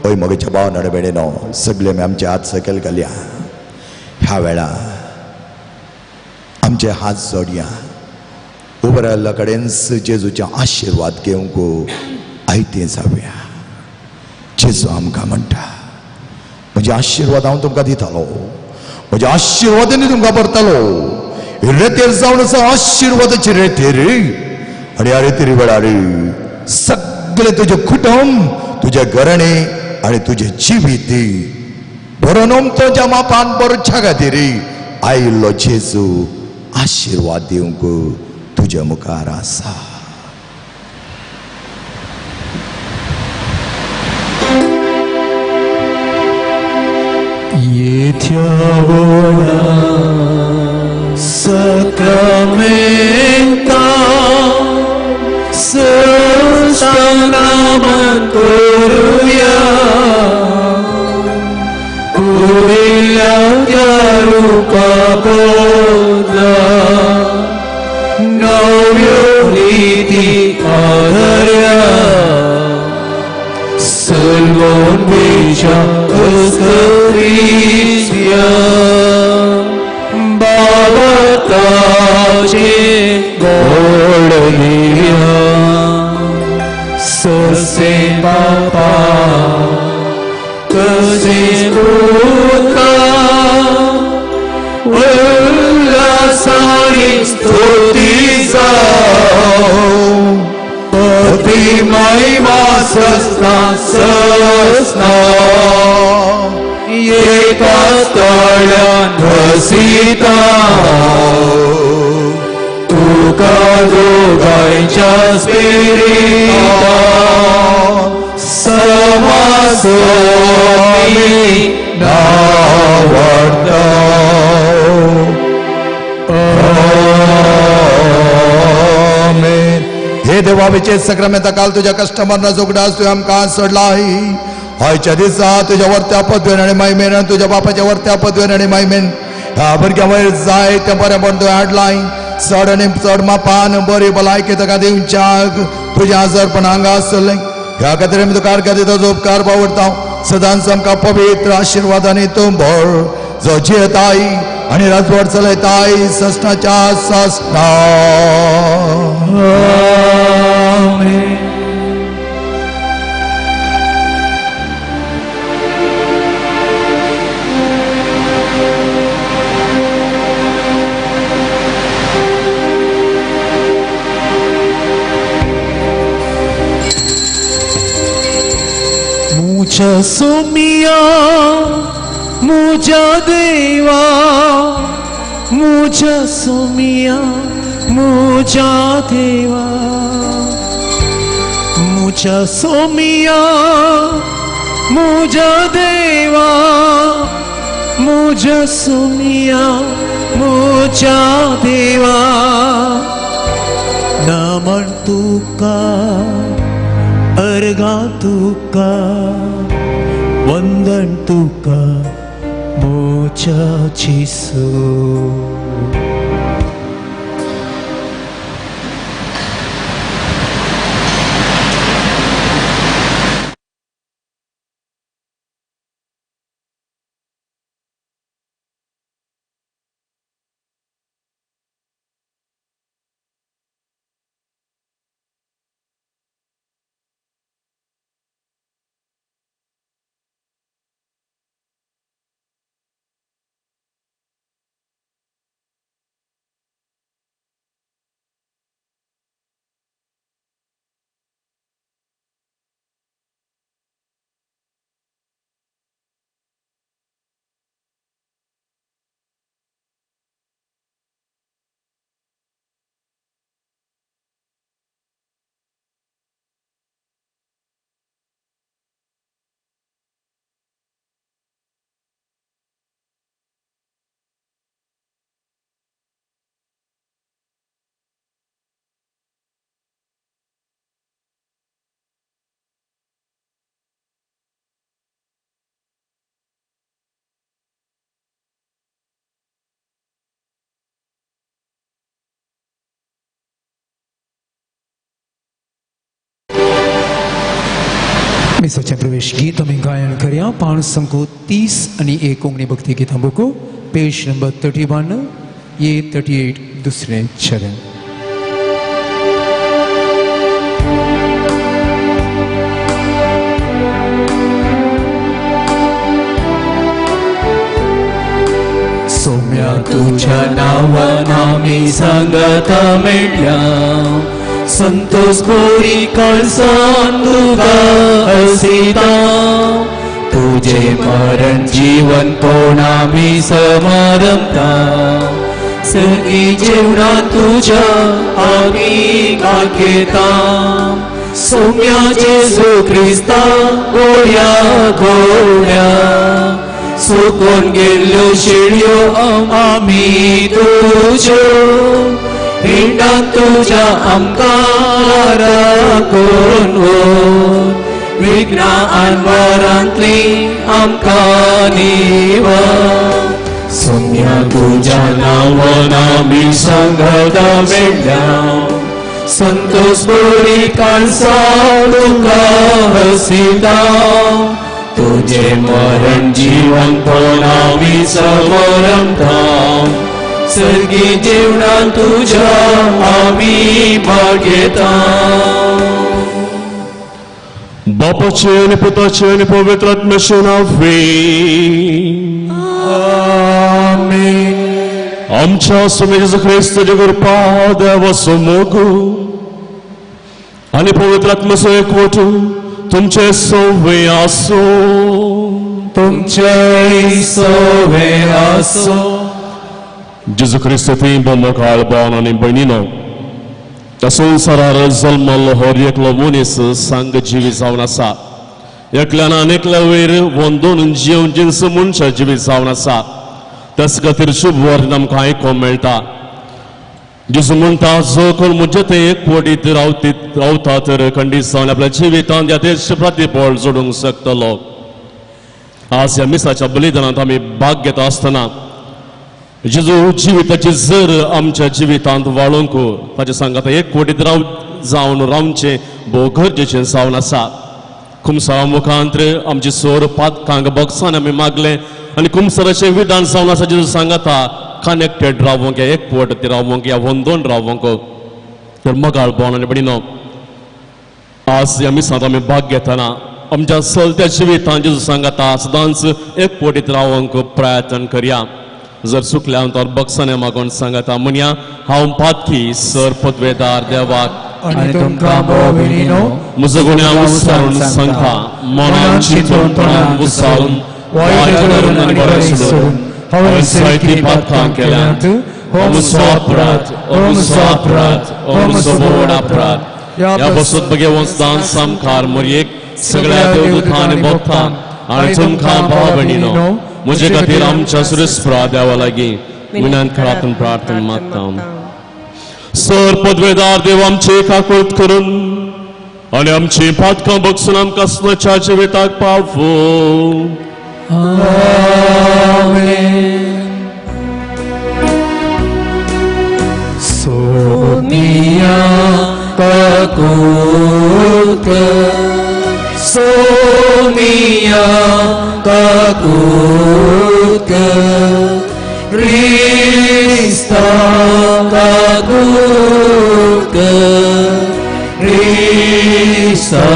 हय म्हज्या भाव आनी भयणीनो, सगळे आमी आमचे हात सकयल घालया. ह्या वेळा आमचे हात जोडया, उबो रावल्ल्या कडेन जेजूचे आशिर्वाद घेवंक आयतें जावया. जेजू आमकां म्हणटा म्हजे आशिर्वाद हांव तुमकां दितालो, म्हज्या आशिर्वादांनी तुमकां भरतालो. रेतेर जावन आसा आशिर्वादाची रेतेर, आनी ह्या रेतेरी वेळार सगळें तुजें कुटुंब, तुजें घराणें आनी तुजें जिवीत बरोवन तुज्या मापान बरोवच्या खातीर आयिल्लो जेजू आशिर्वाद दिवंक तुज्या मुखार आसा. येथ्या व्हडा साक्रामेंता संस्थानामन करुया, पुरिल्ल्या त्या रुपा बदला नव्यो रिती आदर्या, सलवोन वेच्या क्रिस्त्या बाबा ताचे गोड दिव्या, ससे बापा तशेंच पुता उल्हासानी स्तुती जावं ती महिमा सस्ना सस्ना एका तळ्यान वसिता तुका दोगांयच्या स्पिरितान समासोमी नावडता. आमेन. हे देवा विचेत सक्रामेंता काल तुझ्या कस्टमरना जोगडास तुवें आमकां सोडला आयच्या दिसा तुज्या वरत्या पदवेन आनी मायमेन आनी तुज्या बापाच्या वरत्या पदवेन आनी मायमेन ह्या भुरग्यां वयर जाय तें बरेंपण तुवें हाडलां. चड आनी चड मापान बरी भलायकी ताका दिवच्याक तुजें आजारपण हांगा आसलें. ह्या खातीर आमी तुका अर्घ दिता, जो उपकार बावडता सदांच आमकां पवित्र आशिर्वादांनी तूं भर, जो जियेताय आनी राजवट चलयताय ससनाच्या ससना. आमेन. मुझा सोमिया मुझा देवा, मुझा सोमिया मुझा देवा, मुझा सोमिया मुझा देवा, मुझा सोमिया मुझा देवा. ना म्हण तुका अर्घां तुका वंदन तुका म्हज्या जेजू. मिसाचें प्रवेश गीत आमी गायन करया. 530 आनी 1 कोंकणी भक्ती गितां बुको पेज नंबर 31 ये 38 दुसरें चरण. सोम्या तुझ्या नावान आमी सांगाता मेळ्ळ्या, संतोष कोरी काळसान तुका हसिता, तुझे मरण जीवन कोण आमी समारंभता, सगळी जेवणा तुझ्या आमी काकेता. सोम्या जेजू क्रिस्ता गोड्या गोड्या, सुकून गेल्ल्यो शेळयो आमी तुज्यो, पिंडान तुज्या आमकां राखून व्हर, विघ्नां आनवरांतली आमकां निवार. सोम्या तुज्या नांवान आमी सांगाता मेळ्ळ्या, संतोष बरी काळसान तुका हसिता, तुझे मरण जीवन कोण आमी समरंभता, सर्गी जेवणान तुझ्या आमी भागेता. बापाचे आनी पुताचे आनी पवित्र आत्म्याचे नांवे आमेन. आमच्या स्वामी जेजू क्रिस्ताचे कृपा, देवाचो मोग आनी पवित्र आत्म्याचो एकवट तुमचे सवे आसूं. तुमचे सवे आसूं. जेजू क्रिस्त थंय मोगाळ भाव आनी भयणीनो, त्या संवसारार जल्मल्लो हर एकलो मनीस सांग जिवी जावन आसा. एकल्यान आनी एकल्या वयर वंदून जिवन जिन्स मनशां जिवीत जावन आसा. त्याच खातीर शुभ वर्णन आमकां आयकूंक मेळटा. जेजू म्हणटा, जो कोण म्हजे थंय एकवटीत रावता तर खंडीत जावन आपल्या जिवितांत ह्या देश प्रतिफळ जोडूंक शकतलो. आज ह्या मिसाच्या बलिदानांत आमी भाग घेता आसतना जेजू जिविताची जर आमच्या जिवितांत वाळोवंक ताचे सांगात एकवटीत राव जावन रावचें भोव गरजेचें जावन आसा. कुमसारा मुखांत आमची सोर पातकांक बक्षान आमी मागलें आनी कुमसाराचें विधान जावन आसा. जेजू सांगाता कनेक्टेड रावोंक, एकवट रावोंक, या वंदोन रावोंक. तर मोगाळ भोवन आनी भयणीनो, आज ह्या मिसांत आमी भाग घेतना आमच्या चलत्या जिवितांत जेजू सांगाता सदांच एकवटीत रावोंक प्रयत्न करया. जर चुकल्या तर बक्षाने मागून सांगता म्हणया, हांव पातकी सर पदवेदार देवाक आनी तुमकां भाव भयणीनो म्हजो गुन्यांव विसरून सांगता. मनान चिंतून तोंडान उसारून वायट करून आनी बरें सोडून हांवें जायतीं पातकां केल्यांत. हो म्हजो अपराध, हो म्हजो अपराध, हो म्हजो व्हड अपराध. ह्या बसत भगेवन सदांच सामकार मरयेक सगळ्या देवदूतां आनी भक्तांक आनी तुमकां भाव भयणीनो म्हजे खातीर आमच्या सुरेस्परा देवा लागीं विनंत करातून प्रार्थना मागता. सर पदवेदार देव आमचे काकूत करून आनी आमची पातकां बक्षून आमकां सुनाच्या जिविताक पावो. आमेन. सोमिया काकूत, सोमिया काकूत, क्रिस्ता काकूत, क्रिस्ता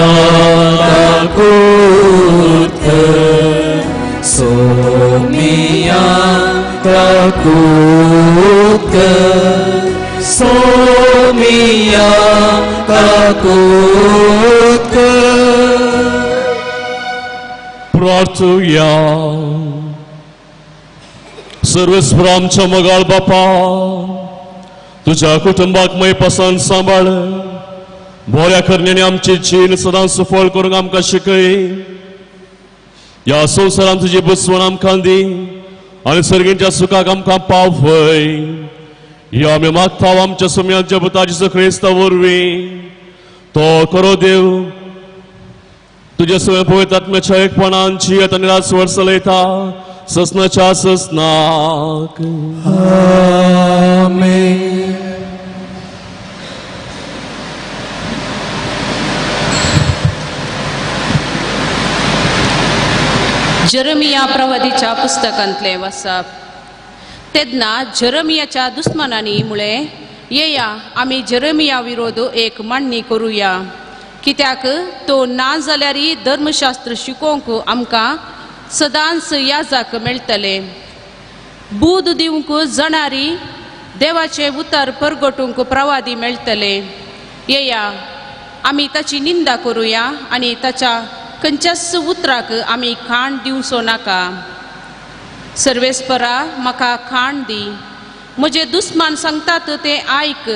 काकूत, सोमिया काकूत, सोमिया काकूत. प्रार्थुया. सर्वेस्पर आमच्या मोगाळ बापा, तुझ्या कुटुंबाक मयपासान सांबाळ. बऱ्या करण्याने आमची जीण सदांच सफळ करूंक आमकां शिकय. ह्या संवसारांत तुजी बसवण आमकां दी आनी सर्गींच्या सुखाक आमकां पावय. ह्यो आमी मागता आमच्या सुम्यांच्या पुता जेजू क्रिस्ता वरवीं. तो खरो देव तुझ्या सगळ्या पवित्र आत्म्याच्या एकपणान जियेत आनी राजवट चलयता ससनाच्या ससनाक. आमेन. जेरेमिया प्रवादीच्या पुस्तकांतलें वाचप. तेन्ना जेरेमियाच्या दुस्मानांनी म्हळें, येया आमी जेरेमिया विरोध एक मांडणी करुया, कित्याक तो ना जाल्यार धर्मशास्त्र शिकोवंक आमकां सदांच याजाक मेळटलें. बूद दिवंक जाणारी देवाचें उतर परगटूंक प्रवादी मेळटले. येया आमी ताची निंदा करुया आनी ताच्या खंयच्याच उतराक आमी खाण दिवचो नाका. सर्वेस्परा म्हाका खाण दी, म्हजे दुस्मान सांगतात तें आयक.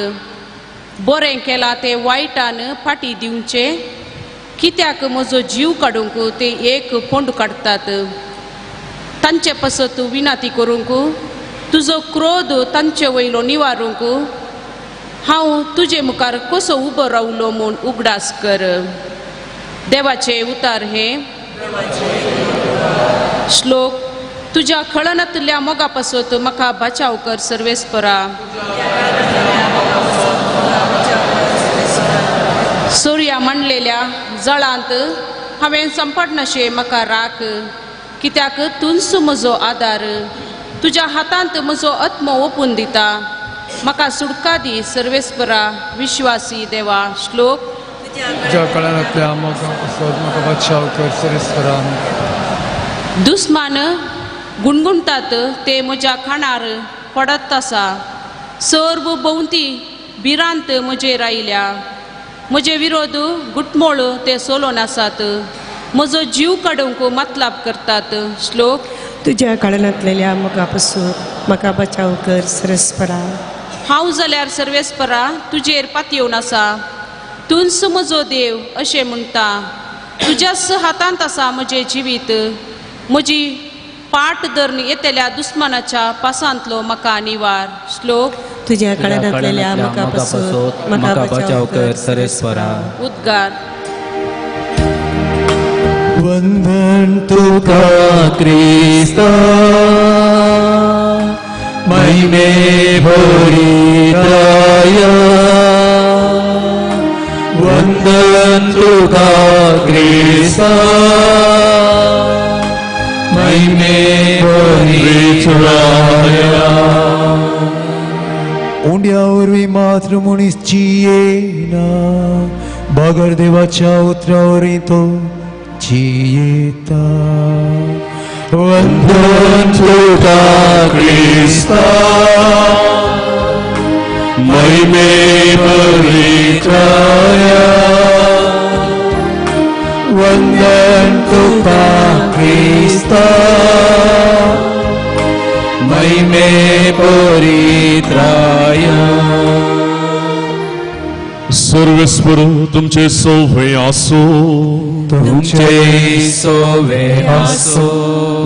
बरें केलां तें वायटान फाटी दिवचें, कित्याक म्हजो जीव काडूंक ते एक फोंड काडटात. तांचे पासत विनाती करूंक, तुजो क्रोध तांचे वयलो निवारूंक हांव तुजे मुखार कसो उबो रावलो म्हूण उगडास कर. देवाचे उतार हे श्लोक. तुज्या खळनातल्या मोगा पासत म्हाका बचाव कर सर्वेस्परा. सूर्या मांडलेल्या जळांत हांवें संपडनाशें म्हाका राख, कित्याक तूंच म्हजो आदार. तुज्या हातांत म्हजो आत्मो ओपून दिता, म्हाका सुटका दी सर्वेस्परा विश्वासी देवा. श्लोक. तुज्या कळानांतल्या मोगा पासत म्हाका बचाव कर सर्वेस्परा. दुस्मान गुणगुणतात ते म्हज्या खाणार पडत आसा. सर्व भोंवती भिरांत म्हजेर आयल्या. म्हजे विरोध गुटमोळ ते सोलोन आसात. म्हजो जीव काडूंक मतलाब करतात. श्लोक. तुज्या कळनांतलेल्या मोगा पासून म्हाका बचाव कर सर्वेस्परा. हांव जाल्यार सर्वेस्परा तुजेर पातयेवन आसा. तूंच म्हजो देव अशें म्हणटा. तुज्याच हातांत आसा म्हजें जिवीत. म्हजी पाट धरून येतल्या दुस्मानाच्या पासांतलो म्हाका निवार. श्लोक. तुज्या कळनांतलेल्या मोगा पासून म्हाका बचाव कर सर्वेस्परा. उद्गार. वंदन तुका क्रिस्ता महिमे भरिताय. वंदन तुका क्रिस्ता महिमे भरिताय. उंड्या वरवीं मात्र मनीस जियेना, बगर देवाच्या उतरा वरवीं तो जियेता. वंदन तुका क्रिस्ता महिमे भरिताय. वंदन तुका क्रिस्ता महिमे परित्राय. सर्वेस्पर तुमचे सोवे आसो. तुमचे सोवे आसो.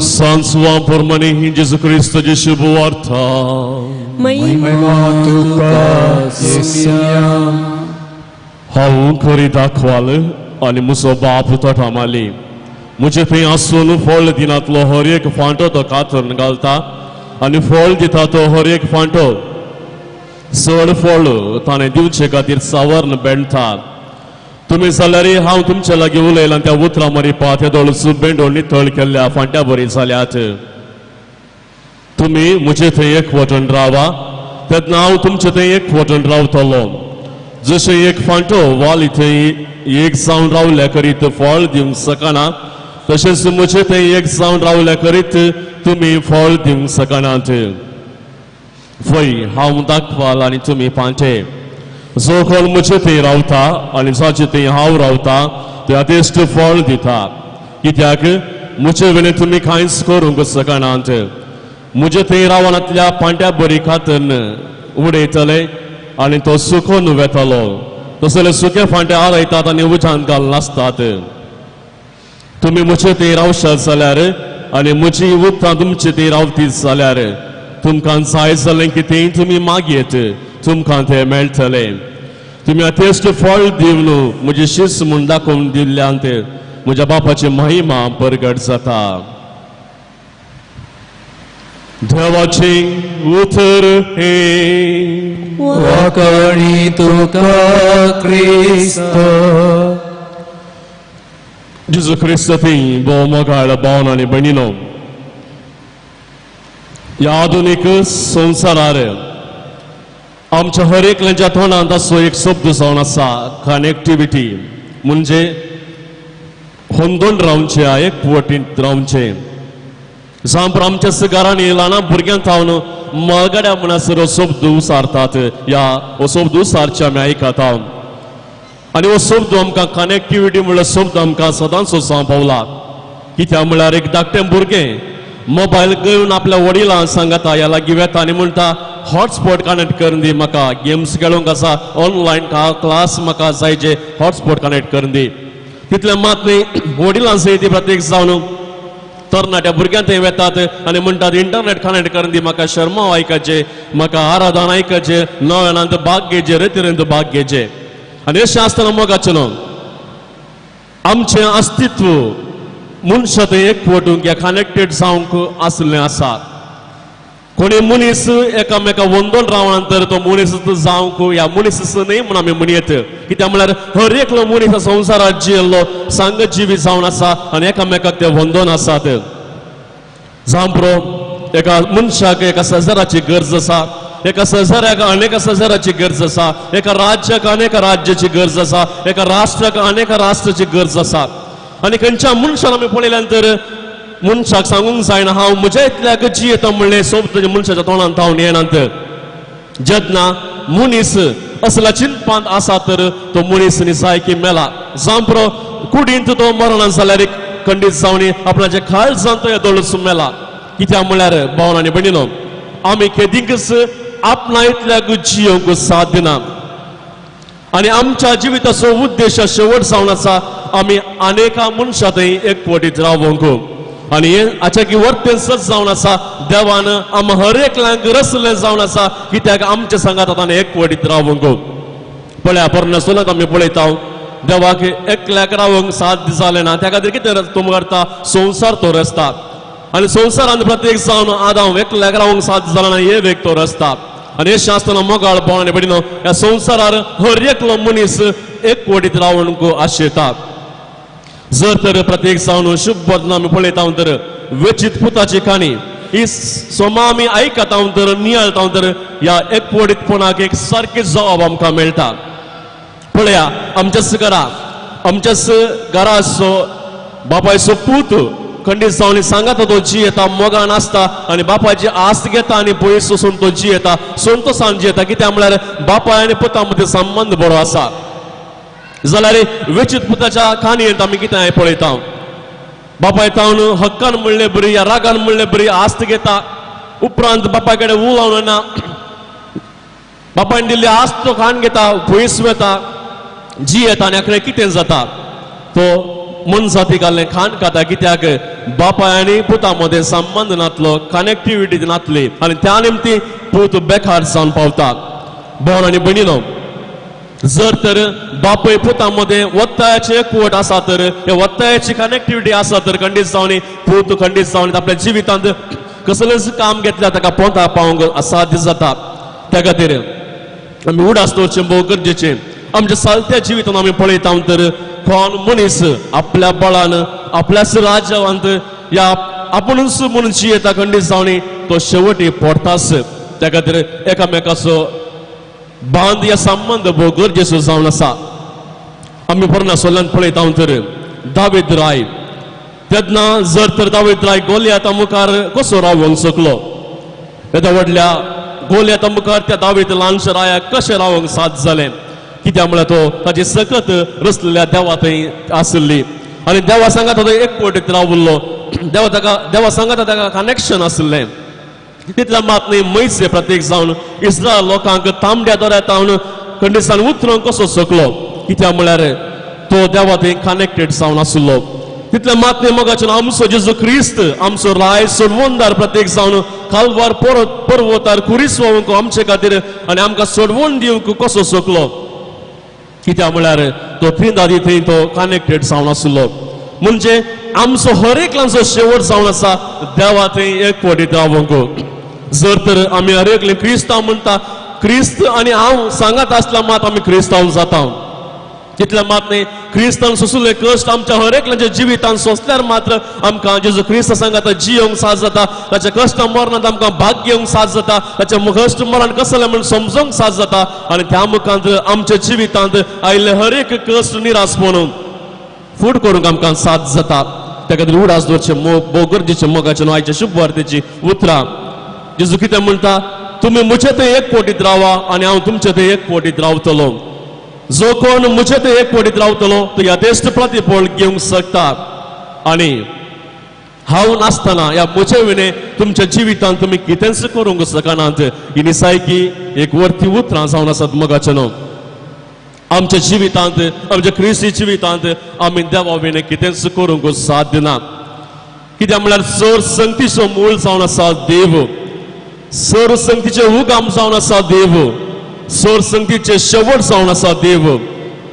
सांसवा प्रमाणे जेजू क्रिस्ताची शुभ वार्ता. महिमा तुका येसुया. हांव खरी दाखवाल आनी म्हजो बाप तोटा माली. म्हजे थंय आसून फळ दिनांतलो हर एक फांटो तो कातरून घालता आनी फळ दिता तो हर एक फांटो चड फळ ताणें दिवचे खातीर सावर्ण बेणटा. तुमी जाल्यार हांव तुमच्या लागीं उलयलां त्या उतरां मरिपा ते दोळसू बेंडोळ नितळ केल्ल्या फांट्या बरी जाल्यात. तुमी म्हजे थंय एकवटून रावा तेन्ना हांव तुमचे थंय एकवटून रावतलो. जशें एक फांटो वाली थंय एक जावन रावल्या करीत फळ दिवंक शकना तशेंच म्हजे थंय एक जावन रावल्या करीत तुमी फळ दिवंक शकनात. फय हांव दाखवाल आनी तुमी पांटे. जो कोण म्हजे थंय रावता आनी जाचे थंय हांव रावता ते आदेश्ट फळ दिता. कित्याक म्हजे वेळें तुमी कांयच करूंक शकनात. म्हजे थंय रावणांतल्या पांट्या बरी खातन उडयतले आनी तो सुकोन वेतलो. तसले सुके फांटे आरयतात आनी उज्यांत घाल नासतात. तुमी म्हजे थंय रावशात जाल्यार आनी म्हजी उदकां तुमचे थंय रावतीत जाल्यार तुमकां जाय जालें कितें तुमी मागयत तुमकां तें मेळटलें. तुमी अथेश्ट फळ दिवन म्हजी शिस्त म्हूण दाखोवन दिल्ल्यान म्हज्या बापाची महिमा परगट जाता. देवाचें उतर हें. वाकणी तुका क्रिस्त. जेजू क्रिस्त थंय भोव मोगाळ भावन आनी भयणीनो, ह्या आधुनीक संवसारार आमच्या हर एकल्याच्या तोंडांत असो एक शब्द जावन आसा कनेक्टिविटी. म्हणजे होंदोन रावचें, एकवटींत रावचें. जांपर आमच्या घरांनी ल्हान भुरग्यां थावन मालगाड्या म्हणसर हो शब्द उसारतात. ह्या हो शब्द उसारचे आमी आयकता आनी हो शब्द आमकां कनेक्टिविटी म्हणल्यार शब्द आमकां सदांच जावं पावला. कित्याक म्हळ्यार एक धाकटें भुरगें मोबायल घेवन आपल्या वडिलांक सांगता ह्या लागीं वेता आनी म्हणटा हॉटस्पॉट कनेक्ट करून दी म्हाका, गेम्स खेळूंक आसा, ऑनलायन क्लास म्हाका जाय जे हॉटस्पॉट कनेक्ट करून दी. तितलें मात न्ही वडिलां सयत प्रत्येक जावन तरणाट्या भुरग्यां थंय वेतात आनी म्हणटात इंटरनेट कनेक्ट करून दी म्हाका, शर्मा आयकाचें, म्हाका आराधन आयकाचें, नव्यानांत भाग घेवचें, रेतिरेंत भाग घेवचें. आनी अशें आसतना मोगाचें न्हू आमचें अस्तित्व मनशां थंय एकवटूंक या कनेक्टेड जावंक आसलें आसा. कोणी मनीस एकामेका वंदोन रावना तर तो मनीस जावंक ह्या मनीस न्हय म्हूण आमी म्हणयत. कित्याक म्हळ्यार हर एकलो मनीस संवसारात जियेल्लो सांग जिवी जावन आसा आनी एकामेकाक ते वंदोन आसात. जावं एका मनशाक एका शेजाराची गरज आसा, एका सजाऱ्याक अनेक सजाराची गरज आसा, एका राज्याक अनेक राज्याची गरज आसा, एका राष्ट्राक अनेक राष्ट्राची गरज आसा. आनी खंयच्या मनशान आमी पळयल्यान तर मनशाक सांगूंक जायना हांव म्हज्या इतल्याक जियेता म्हणलें सोब मनशाच्या तोंडान थावन येना. तर जेन्ना मनीस असल्या चिंतपांत आसा तर तो मनीस निसायकी मेला जांपरो कुडींत तो मरणान जाल्यार खंडीत जावन आपणाच्या काळजांत तो येदोळच मेला. कित्याक म्हळ्यार भावन आनी भयणीनो आमी केदींकच आपणा इतल्याक जियोंक साथ दिना आनी आमच्या जिविताचो उद्देश शेवट जावन आसा आमी अनेका मनशां थंय एकवटीत रावंक. आनी हें हाच्या की वर्तें सच जावन आसा देवान आम हर एकल्यांक रसलें जावन आसा कित्याक आमच्या सांगात आतां एकवटीत रावंक. पळया पोरण्या सोलांत आमी पळयता देवाक एकल्याक रावंक साथ जालें ना, त्या खातीर कितें तो करता संवसार तो रचता आनी संवसारांत प्रत्येक जावन आदांव एकल्याक रावंक साथ जालें ना हे वेग तो रचता. आनी हे शास्त्रान मोगाळ भाव आनी भयणीनो ह्या संवसारार हर एकलो मनीस एकवटीत रावंक आशेता. जर तर प्रत्येक जावन शुभ आमी पळयता तर वेचीत पुताची काणी ही सोमा आमी आयकता तर नियाळता तर ह्या एकवटीतपणाक एक सारकी जबाब आमकां मेळटा. पळया आमच्याच घरा आमच्याच घराचो बापायचो पूत खंडीत जावन सांगाता तो जियेता मोगान आसता आनी बापायची आस्त घेता आनी पयस वचून तो जियेता संतोसान जियेता. कित्याक म्हळ्यार बापाय आनी पुता मदीं संबंद बरो आसा. जाल्यार वेचीत पुताच्या काणयेंत आमी कितें पळयता बापाय तावन हक्कान म्हणले बरी या रागान म्हणले बरी आस्त घेता, उपरांत बापाय कडेन उलोवन ना, बापायन दिल्ली आस्त तो खाण घेता पयस वता जियेता आनी आखरे कितें जाता तो मनजाती घाल्लें खाण खाता. कित्याक बापाय आनी पुता मदें संबंद नातलो, कनेक्टिविटी नातली आनी त्या निमती पूत बेकार जावन पावता. भाव आनी भयणीनो जर तर बापय पुता मदें वत्तायाचें एकवट आसा तर ह्या वत्तायाची कनेक्टिविटी आसा तर खंडीत जावन पूत खंडीत जावन आपल्या जिवितांत कसलेंच काम घेतल्यार ताका पोंता पावंक असाध्य जाता. त्या खातीर आमी उडास दवरचें भोव गरजेचें. आमच्या सालत्या जिवितांत आमी पळयता तर कोण मनीस आपल्या बळान आपल्याच राज्यावांत या आपुणूच म्हणून जियेता खंडीत जावन तो शेवटी पडटाच. त्या खातीर एकामेकाचो बांद या संबंद भोव गरजेचो जावन आसा. आमी पोरण्या सोल्ल्यान पळयता तर दावीद राय तेन्ना जर तर दावीद राय गोलियाता मुखार कसो रावंक शकलो, येद्या व्हडल्या गोलियाता मुखार त्या दावीद ल्हानशा रायाक कशें रावंक साथ जालें? कित्याक म्हळ्यार तो ताची सकत रचलेल्या देवा थंय आसली आनी देवा सांगात तो एकवटीत रावल्लो, देवा ताका देवा सांगात ताका कनेक्शन आसलें. तितल्या मात न्ही मैसे प्रत्येक जावन इस्रायल लोकांक तांबड्या दोऱ्या तावन खंडीसान उतरूंक कसो शकलो? कित्याक म्हळ्यार तो देवा थंय कनेक्टेड जावन आसलो. तितलें मात न्ही मोगाच्यान आमचो जेजू क्रिस्त आमचो राय सोडवणदार प्रत्येक जावन कालवार पर्वतार खुरीस व्हांवंक आमचे खातीर आनी आमकां सोडवण दिवंक कसो शकलो? कित्याक म्हळ्यार तो त्रिंदादी थंय तो कनेक्टेड जावन आसलो. म्हणजे आमचो हर एकल्यांचो शेवट जावन आसा देवा थंय एकवटीत रावंक. जर तर आमी हर एकले क्रिस्तांव म्हणटा क्रिस्त आनी हांव सांगात आसल्यार मात आमी क्रिस्तांव जाता. तितलें मात न्ही क्रिस्तान सोंसले कश्ट आमच्या हर एकल्याच्या जिवितान सोंसल्यार मात्र आमकां जेजू क्रिस्त सांगाता जियोंक साथ जाता, ताच्या कश्ट मरणांत आमकां भाग घेवंक साथ जाता, ताच्या कश्ट मरण कसलें म्हण समजूंक साथ जाता आनी त्या मुखांत आमच्या जिवितांत आयिल्ले हर एक कश्ट निराश म्हणून फूट करूंक आमकां साथ जाता. त्या खातीर उडास दवरचें मोग भोव गरजेचें. मोगाचें न्हू आयच्या शुभ वार्तेची उतरां जेजू कितें म्हणटा, तुमी म्हजे थंय एकवटीत रावा आनी हांव तुमचे थंय एकवटीत रावतलो. जो कोण म्हजे थंय एकवटीत रावतलो तो यथेश्ट प्रतिफळ घेवंक शकता आनी हांव नासतना ह्या म्हजे विणे तुमच्या जिवितांत तुमी कितेंच करूंक शकनात. ही निसायकी एक वरती उतरां जावन आसात मोगाचें न्हू. आमच्या जिवितांत आमच्या क्रिस्ती जिवितांत आमी देवा विणे कितेंच करूंक साध्य ना. कित्याक म्हळ्यार सर संगतीचो मूळ जावन आसा देव, सर संगतीचें उगम जावन आसा देव, सर संगतीचे शेवट जावन आसा देव.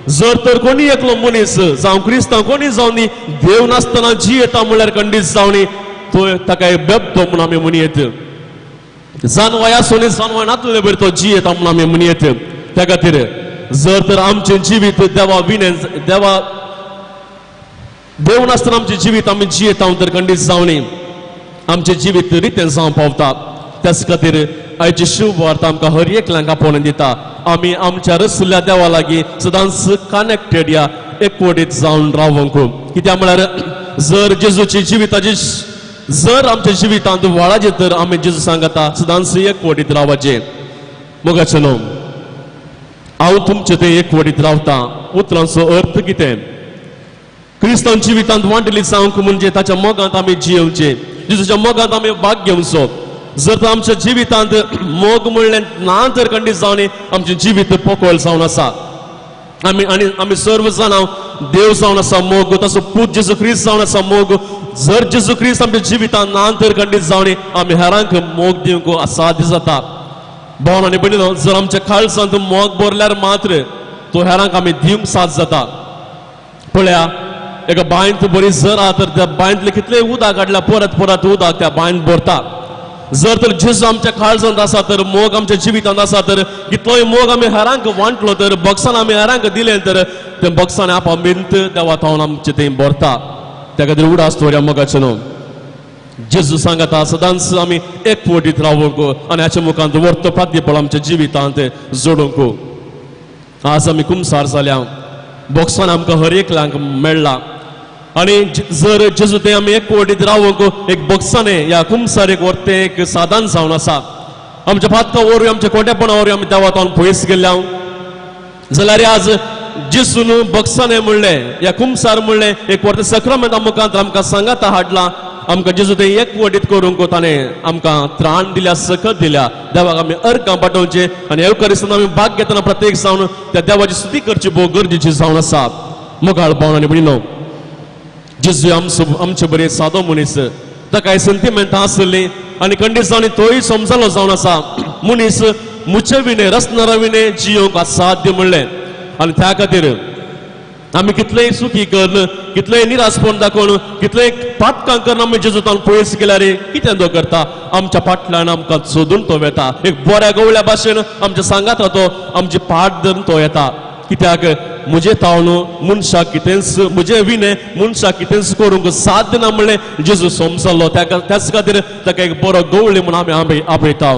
जर तर कोणी एकलो मनीस जावं क्रिस्तांव कोणी जावन देव नासतना जियेता म्हळ्यार खंडीत जावन तो ताका एक बेबदो म्हूण आमी म्हणयेत. जानवाय आसून जानवाय नातले बरी तो जियेता म्हूण आमी म्हणयेत. त्या खातीर जर तर आमचें जिवीत देवा विणे देवा देव नासतना आमचें जिवीत आमी जियेता तर खंडीत जावन आमचें जिवीत रितें जावंक पावता. त्याच खातीर आयची शुभवार्ता आमकां हर एकल्यांक आपोवन दिता आमी आमच्या रसुल्ल्या देवा लागीं सदांच कनेक्टेड या एकवटीत जावन रावंक. कित्याक म्हळ्यार जर जेजूची जिविताची जर आमच्या जिवितांत वाळाचे तर आमी जेजू सांगता सदांच एकवटीत रावचें. मोगाचें न्हू हांव तुमचें तें एकवटीत रावता उतरांचो अर्थ कितें? क्रिस्तांव जिवितांत वांटली जावंक म्हणजे ताच्या मोगांत आमी जियेवचें, जेजूच्या मोगांत आमी भाग घेवचो. जर तर आमच्या जिवितांत मोग म्हणलें ना तर खंडीत जावन आमचें जिवीत पोकळ जावन आसा. आमी आनी आमी सर्व जाणां देव जावन आसा मोग, ताचो पूत जेजू क्रिस्त जावन आसा मोग. जर जेजू क्रिस्त आमच्या जिवितांत ना तर खंडीत जावन आमी हेरांक मोग दिवंक असाध्य जाता. भाव आनी भयणीनो, जर आमच्या काळजांत मोग भरल्यार मात्र तो हेरांक आमी दिवंक साथ जाता. पळया एका बांयंत बरी जर आहा तर त्या बांयंतले कितलें उदक काडल्यार परत परत उदक त्या बांयंत भरता. जर तर जेजू आमच्या काळजांत आसा तर मोग आमच्या जिवितांत आसा तर कितलोय मोग आमी हेरांक वांटलो तर बक्षान आमी हेरांक दिलें तर तें बक्षान आपमिंत देवा थावन आमचें तें भरता. त्या खातीर उडास दवरया मोगाचें न्हू. जेजू सांगता सदांच आमी एकवटीत रावंक आनी हाच्या मुखांत वर्तो प्राद्यपळ आमच्या जिवितांत जोडूंक. आज आमी कुमसार जाल्या, बक्षान आमकां हर एकल्यांक मेळ्ळा आनी जर जेजू तें आमी एकवटीत रावंक एक बक्षाने ह्या कुमसारेक व्हरतें एक साधन जावन आसा. आमच्या पातका वरवीं आमच्या कोटेपणा वरवीं आमी देवा थावन पयस गेल्ल्या जाल्यार आज जेजून बक्षाने म्हणलें ह्या कुमसार म्हणलें एक व्हरतें सक्रामेंता मुखांत आमकां सांगाता हाडला. आमकां जेजू तें एकवटीत करूंक ताणें आमकां त्राण दिल्या, सकत दिल्या. देवाक आमी अर्गां पाठोवचें आनी येवकारिस्तान आमी भाग घेतना प्रत्येक जावन त्या देवाची स्तुती करची भोव गरजेची जावन आसा. मोगाळ भाव आनी भयणीनो, जेजू आमचो आमचे बरे सादो मनीस, ताका सेंतिमेंतां आसली आनी खंडीत जावन तोय समजलो जावन आसा मनीस मुचे विणे रसनरा विणे जियोंक असाध्य म्हणलें. आनी त्या खातीर आमी कितलेय सुखी करून कितलेय निराशपण दाखोवन कितलेय पातकां करून आमी जेजू तावन पयस गेल्यार कितें तो करता? आमच्या फाटल्यान आमकां सोदून तो वेता. एक बऱ्या गवळ्या भाशेन आमच्या सांगात तो आमची फाट धरून तो येता. कित्याक म्हजे तावन मनशाक कितेंच म्हजे विणे मनशाक कितेंच करूंक साध्य ना म्हणलें जेजू समजलो. त्याच खातीर ताका एक बरो गवळी म्हूण आमी आपयता.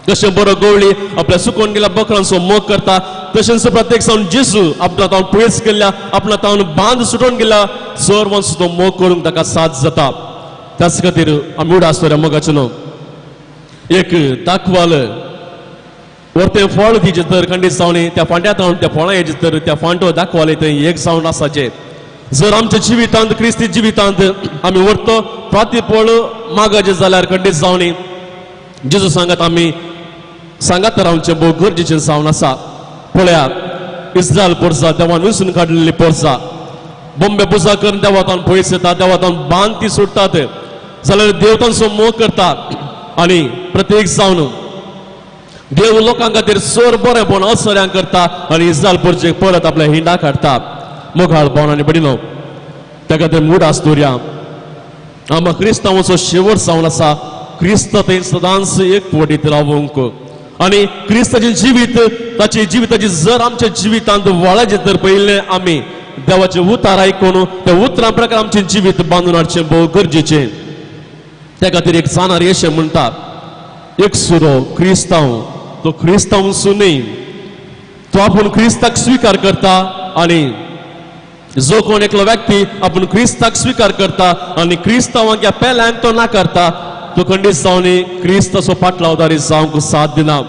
जशें बरो गवळी आपल्या सुकोवन गेल्या बकरांचो मोग करता तशेंच प्रत्येक जावन जेजू आपणा तावन पयस केल्ल्या आपणा तावन बांद सुटोवन गेल्या सर्वांचो तो मोग करूंक ताका साथ जाता. त्याच खातीर आमी उडास दवरया मोगाचें न्हू. एक दाखवाल व्हरतें फळ दिचें तर खंडीत जावन त्या फांट्या तावन त्या फळां येचें तर त्या फांटो दाखवाले थंय एक जावन आसाचें. जर आमच्या जिवितांत क्रिस्ती जिवितांत आमी व्हरतो प्रातिपळ मागाचें जाल्यार खंडीत जावन जेजू सांगत आमी सांगात रावचें भोव गरजेचें जावन आसा. पळया इस्रायल पोरसा देवान विसून काडलेली पोरसा बॉम्बे पुजा करून देवा तावन पयस येता, देवा तावन बांद ती सोडटात जाल्यार देव तांचो मोग करता आनी प्रत्येक जावन देव लोकां खातीर सोर बरेंपण असऱ्यां करता आनी इस्रायल पोरचेक परत आपल्या हिंडा काडटा. मोगाळ भाव आनी भयणीनो, त्या खातीर मुडास दवरया. आमकां क्रिस्तांवाचो शेवट जावन आसा. क्रिस्त थंय सदांच एकवटीत रावंक आनी क्रिस्ताचें जिवीत ताचे जिविताची जर आमच्या जिवितांत वाळाचें तर पयलें आमी देवाचें उतार आयकून त्या उतरां प्रकार आमचें जिवीत बांदून हाडचें भोव गरजेचें. त्या खातीर एक जाणार अशें म्हणटा, एक सुरो क्रिस्तांव तो क्रिस्तांव न्हय, तो आपूण क्रिस्ताक स्विकार करता आनी जो कोण एकलो व्यक्ती आपूण क्रिस्ताक स्विकार करता आनी क्रिस्तांवांक ह्या पेल्यांक तो नाकारता तो खंडीत जावन क्रिस्ताचो पाटलावदारी जावंक साथ दिना.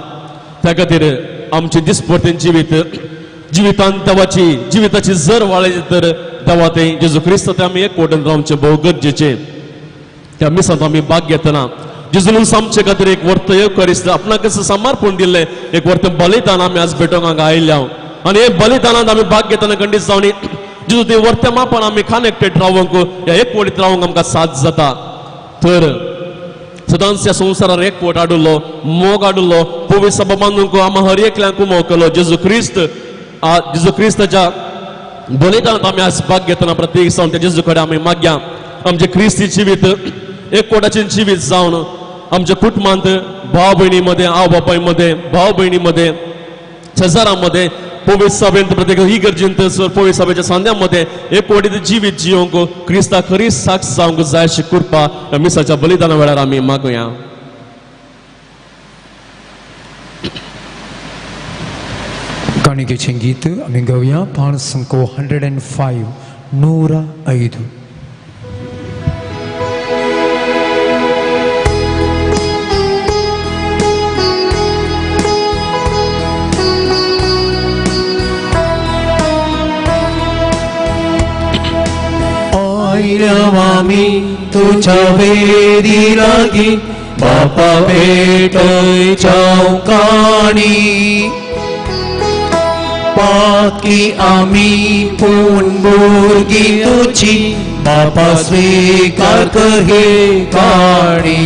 त्या खातीर आमचें दिसपट्टें जिवीत जिवितांत देवाची जिविताची जर वाळायची तर देवा तें जेजू क्रिस्त तें आमी एकवटून रावचें भोव गरजेचें. त्या मिसांत आमी भाग घेतना जेजून आमचे खातीर एक वर्त येवकारिस्त आपणाक समर्पण दिल्लें एक वर्त बलिदान आमी आज भेटोवंक हांगा आयिल्ल्या आनी हे बलिदानांत आमी भाग घेतना खंडीत जावन जेजू ते वर्त्या मापान आमी कनेक्टेड रावंक ह्या एकवटीत रावंक आमकां साथ जाता. तर सदांच ह्या संवसारार एकवट हाडुल्लो, मोग हाडुल्लो, पवित्र सभा बांदूंक आमकां हर एकल्यांक मोग केलो. जेजू क्रिस्त जेजू क्रिस्ताच्या बलिदानांत आमी आज भाग घेतना प्रत्येक जावन त्या जेजू कडेन आमी मागया आमचें क्रिस्ती जिवीत एकवटाचें जिवीत जावन आमच्या कुटुंबांत भाव भयणी मदें, आवय बापाय मदें, भाव भयणी मदें, शेजारां मदें, पवित्र सभेंत प्रत्येक इगर्जेंत पवित्र सभेच्या सांद्या मदें एकवटीत जिवीत जियोंक क्रिस्ता खरी साक्ष जावंक जाय अशी कृपा मिसाच्या बलिदाना वेळार आमी मागुया. काणिकेचें गीत आमी गावया 5 105 105. आयल्या आमी तुज्या वेदी लागीं बापा भेटयच्या काणी पाकी आमी पूण भुरगीं तुजी बापा स्वीकार कर हे काणी.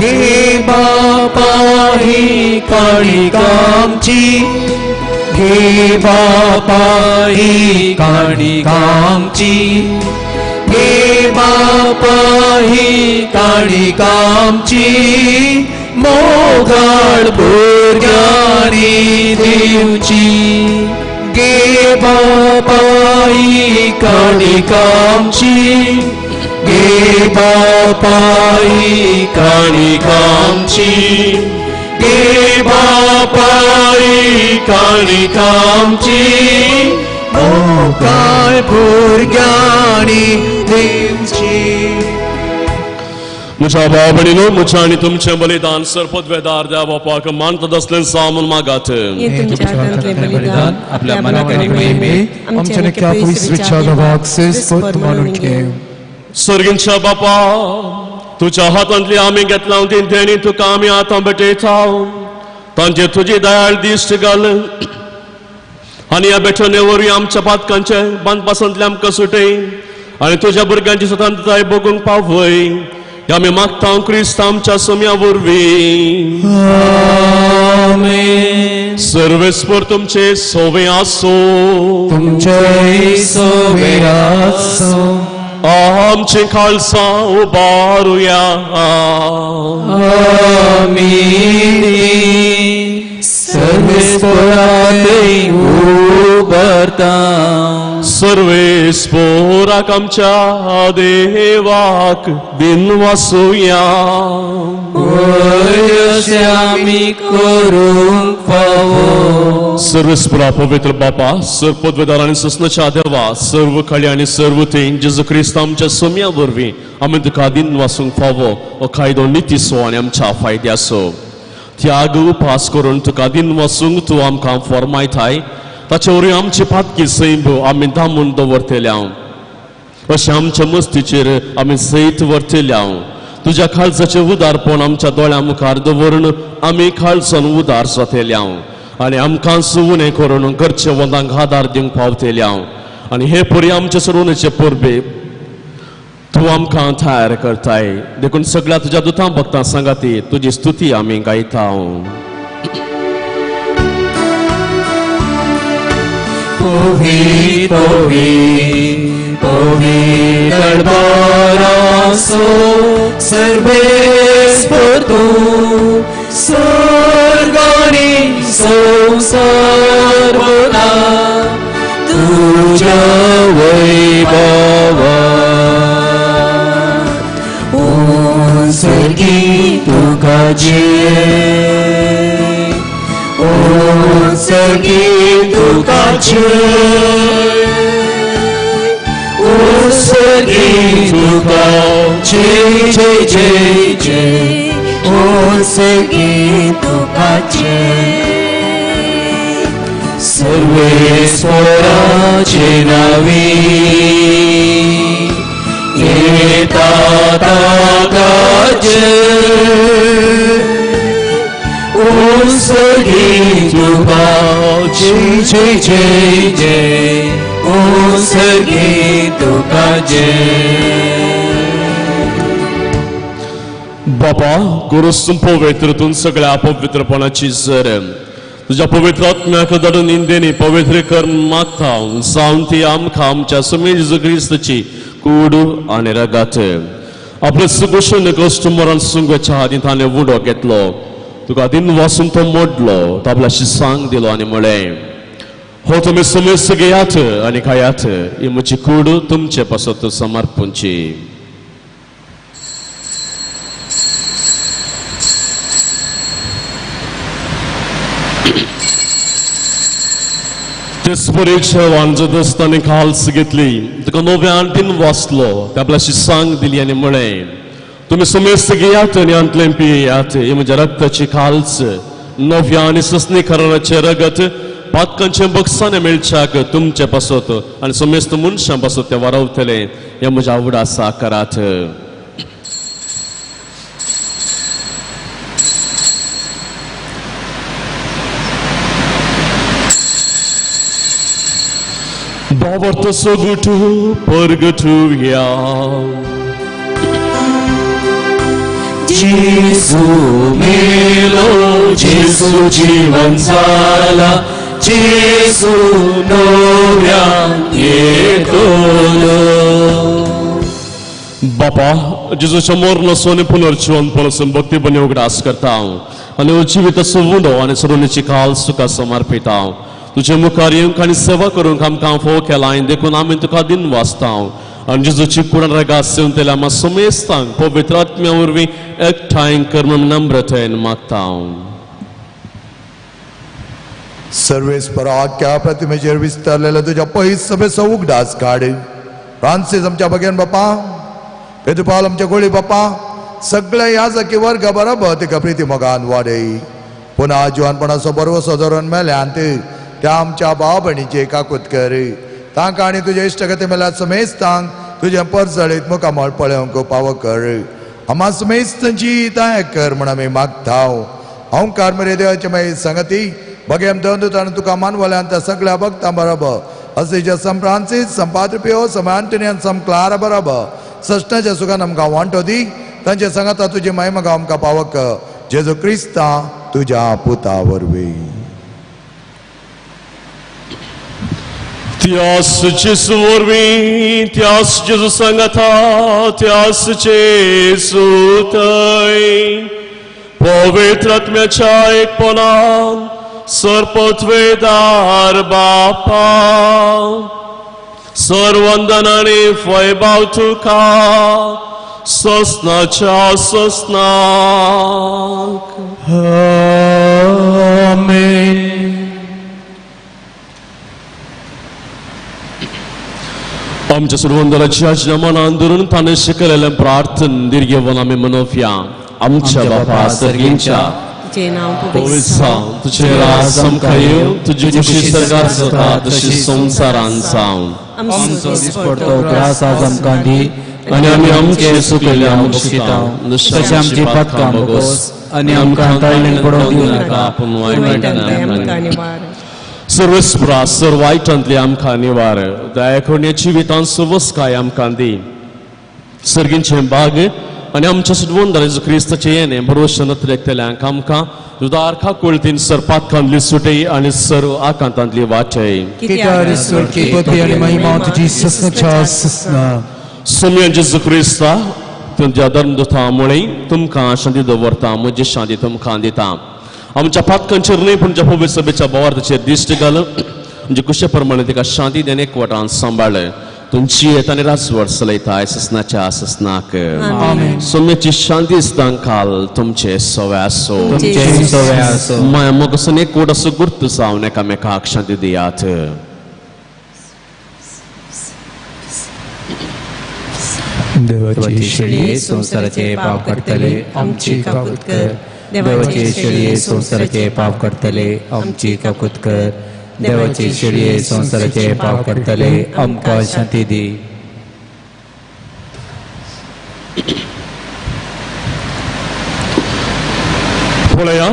गे बापा ही काणी आमची, गे बापा ही काणी आमची, गे बापा ही काणी आमची मोगाळ भुरग्यांनी दिवची. गे बापा ही काणी आमची, गे बापा ही काणी आमची, गे बापा ही काणी आमची मोगाळ भुरग्यांनी दिवची. म्हज्या भाव भयणीनो, म्हज्या आनी तुमचें बलिदान सरपदवेदार देव बापाक मानतात असलें जावं मागात. बलिदान आपल्या मनाक आनी महिमेक आमच्या नक्या देवाक स्तोत्र मानून घे. सर्गींच्या बापा, तुज्या हातांतली आमी घेतला ती देणी तुका आमी आतां भेटयता. तांचे तुजी दयाळ दिश्ट घाल आनी ह्या भेटवणे वरवीं आमच्या पातकांचे बांदपासांतले आमकां सुटय आनी तुज्या भुरग्यांची स्वतंत्रताय बघूंक पावय. आमी मागता क्रिस्त आमच्या सोम्या वरवीं. आमेन. सर्वेस्पर तुमचे सोवे आसो, तुमचे सोवे आसो. आमचे खालसा उबारुया. आमीन. सर्वेस्पराते उबारता. सर्वेस्पराक आमच्या देवाक दिनवासुया. अशें आमी करूंक फावो. सर्वेस्परा पवित्र बापा, सर्वपदवेदार आनी सस्नाच्या देवा, सर्व खळी आनी सर्व थंय जेजू क्रिस्त आमच्या सोम्या वरवीं आमी तुका दिनवासूंक फावो हो कायदो नितीचो आनी आमच्या फायद्याचो. त्याग उपास करून तुका दिनवासूंक तूं आमकां फॉर्मायताय. ताचे वरवीं आमची पातकी सैम आमी दामून दवरतल्या. अशें आमच्या मस्तीचेर आमी सैत व्हरतल्या. तुज्या खालसाचें उदारपण आमच्या दोळ्यां मुखार दवरून आमी खालसान उदार जातल्या आनी आमकां सुवणें करून घरचे वंदांक आदार दिवंक पावतल्या. आनी हे परी आमचे सरोवणेचे परबे तूं आमकां तयार करताय. देखून सगळ्या तुज्या दुतां भक्तां सांगाती तुजी स्तुती आमी गायता. पोवी पोवी पोवी दरबारासो सर्वेस्पर तूं स्वर्गानी संवसार भरला तुज्या वैभवान. उत्सर्गी तुका जय, उत्सर्गी तुका जय, उत्सर्गी तुका जय जय जय जय, उत्सर्गी तुका जय. सर्वेस्पराचे नावी येता ताका जय, उत्सर्गी तुका जय जय जय जय, उत्सर्गी तुका जय. बापा, गुरुस पवित्र तूं सगळ्या पवित्रपणाची जर तुज्या पवित्र आत्म्याक धाडून निंदेनी पवित्र कर मागता जावन ती आमकां आमच्या सुमी जेजू क्रिस्ताची कूड आनी रगात. आपले सुगोशन कश्ट मरण सुंगच्या हातीन ताणें उडो घेतलो. तुका दिनवासून तो मोडलो, तो आपल्या शिसांक दिलो आनी म्हळें, हो तुमी समेस्त घेयात आनी खायात, ही म्हजी कूड तुमचे पासत समर्पणची. तेच दस्तांनी खाल्स घेतली तुका नव्यान तीन वाचलो ते आपल्या शिसांक दिली आनी म्हळें तुमी सुमेस्त घेयात आनी आंतलें पियात ही म्हज्या रक्ताची खाल्स नव्या आनी ससनी खराचें रगत पातकांचें बक्षाने मेळच्याक तुमचे पासत आनी समेस्त मनशां पासत तें वारवतलें हें म्हज्या आवडासा करात. बाबर्त सोगुटू परगटुया जेजू मेलो जेजू जीवन जाला जेजू नव्यान येतलो. बापा जेजूच्या मरणाचो आनी पुनर्जीवनपणाचो भक्तीपणी उगडास करता हांव आनी जिविताचो उंडो आनी सरोनीची काल सुखा समर्पिता हांव. तुजे मुखार येवंक आनी सेवा करूंक आमकां फोव केला देखून आमी तुका दिन वाचता आनी जेजूची कुडान रागास सेवतल्या आमकां समेस्तांक पवित्र आत्म्या वरवीं एकठांय कर म्हणून नम्रतेन मागता. सर्वेस्परा आख्या प्रतिमेचेर विस्तारलेल्या तुज्या पयस सभेचो उगडास काड. फ्रांसीस आमच्या भगेन बापा, पेदुपाल आमच्या गोळी बापा, सगळ्या याजकी वर्गा बरोबर तिका प्रिती मोगान वाडय. पुन्हा जिवानपणाचो बरवसो धरून मेल्यान त्या आमच्या भाव भयणीचे काकूत कर. तांकां आनी तुजे इश्टगती मेल्यार समेस्तांक तुजें परजळीत मुखामळ पळोवंक पावो कर. आमा समेस्तांची दया कर म्हण आमी मागता. ओंकार मरे देवाचे मागीर संगती बगेम दोन तुका मानवल्यान त्या सगळ्या भक्तां बरोबर असेच्या सम फ्रांसीस सम पाद्रपियो सम आंटोनी आनी सम क्लारा बरोबर सश्टाच्या सुखान आमकां वांटो दी. तांचे सांगाता तुजी महिमा आमकां पावक जेजू क्रिस्ता तुज्या पुता वरवीं. त्यास जेजू वरवीं, त्यास जेजू सांगाता, त्यास जेजू थंय पवित्र आत्म्याच्या एकपणान सरपत्वेदार बापा सर्वंदनाने फैबाव तुका ससनाच्या ससनाक. आमेन. आमच्या सर्वंदराची आज्ञा मनान धरून ताणें शिकयलेलें प्रार्थन दीर्घेवन आमी मनोवया. आमच्या बापा सर्गींच्या तुझे नाव पवित्र जावं, तुजें राज आमकां येवं, तुजी खुशी सर्गार जाता तशी संवसारान जावं. आमचो दिसपडतो ग्रास आज आमकां दी आनी आमी आमचे चुकयल्ल्या बक्षिता तशें आमची पातकां भोगोस आनी आमकां ताळणेन पडोवंक दिवं नाका पूण वायटांतले आमकां निवार. सर्वेस्परा सर वायटांतले आमकां निवार. दया करून ह्या जिवितांत सुवस्काय आमकां दी. सर्गींचें बाग आनी आमच्या सुटवणदार जेजू क्रिस्ताचें येणें भरवशे नत्रेकतल्यांक आमकां उदार काकुळतीन सर पातकांतली सुटय आनी सर्व आकांतांतली वाचय. कित्याक स्वर्गी पदवी आनी महिमा तुजी ससनाच्या ससना. सोम्या जेजू क्रिस्ता तुमच्या धर्मदुता मुळे तुमकां शांती दवरता, म्हजी शांती तुमकां दिता. आमच्या पातकांचेर न्हय पूण पवित्र सभेच्या बोवार्थाचेर दिश्ट घाल म्हणजे कुशे प्रमाणे तिका शांती देणे एकवटान सांबाळ. तुमची येत आनी राजवट चलयता ससनाच्या ससनाक. सोम्याची शांती काल तुमचे सवे आसो. माया मोगसून एकवट असो गुर्त जावन एकामेकाक शांती दियात. देवाची शेळये संवसाराचे पाप काडटले आमची काकूत कर. देवाचे शेळये संवसाराचे पाप काडटले आमची काकूत कर. देवाचे शेळये संवसाराचे पाप काडटले आमकां शांती दी. पळया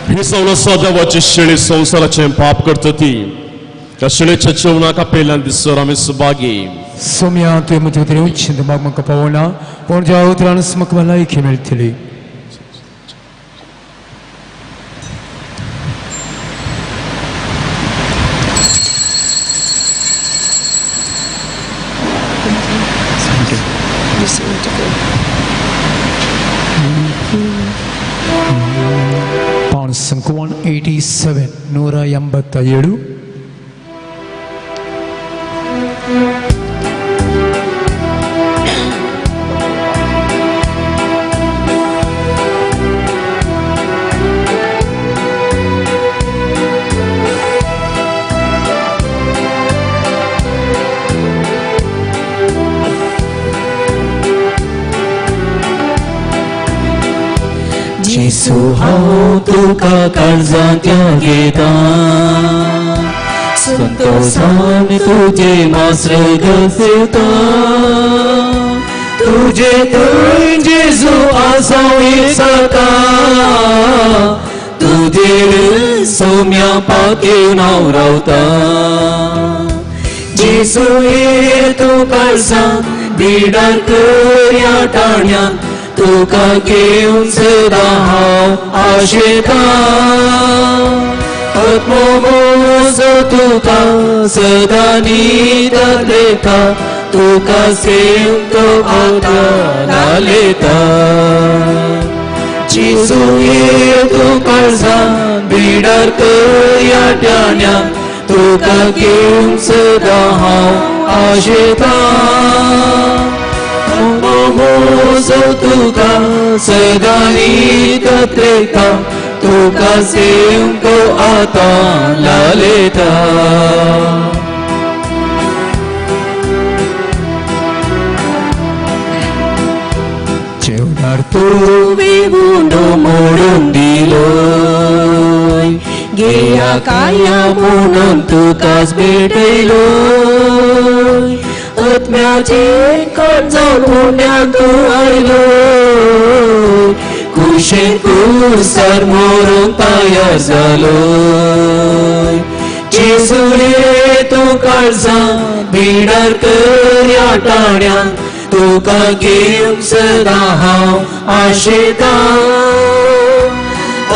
ही जावन देवाची शेळी संवसाराचें पाप करता ती त्या शेळेच्या जेवणाक आपयल्यान दिसर आमी सुभागी. सोम्या तुवें म्हजे खातीर येवचें म्हाका म्हाका पावना पूण ज्या उतरान म्हाका भलायकी मेळटली. ಪಾಣ್ 187 187. जेजू हांव तुका काळजांत घेता संतोषान तुजे मास्र घसेता तुजे थंय जेजू आसा सका तुजेर सौम्या पाखेवन हांव रावता जेजू ये तूं काळजांत बिडार करया टाण्यान तुका घेवन सदां हांव आशेता आत्मो म्हजो तुका सदां न्हिदता तुका सेवंक आतां लायता जेजू ये तूं काळजांत बिडार करया टाण्यान तुका घेवन सदां हांव आशेता म्हजो तुका सदां न्हिदता तुका सेवंक आतां लायता. जेवणार तुवें उंडो मोडून दिलोय घेया काया म्हणून तुकाच भेटयलोय आत्म्याचे जावन पुण्याक तूं आयलोय कुशेन कुसार मोरूंक तयार जालोय जेजू रे तूं काळजांत बिडार करया टाण्यान तुका घेवंक सदां हांव आशेता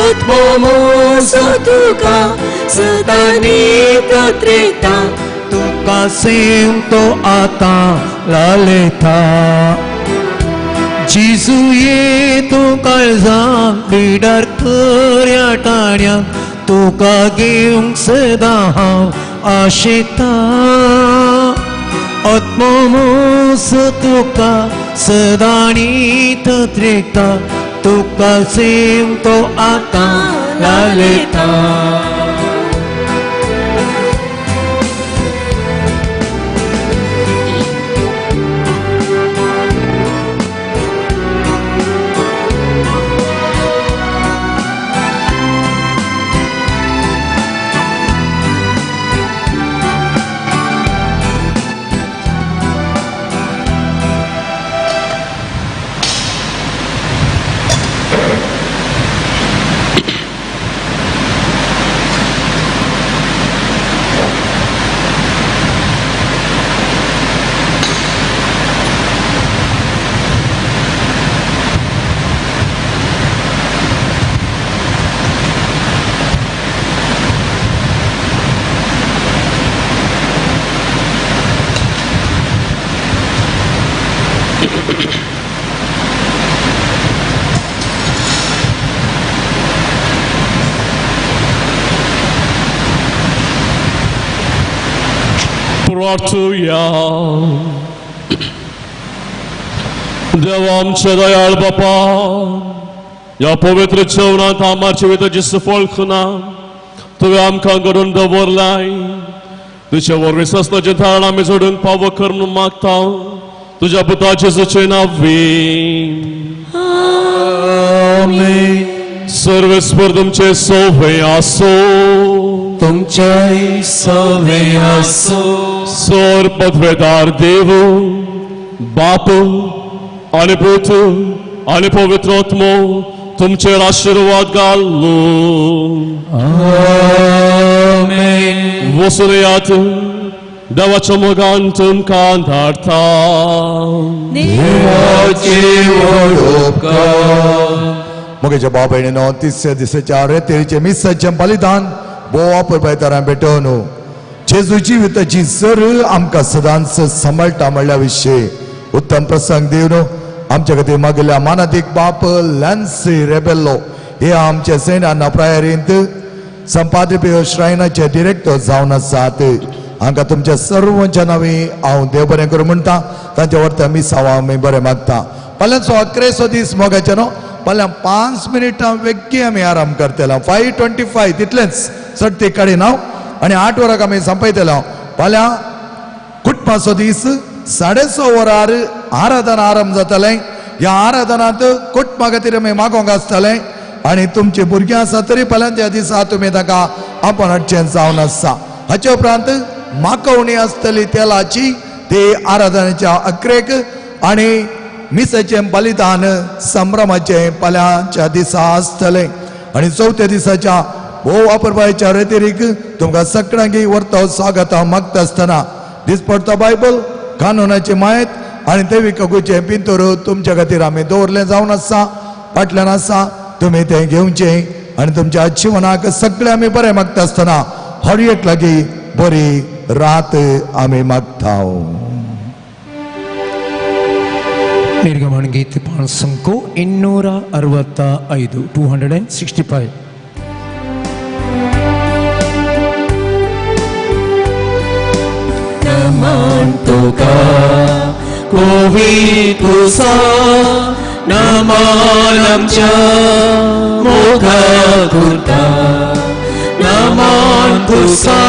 आत्मो म्हजो तुका सदां न्हिदता तुका सेवतो आतां लायता जेजू ये तूं काळजांत बिडार करया टाण्यान तुका घेवंक सदां हांव आशेता आत्मो म्हजो तुका सदां न्हिदता तुका सेवतो आतां लायता. देवा आमच्या दयाळ बापा ह्या पवित्र जेवणांत आमार जिविताची सफळ खुना तुवें आमकां घडोवन दवरलाय तुज्या वरवीं सस्नाचें धारण आमी जोडूंक पावो कर म्हणून मागता तुज्या पुता जेजूचें नांव. सर्वेस्पर तुमचे सोवे आसो तुमचे सोवे आसो. सोर पदवेदार देव बाप आनी पूत आनी पवित्र आत्मो तुमचेर आशिर्वाद घालू. आमेन. वचून येयात देवाच्या मोगान तुमकां धाडटा. देवाचे व्हड उपकार. मुगेच्या भाव भयणीनो तिसऱ्या दिसाच्या रेतेरीचें मिसाचें बलिदान भोव अपुरबायेन भेटोवन जेजू जिविताची जर आमकां सदांच सांबाळटा म्हणल्या विशीं उत्तम प्रसंग दिवन आमच्या खातीर मागिल्ल्या मानादीक बाप लॅन्सी रेबेल्लो हे आमच्या सेनाना प्रायरींत संपादपी श्रायनाचे डिरेक्टर जावन आसात. हांकां तुमच्या सर्वांच्या नांवी हांव देव बरें करूं म्हणटा. तांच्या वरता मिसांव आमी बरें मागता. फाल्यांचो अकरेचो दीस मोगाचे न्हू फाल्यां 5 मिनटां वेगळी आमी आराम करतले. 5:25 तितलेंच चड ती काडिना आनी 8 वरांक आमी संपयतले. फाल्यां कुटुंबाचो दीस 6:30 वरार आराधना आरंभ जातलें. ह्या आराधनांत कुटुंबा खातीर आमी मागोंक आसतलें. आनी तुमची भुरगीं आसा तरी फाल्यां त्या दिसा तुमी ताका आपोवन हाडचें जावन आसा. हाचे उपरांत माकोवणी आसतली तेलाची ती आराधनेच्या अकरेक आनी मिसाचें बलिदान संभ्रमाचें फाल्यांच्या दिसा आसतलें. आनी चवथ्या दिसाच्या भोव वापरपाच्या रेतिरीक तुमकां सगळ्यांक व्हरता स्वागत मागता आसतना दिसपडटा बायबल कानूनाची मायत आनी देवी कगूचें पिंतूर तुमच्या खातीर आमी दवरलें जावन आसा, फाटल्यान आसा, तुमी तें घेवचें आनी तुमच्या जिवनाक सगळें आमी बरें मागता आसतना हर एक लागीं बरी रात आमी मागता. ನಿರ್ಗಮನ ಗೀತೆ ಪಾಣಸಂಕು 265 265. नमन तुका कोवी तुसा नमन आमच्या मोगा कुर्ता नमन तुसा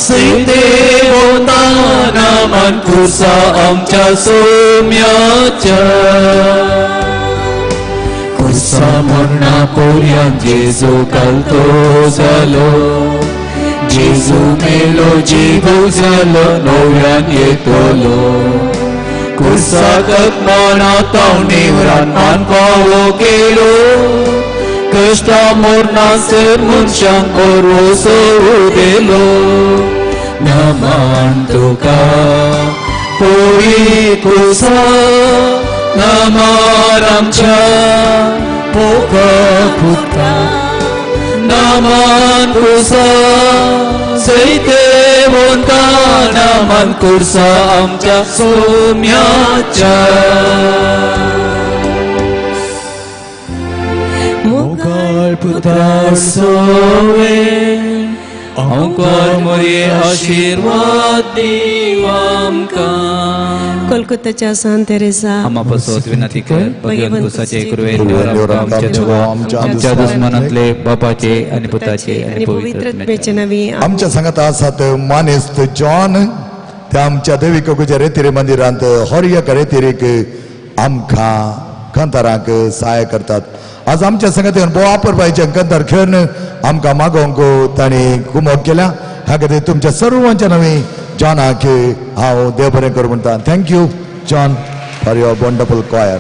सीते होता नमन तुसा आमच्या सोम्याच्या कुसा मरणा पोरयान जेजू कालतो जालो जेजू मेलो जीव जालो नव्यान येतलो कुसाक मना निवरान मान पावो केलो कश्टा मोरनासर मनशांक रोसो उदेलो नमन तुका पोई कुसा नमन आमच्या मोगा पुता नमन कुसा सैते वोंता नमन कुर्सा आमच्या सोम्याच्या. मोगाळ पुता सोवे अंकर मोरे आशीर्वाद दीव आमकां. कोलकाताच्या सांत तेरेसा आम्हा पासत विनंती कर. भगवान कुसाचे कृपेन आमच्या देवा आमच्या दुस्मनांतले बापाचे आनी पुताचे आनी पवित्र आत्म्याचे नांवी. आमच्या सांगात आसात मानेस्त जॉन, त्या आमच्या देवी कगूच्या रेतिरी मंदिरांत हर एका रेतिरीक आमकां कंतारांक सहाय करतात. आज आमच्या संगतीन भोव वापरपाचें कंतार खेळून आमकां मागोवंक तांणी कुमोक केल्या. ह्या खातीर तुमच्या सर्वांच्या नवी जॉनाक हांव देव बरें करूं म्हणटा. Thank you John for your wonderful choir.